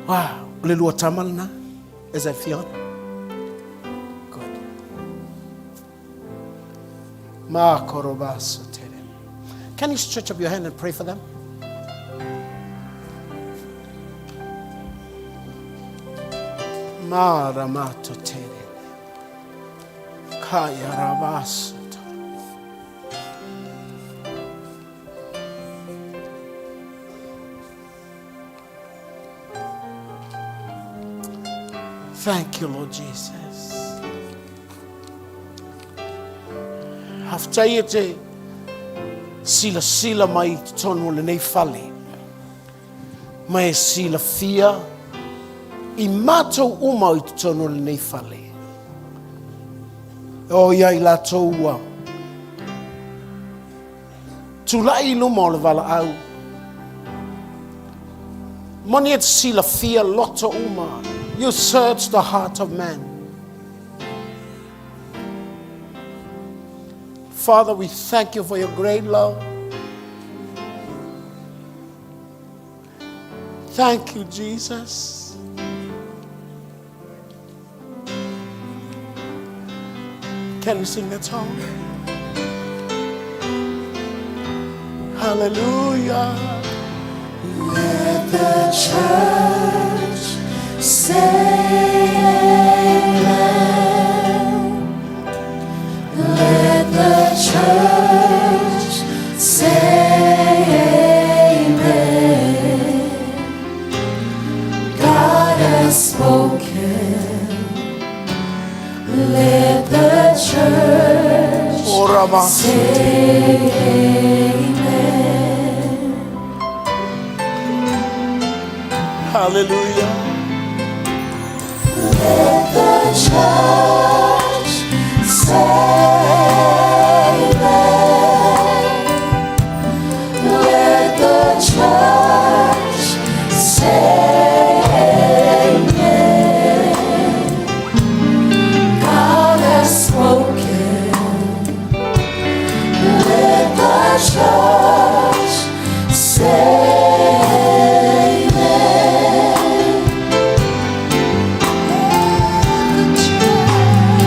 Wow, o le lua tama lena. Is that Fiona? Good. Ma korobaso tere. Can you stretch up your hand and pray for them? Ma ramato tere. Kaya rabaso Thank you, Lord Jesus. Haftai e te silasila mai i totonu o lenei fale. Ma e silafia i mātou uma i totonu o lenei fale. E o ia i lātou ua Tulai i luma o le valaau. Moni e te silafia loto uma. You search the heart of man. Father, we thank you for your great love. Thank you, Jesus. Can we sing that song? Hallelujah. Let the church say amen. Let the church say amen. God has spoken. Let the church say amen. Hallelujah. Let the church say amen. Let the church say amen. God has spoken. Let the church say amen. Let the church.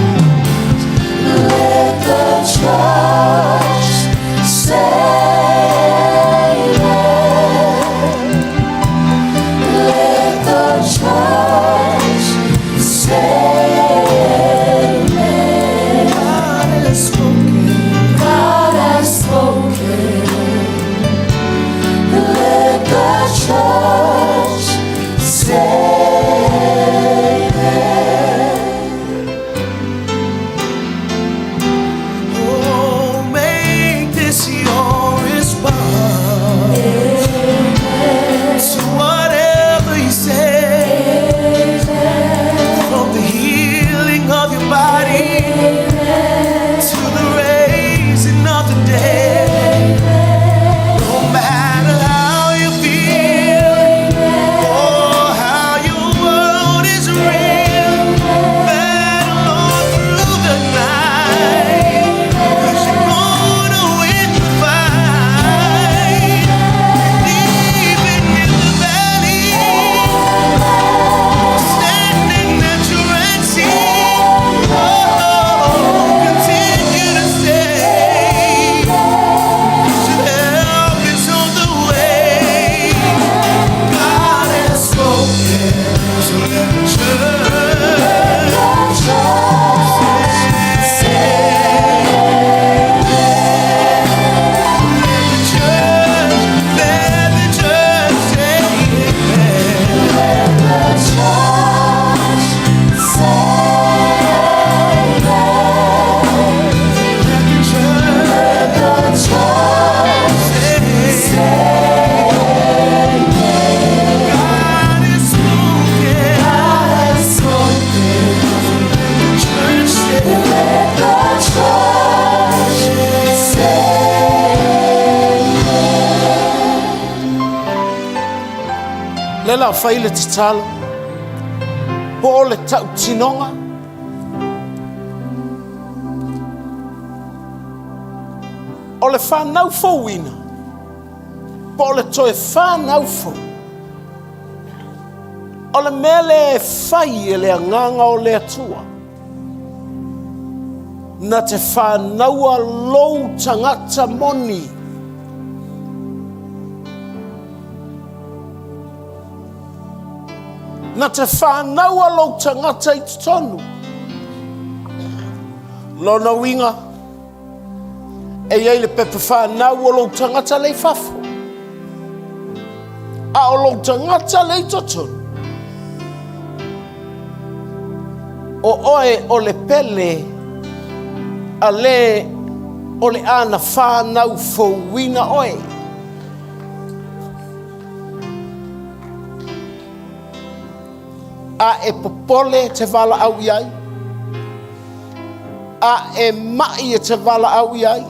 le a fai le tatalo, po o le tautinoga. O le whanau fouina, po o le toe whanau fou. O le mea lea e fai e le Agaga o le Atua, na te whanaua lou tagata moni. Na te whanaua lou tagata i totonu. Lona uiga, E i ai le pepa whanau o lou tagata lei fafo, a o lou tagata lei totonu. O oe o le pele a le o le ana whanau fouina oe. A e popole e te valaau i ai, a e maʻi e te valaau i ai,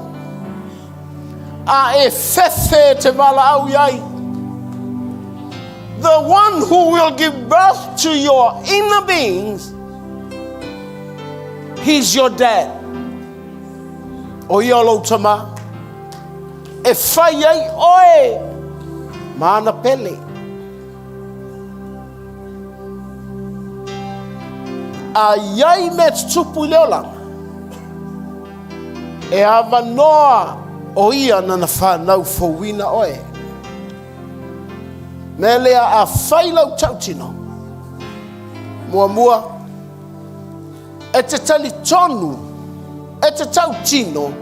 a e fefe e te valaau i ai. The one who will give birth to your inner beings, he's your dad. O ia o lou tama, e fai ai oe ma ana pele. A i ai mea tutupu i le olaga, e avanoa o ia nana whanau fouina oe. Mea lea a fai lau tautino, muamua, e te talitonu, e te tautino,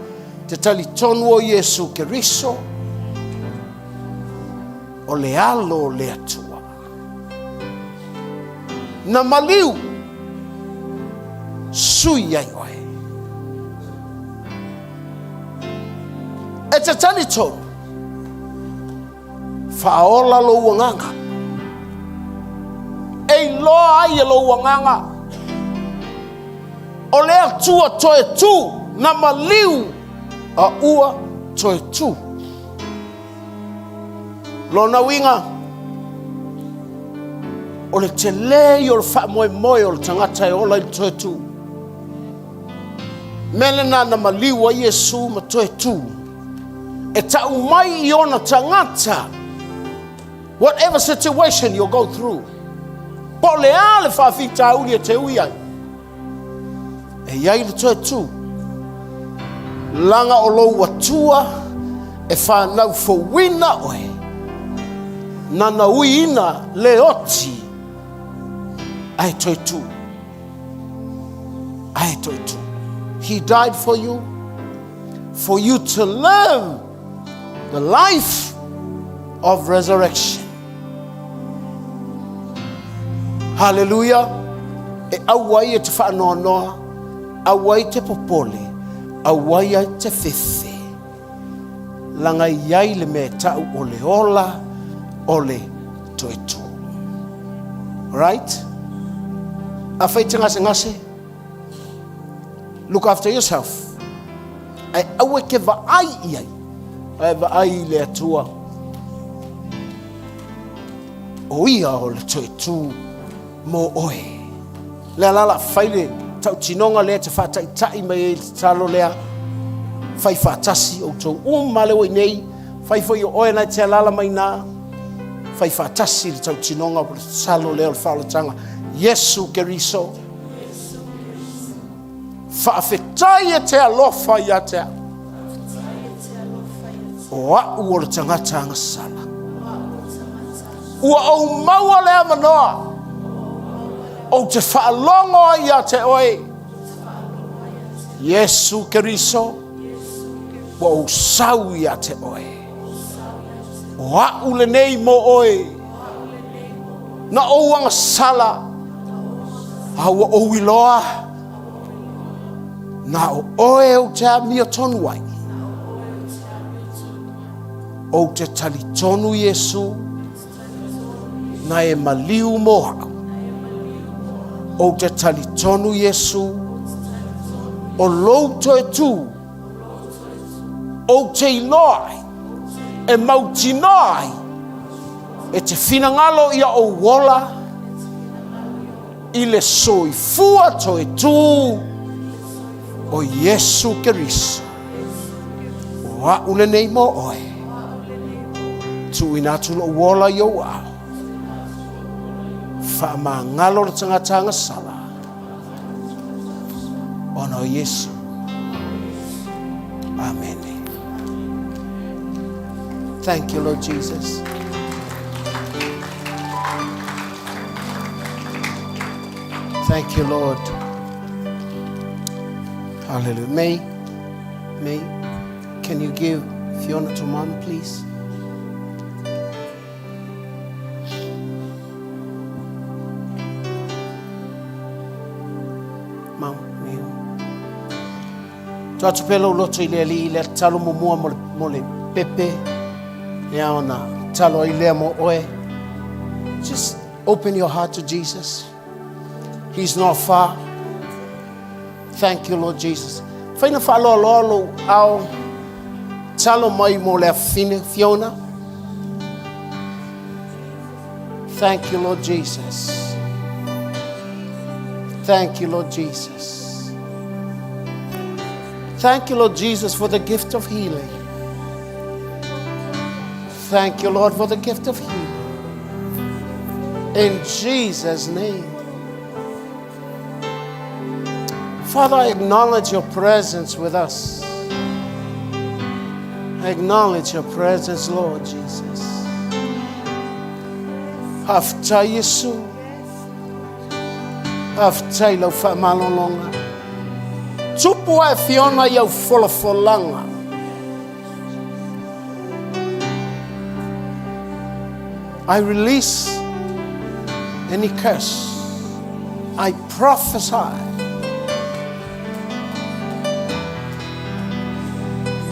te talitonu o Iesu Keriso, o le alo o le Atua. Na maliu, sui ai oe. E te talitonu, faaola lou agaga. E iloa ai e lou agaga, o le Atua toe tū, na maliu a ua toe tū. Lona uiga, o le tele ia o le faamoemoe o le tagata e ola i le toe tū. Mea lena na maliu ai Iesu ma toe tū. E tau mai i ona tagata, whatever situation you go through, po o le a le faafitauli e te ui ai, E i ai le toe tū, laga o lou Atua e whanau fouina oe, nana uiina le oti, ae toe tū. Ae toe tū. He died for you, for you to live the life of resurrection. Hallelujah! E au ai e te whaanoanoa, au ai te popole, au ai ai te whewhe. Langa i ai le mea tau o le ola, o le toe tū. Right? A whai te ngase ngase, look after yourself. Ae aua ke vaai i ai, ae vaai i le Atua. O ia o le toe tū mō oe. Lea la la fai le tautinoga lea te whātaitai mai ai le tatalo lea. Fai whātasi o tau uma le oi nei. Fai foi o oe nai te alala mai nā. Fai whātasi le tautinoga o le tatalo lea o le whaolatanga. Iesu Keriso. Faafetai e te alofa ia te au. O a'u o le tagata agasala. Ua ou maua le avanoa. Ou te faalogo ai ia te oe. Iesu Keriso, ua ou sau ia te oe. O a'u lenei mo oe. Na ou agasala, a ua ou iloa, na o oe ou te amio tonu ai. Ou te talitonu Iesu, na e maliu mō au. Ou te talitonu Iesu, o lou toe tū, ou te iloa ai, e mautinoa ai, E te finagalo ia ou ola i le soifua toe tū o Iesu Keriso. O a'u lenei mo oe. Tuuina atu lo'u ola i ou aao. Faamagalo le tagata agasala ona o Iesu. Amene. Thank you, Lord Jesus. Thank you, Lord. Hallelujah. May, May, can you give Fiona to mom, please? Mom, may. Tuu atu pea lou loto i le Alii i le tatalo muamua mo le, mo le pepe. Ia ona tatalo ai lea mo oe. Just open your heart to Jesus. He's not far. Thank you, Lord Jesus. Fai na whaaloaloa lou ao talo mai mo le afine, Fiona. Thank you, Lord Jesus. Thank you, Lord Jesus. Thank you, Lord Jesus, for the gift of healing. Thank you, Lord, for the gift of healing. In Jesus' name. Father, I acknowledge your presence with us. I acknowledge your presence, Lord Jesus. Faafetai Iesu. Faafetai lau faamalologa. Tupu ae Fiona i au folafolaga. I release any curse. I prophesy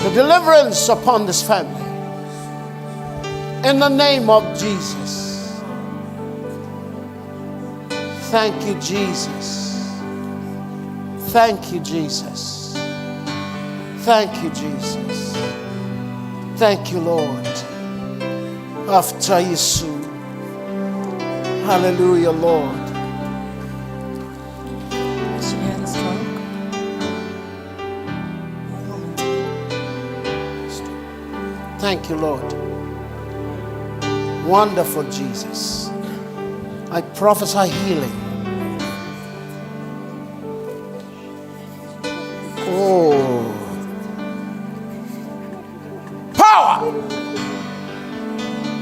the deliverance upon this family. In the name of Jesus. Thank you, Jesus. Thank you, Jesus. Thank you, Jesus. Thank you, Lord. After Yesu. Hallelujah, Lord. She had a stroke. Thank you, Lord. Wonderful Jesus. I prophesy healing. Oh. Power!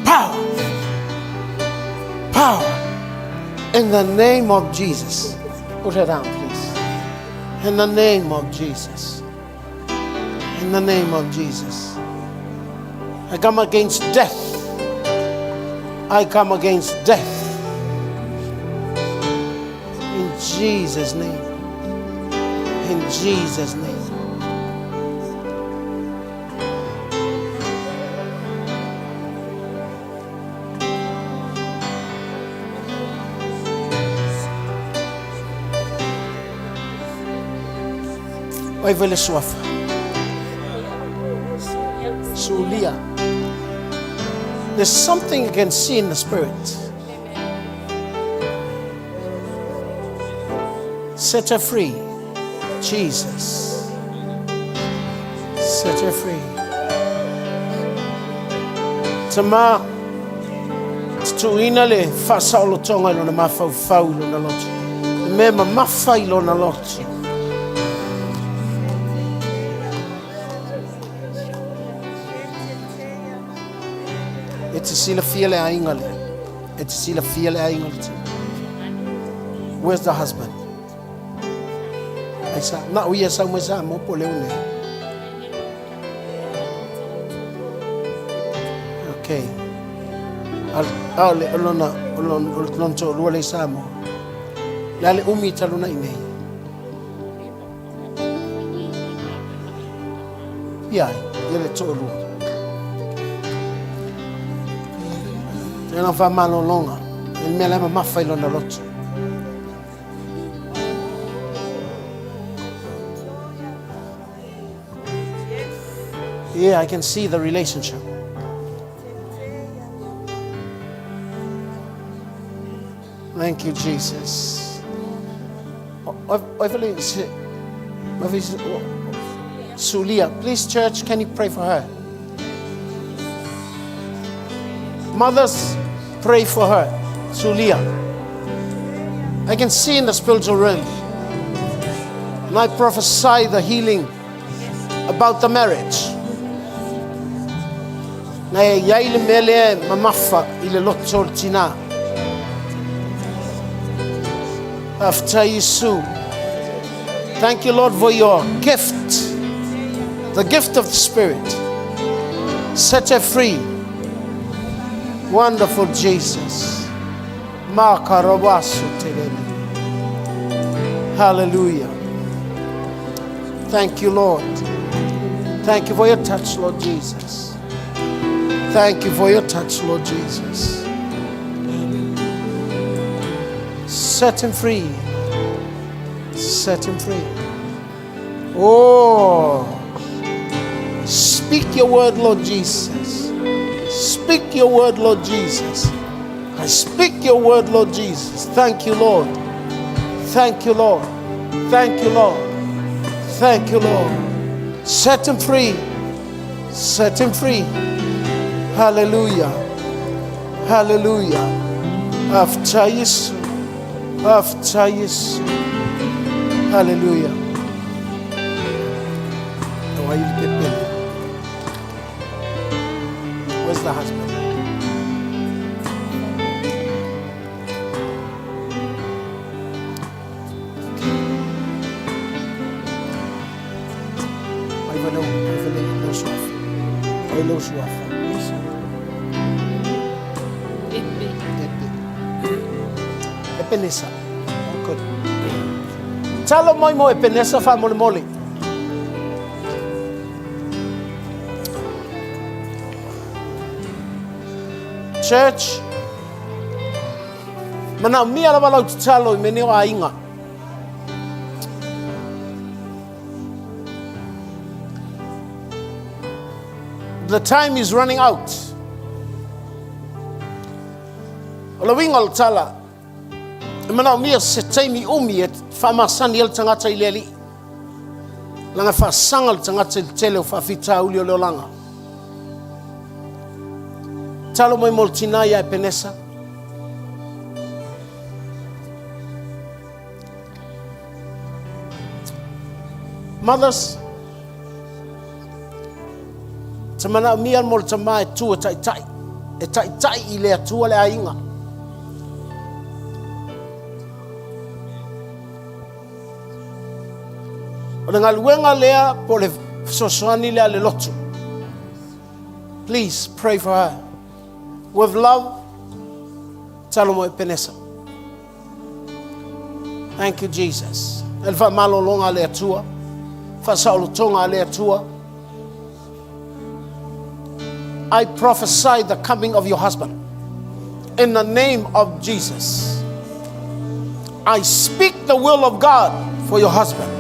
Power! Power! In the name of Jesus. Put her down, please. In the name of Jesus. In the name of Jesus. I come against death. I come against death. In Jesus' name. In Jesus' name. Oi vele suafa. Sulia. There's something you can see in the spirit. Set her free. Jesus. Set her free. Tama, tutuina le faasaolotoga i lona mafaufau i lona loto. Le mea mamafa i lona loto. E te silafia le aiga lea. E te silafia le aiga le Where's the husband? Ai sa, na o ia sau mai sa mo po leo nei. Okay. Al, a le olona, olona, olona to'alua le i Samoa. Le a le umi talu na i nei. Ia, ia le to'alua. Tena whamalolonga. E le mea le mamafa i lona loto. Yeah, I can see the relationship. Thank you, Jesus. Sulia, please, church, can you pray for her? Mothers, pray for her. Sulia. I can see in the spiritual realm. And I prophesy the healing about the marriage. Na e iai le mea lea e mamafa i le loto o le tinā. Faafetai Iesu. Thank you, Lord, for your gift, the gift of the Spirit. Set her free. Wonderful Jesus. Makarawaso terene. Hallelujah. Thank you, Lord. Thank you for your touch, Lord Jesus. Thank you for your touch, Lord Jesus. Set him free. Set him free. Oh, speak your word, Lord Jesus. Speak your word, Lord Jesus. I speak your word, Lord Jesus. Thank you, Lord. Thank you, Lord. Thank you, Lord. Thank you, Lord. Set him free. Set him free. Hallelujah. Hallelujah. After Yesu. After Yesu. Hallelujah. Where's the husband? Epenesa. Oh, good. Talo mai mo Epenesa faamolemole. Church, manaomia lava lau tatalo i mea nei o aiga. The time is running out. O le uiga o le tala, e manaomia se taimi umi e faamasani ai le tagata i le Alii. Leaga e faasaga le tagata i le tele o faafitauli o le olaga. Talo mai mo le tinā ia Epenesa. Mothers, te manaomia mo le tama e tu e taitai, e taitai i le Atua le aiga. O le galuega lea po o le fesoasoani lea a le lotu. Please pray for her. With love, talo mo Epenesa. Thank you, Jesus. E le faamalologa a le Atua, faasaolotoga a le Atua. I prophesy the coming of your husband. In the name of Jesus. I speak the will of God for your husband.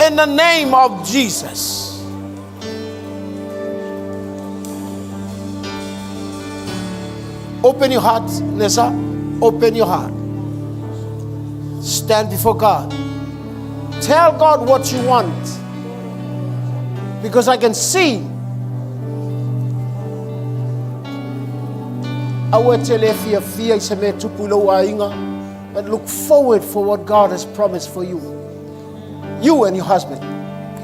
In the name of Jesus. Open your heart, Nessa. Open your heart. Stand before God. Tell God what you want. Because I can see aua e te le fiafia i se mea tupu i lou aiga, but look forward for what God has promised for you. You and your husband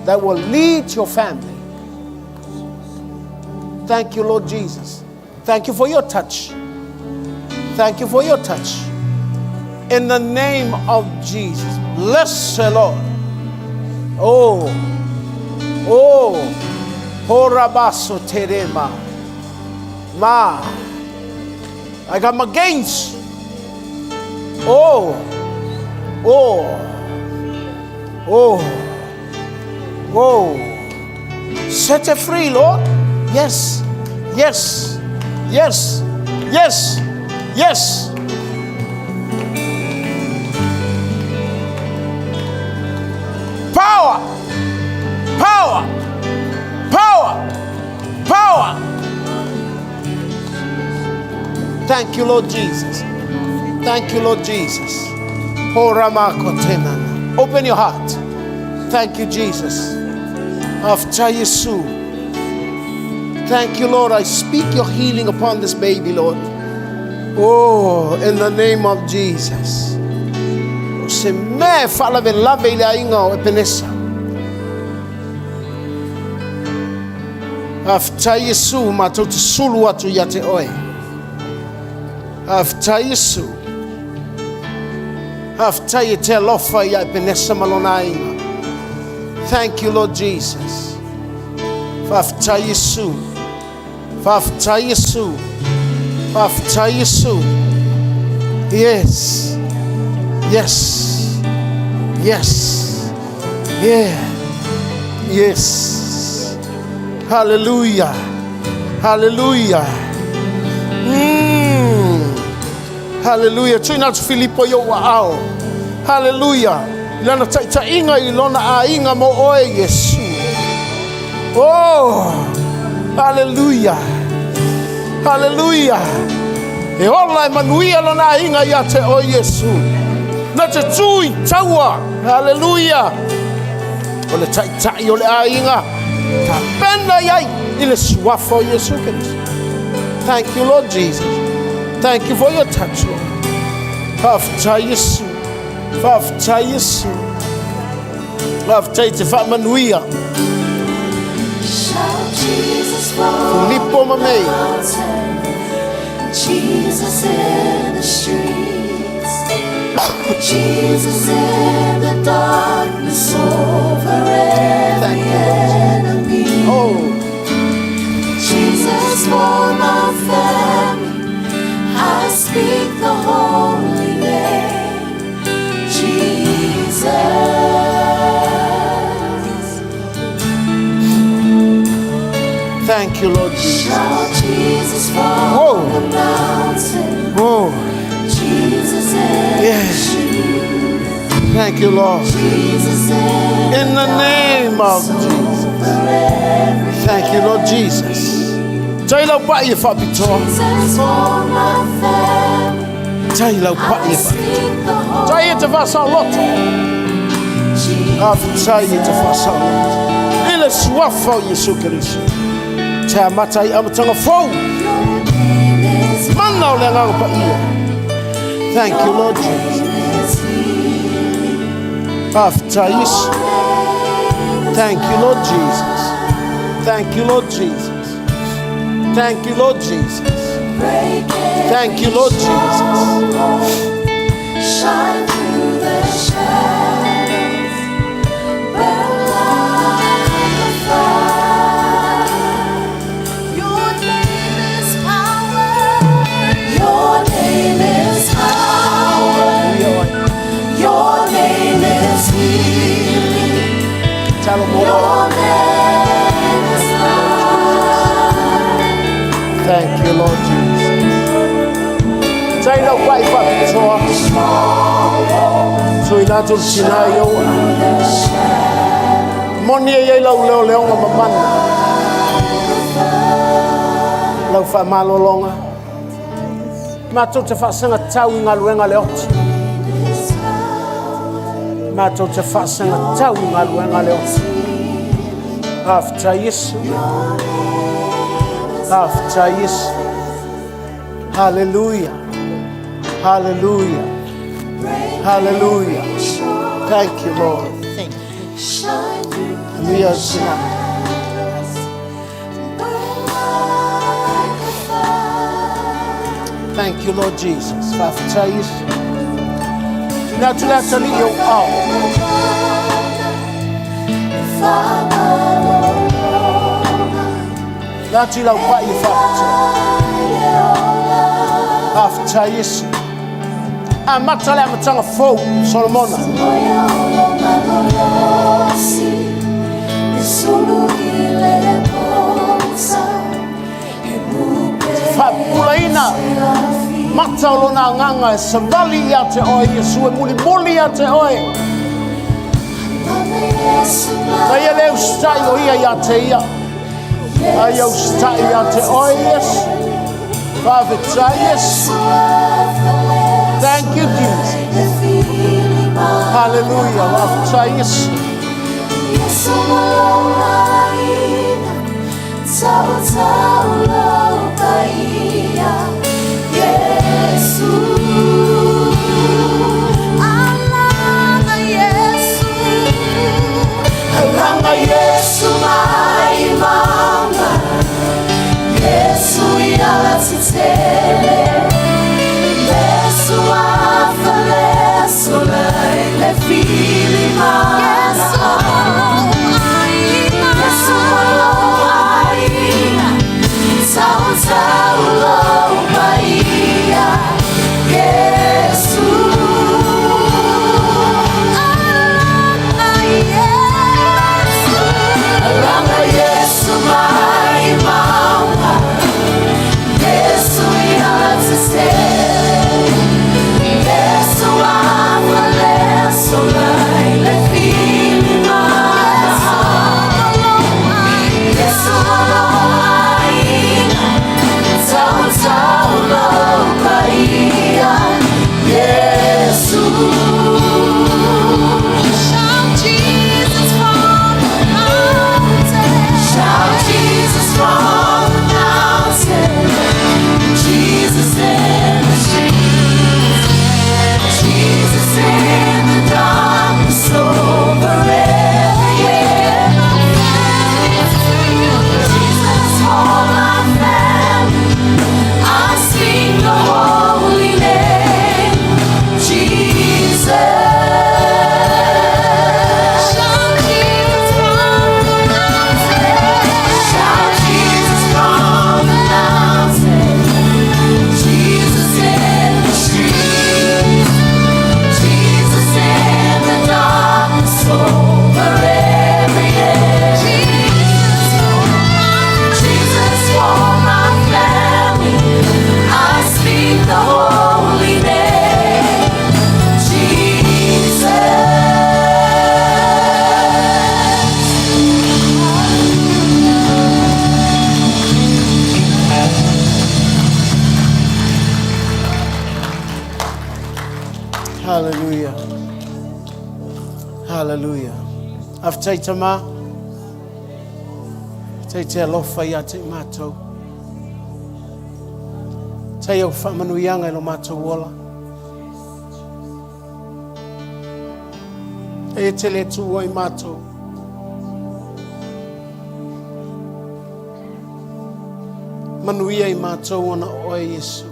that will lead your family. Thank you, Lord Jesus. Thank you for your touch. Thank you for your touch. In the name of Jesus. Bless the Lord. Oh, oh, horabaso terema. Ma. I come against. Oh, oh, oh, oh. Set her free, Lord. Yes, yes, yes, yes, yes. Power, power, power, power. Thank you, Lord Jesus. Thank you, Lord Jesus. Ho rama ko tēnana. Open your heart. Thank you, Jesus. After Yesu. Thank you, Lord. I speak your healing upon this baby, Lord. Oh, in the name of Jesus. O se mea e faalavelave i le aiga o Epenesa. Faafetai Iesu matou te sulu atu ia te oe. Faafetai Iesu. Faafetai e te alofa ia Epenesa ma lona aiga. Thank you, Lord Jesus. Faafetai Iesu. Faafetai Iesu. Faafetai Iesu. Yes. Yes. Yes. Yeah. Yes. Hallelujah. Hallelujah. Hallelujah. Tuina atu Filipo i ou aao. Hallelujah. I lana taitaiga i lona aiga mo oe, Iesu. Oh, hallelujah. Hallelujah. E ola e manuia lona aiga ia te oe, Iesu. Na te tū i taua. Hallelujah. O le taitai o le aiga. Tapena i ai i le suafa o Iesu Keriso. Thank you, Lord Jesus. Thank you for your touch, Lord. Faafetai Iesu. Faafetai Iesu. Faafetai te faamanuia. Shout Jesus from Filipo ma the mei. mountain, Jesus in the streets, Jesus in the darkness over every Thank you, Lord. enemy. Oh, Jesus for my family, I speak the holy name, Jesus. thank you, Lord Jesus. Shout Jesus from Whoa. the mountain, Oh, Jesus in Yeah. the street, thank you, Lord. Jesus in, In the name of Jesus. over every Thank you, Lord Jesus. Tai lau pai e whapitoa. Jesus for my family, Tai lau pai I e whapitoa. speak the holy Tai e te whaasaloto. Jesus. Faafetai e te faasaloto. I le suafa o Iesu Keriso. Te amata i amataga fou. Your name is Mana o le agaga paia. Thank you, Lord Jesus. is healing. Faafetai Iesu. Thank you, Lord Jesus. Thank you, Lord Jesus. Thank you, Lord Jesus. Break Thank you, Lord Jesus. Shine through the shadows, burn like a fire. Your name is power. Your name is power. Your name is healing. Talo mo. Your name is life. Thank you, Lord Jesus. Tai lau pai whapitoa. Tuina atu le tina i ou aao. Moni e iai lau leoleoga ma mana. Lau faamalologa. Matou te faasagatau i galuega a le oti. Matou te faasagatau i galuega a le oti. Faafetai Iesu. Faafetai Iesu. Hallelujah. Hallelujah. Hallelujah. Thank you, Lord. Shine through Manuia the tina. shadows, burn like a fire. Thank you, Lord Jesus. Faafetai Iesu. Tuina atu le atalii i ou aao. Le atu i lau pai e faafetai. Faafetai Iesu. Amata le amataga fou, Solomona. Faapupulaina mata o lona agaga e savali ia te oe Iesu e mulimuli ia te oe. Na ia le usitai o ia ia te ia. A ia usitai ia te oe Iesu. Faafetai Iesu. Thank Hallelujah. Faafetai Iesu. Iesu ma lou aiga, tautau lou paia, Iesu. Alaga Iesu, alaga Iesu mai mauga, Iesu i alatetele, Iesu afa leso lai le fili Iesu ma lou aiga, Iesu ma lou aiga, tautau lou paia, Iesu. Alaga Iesu, Alaga Iesu mai mauga, Iesu i alatetele, Iesu afa leso lai le fili Iesu ma lou aiga, tautau lou paia, Iesu. Shout Jesus from the mountain. Shout Jesus from the mountain, Jesus in the streets, Jesus in the darkness over every enemy. Jesus for my family, I sing the holy name, Jesus. Shout Jesus from the mountain. Shout Jesus from the mountain, Jesus in the streets, Jesus in the darkness over every enemy. Jesus for my family, I speak the holy name, Jesus. Hallelujah. Hallelujah. Faafetai tama. Faafetai te alofa ia te i matou. Tai au faamanuiaga i lo matou ola. E te le tuua i matou. Manuia i matou ona o oe Iesu.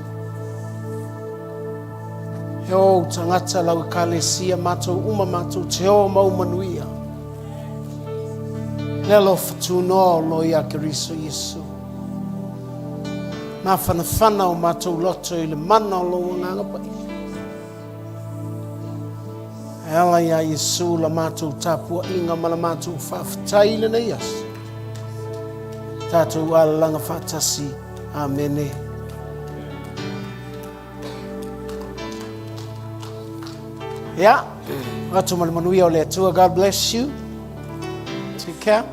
E o ou tagata lau ekalesia matou uma matou te o ma ou manuia. Le alofa tunoa o lo ia Keriso Iesu. Mafanafana o matou loto i le mana o lou Agaga Paia. E ala iā Iesu la matou tapuaiga ma la matou faafetai i lenei aso. Tatou alalaga faatasi. Amene. Ia, atu ma le manuia o le Atua. God bless you. Take care.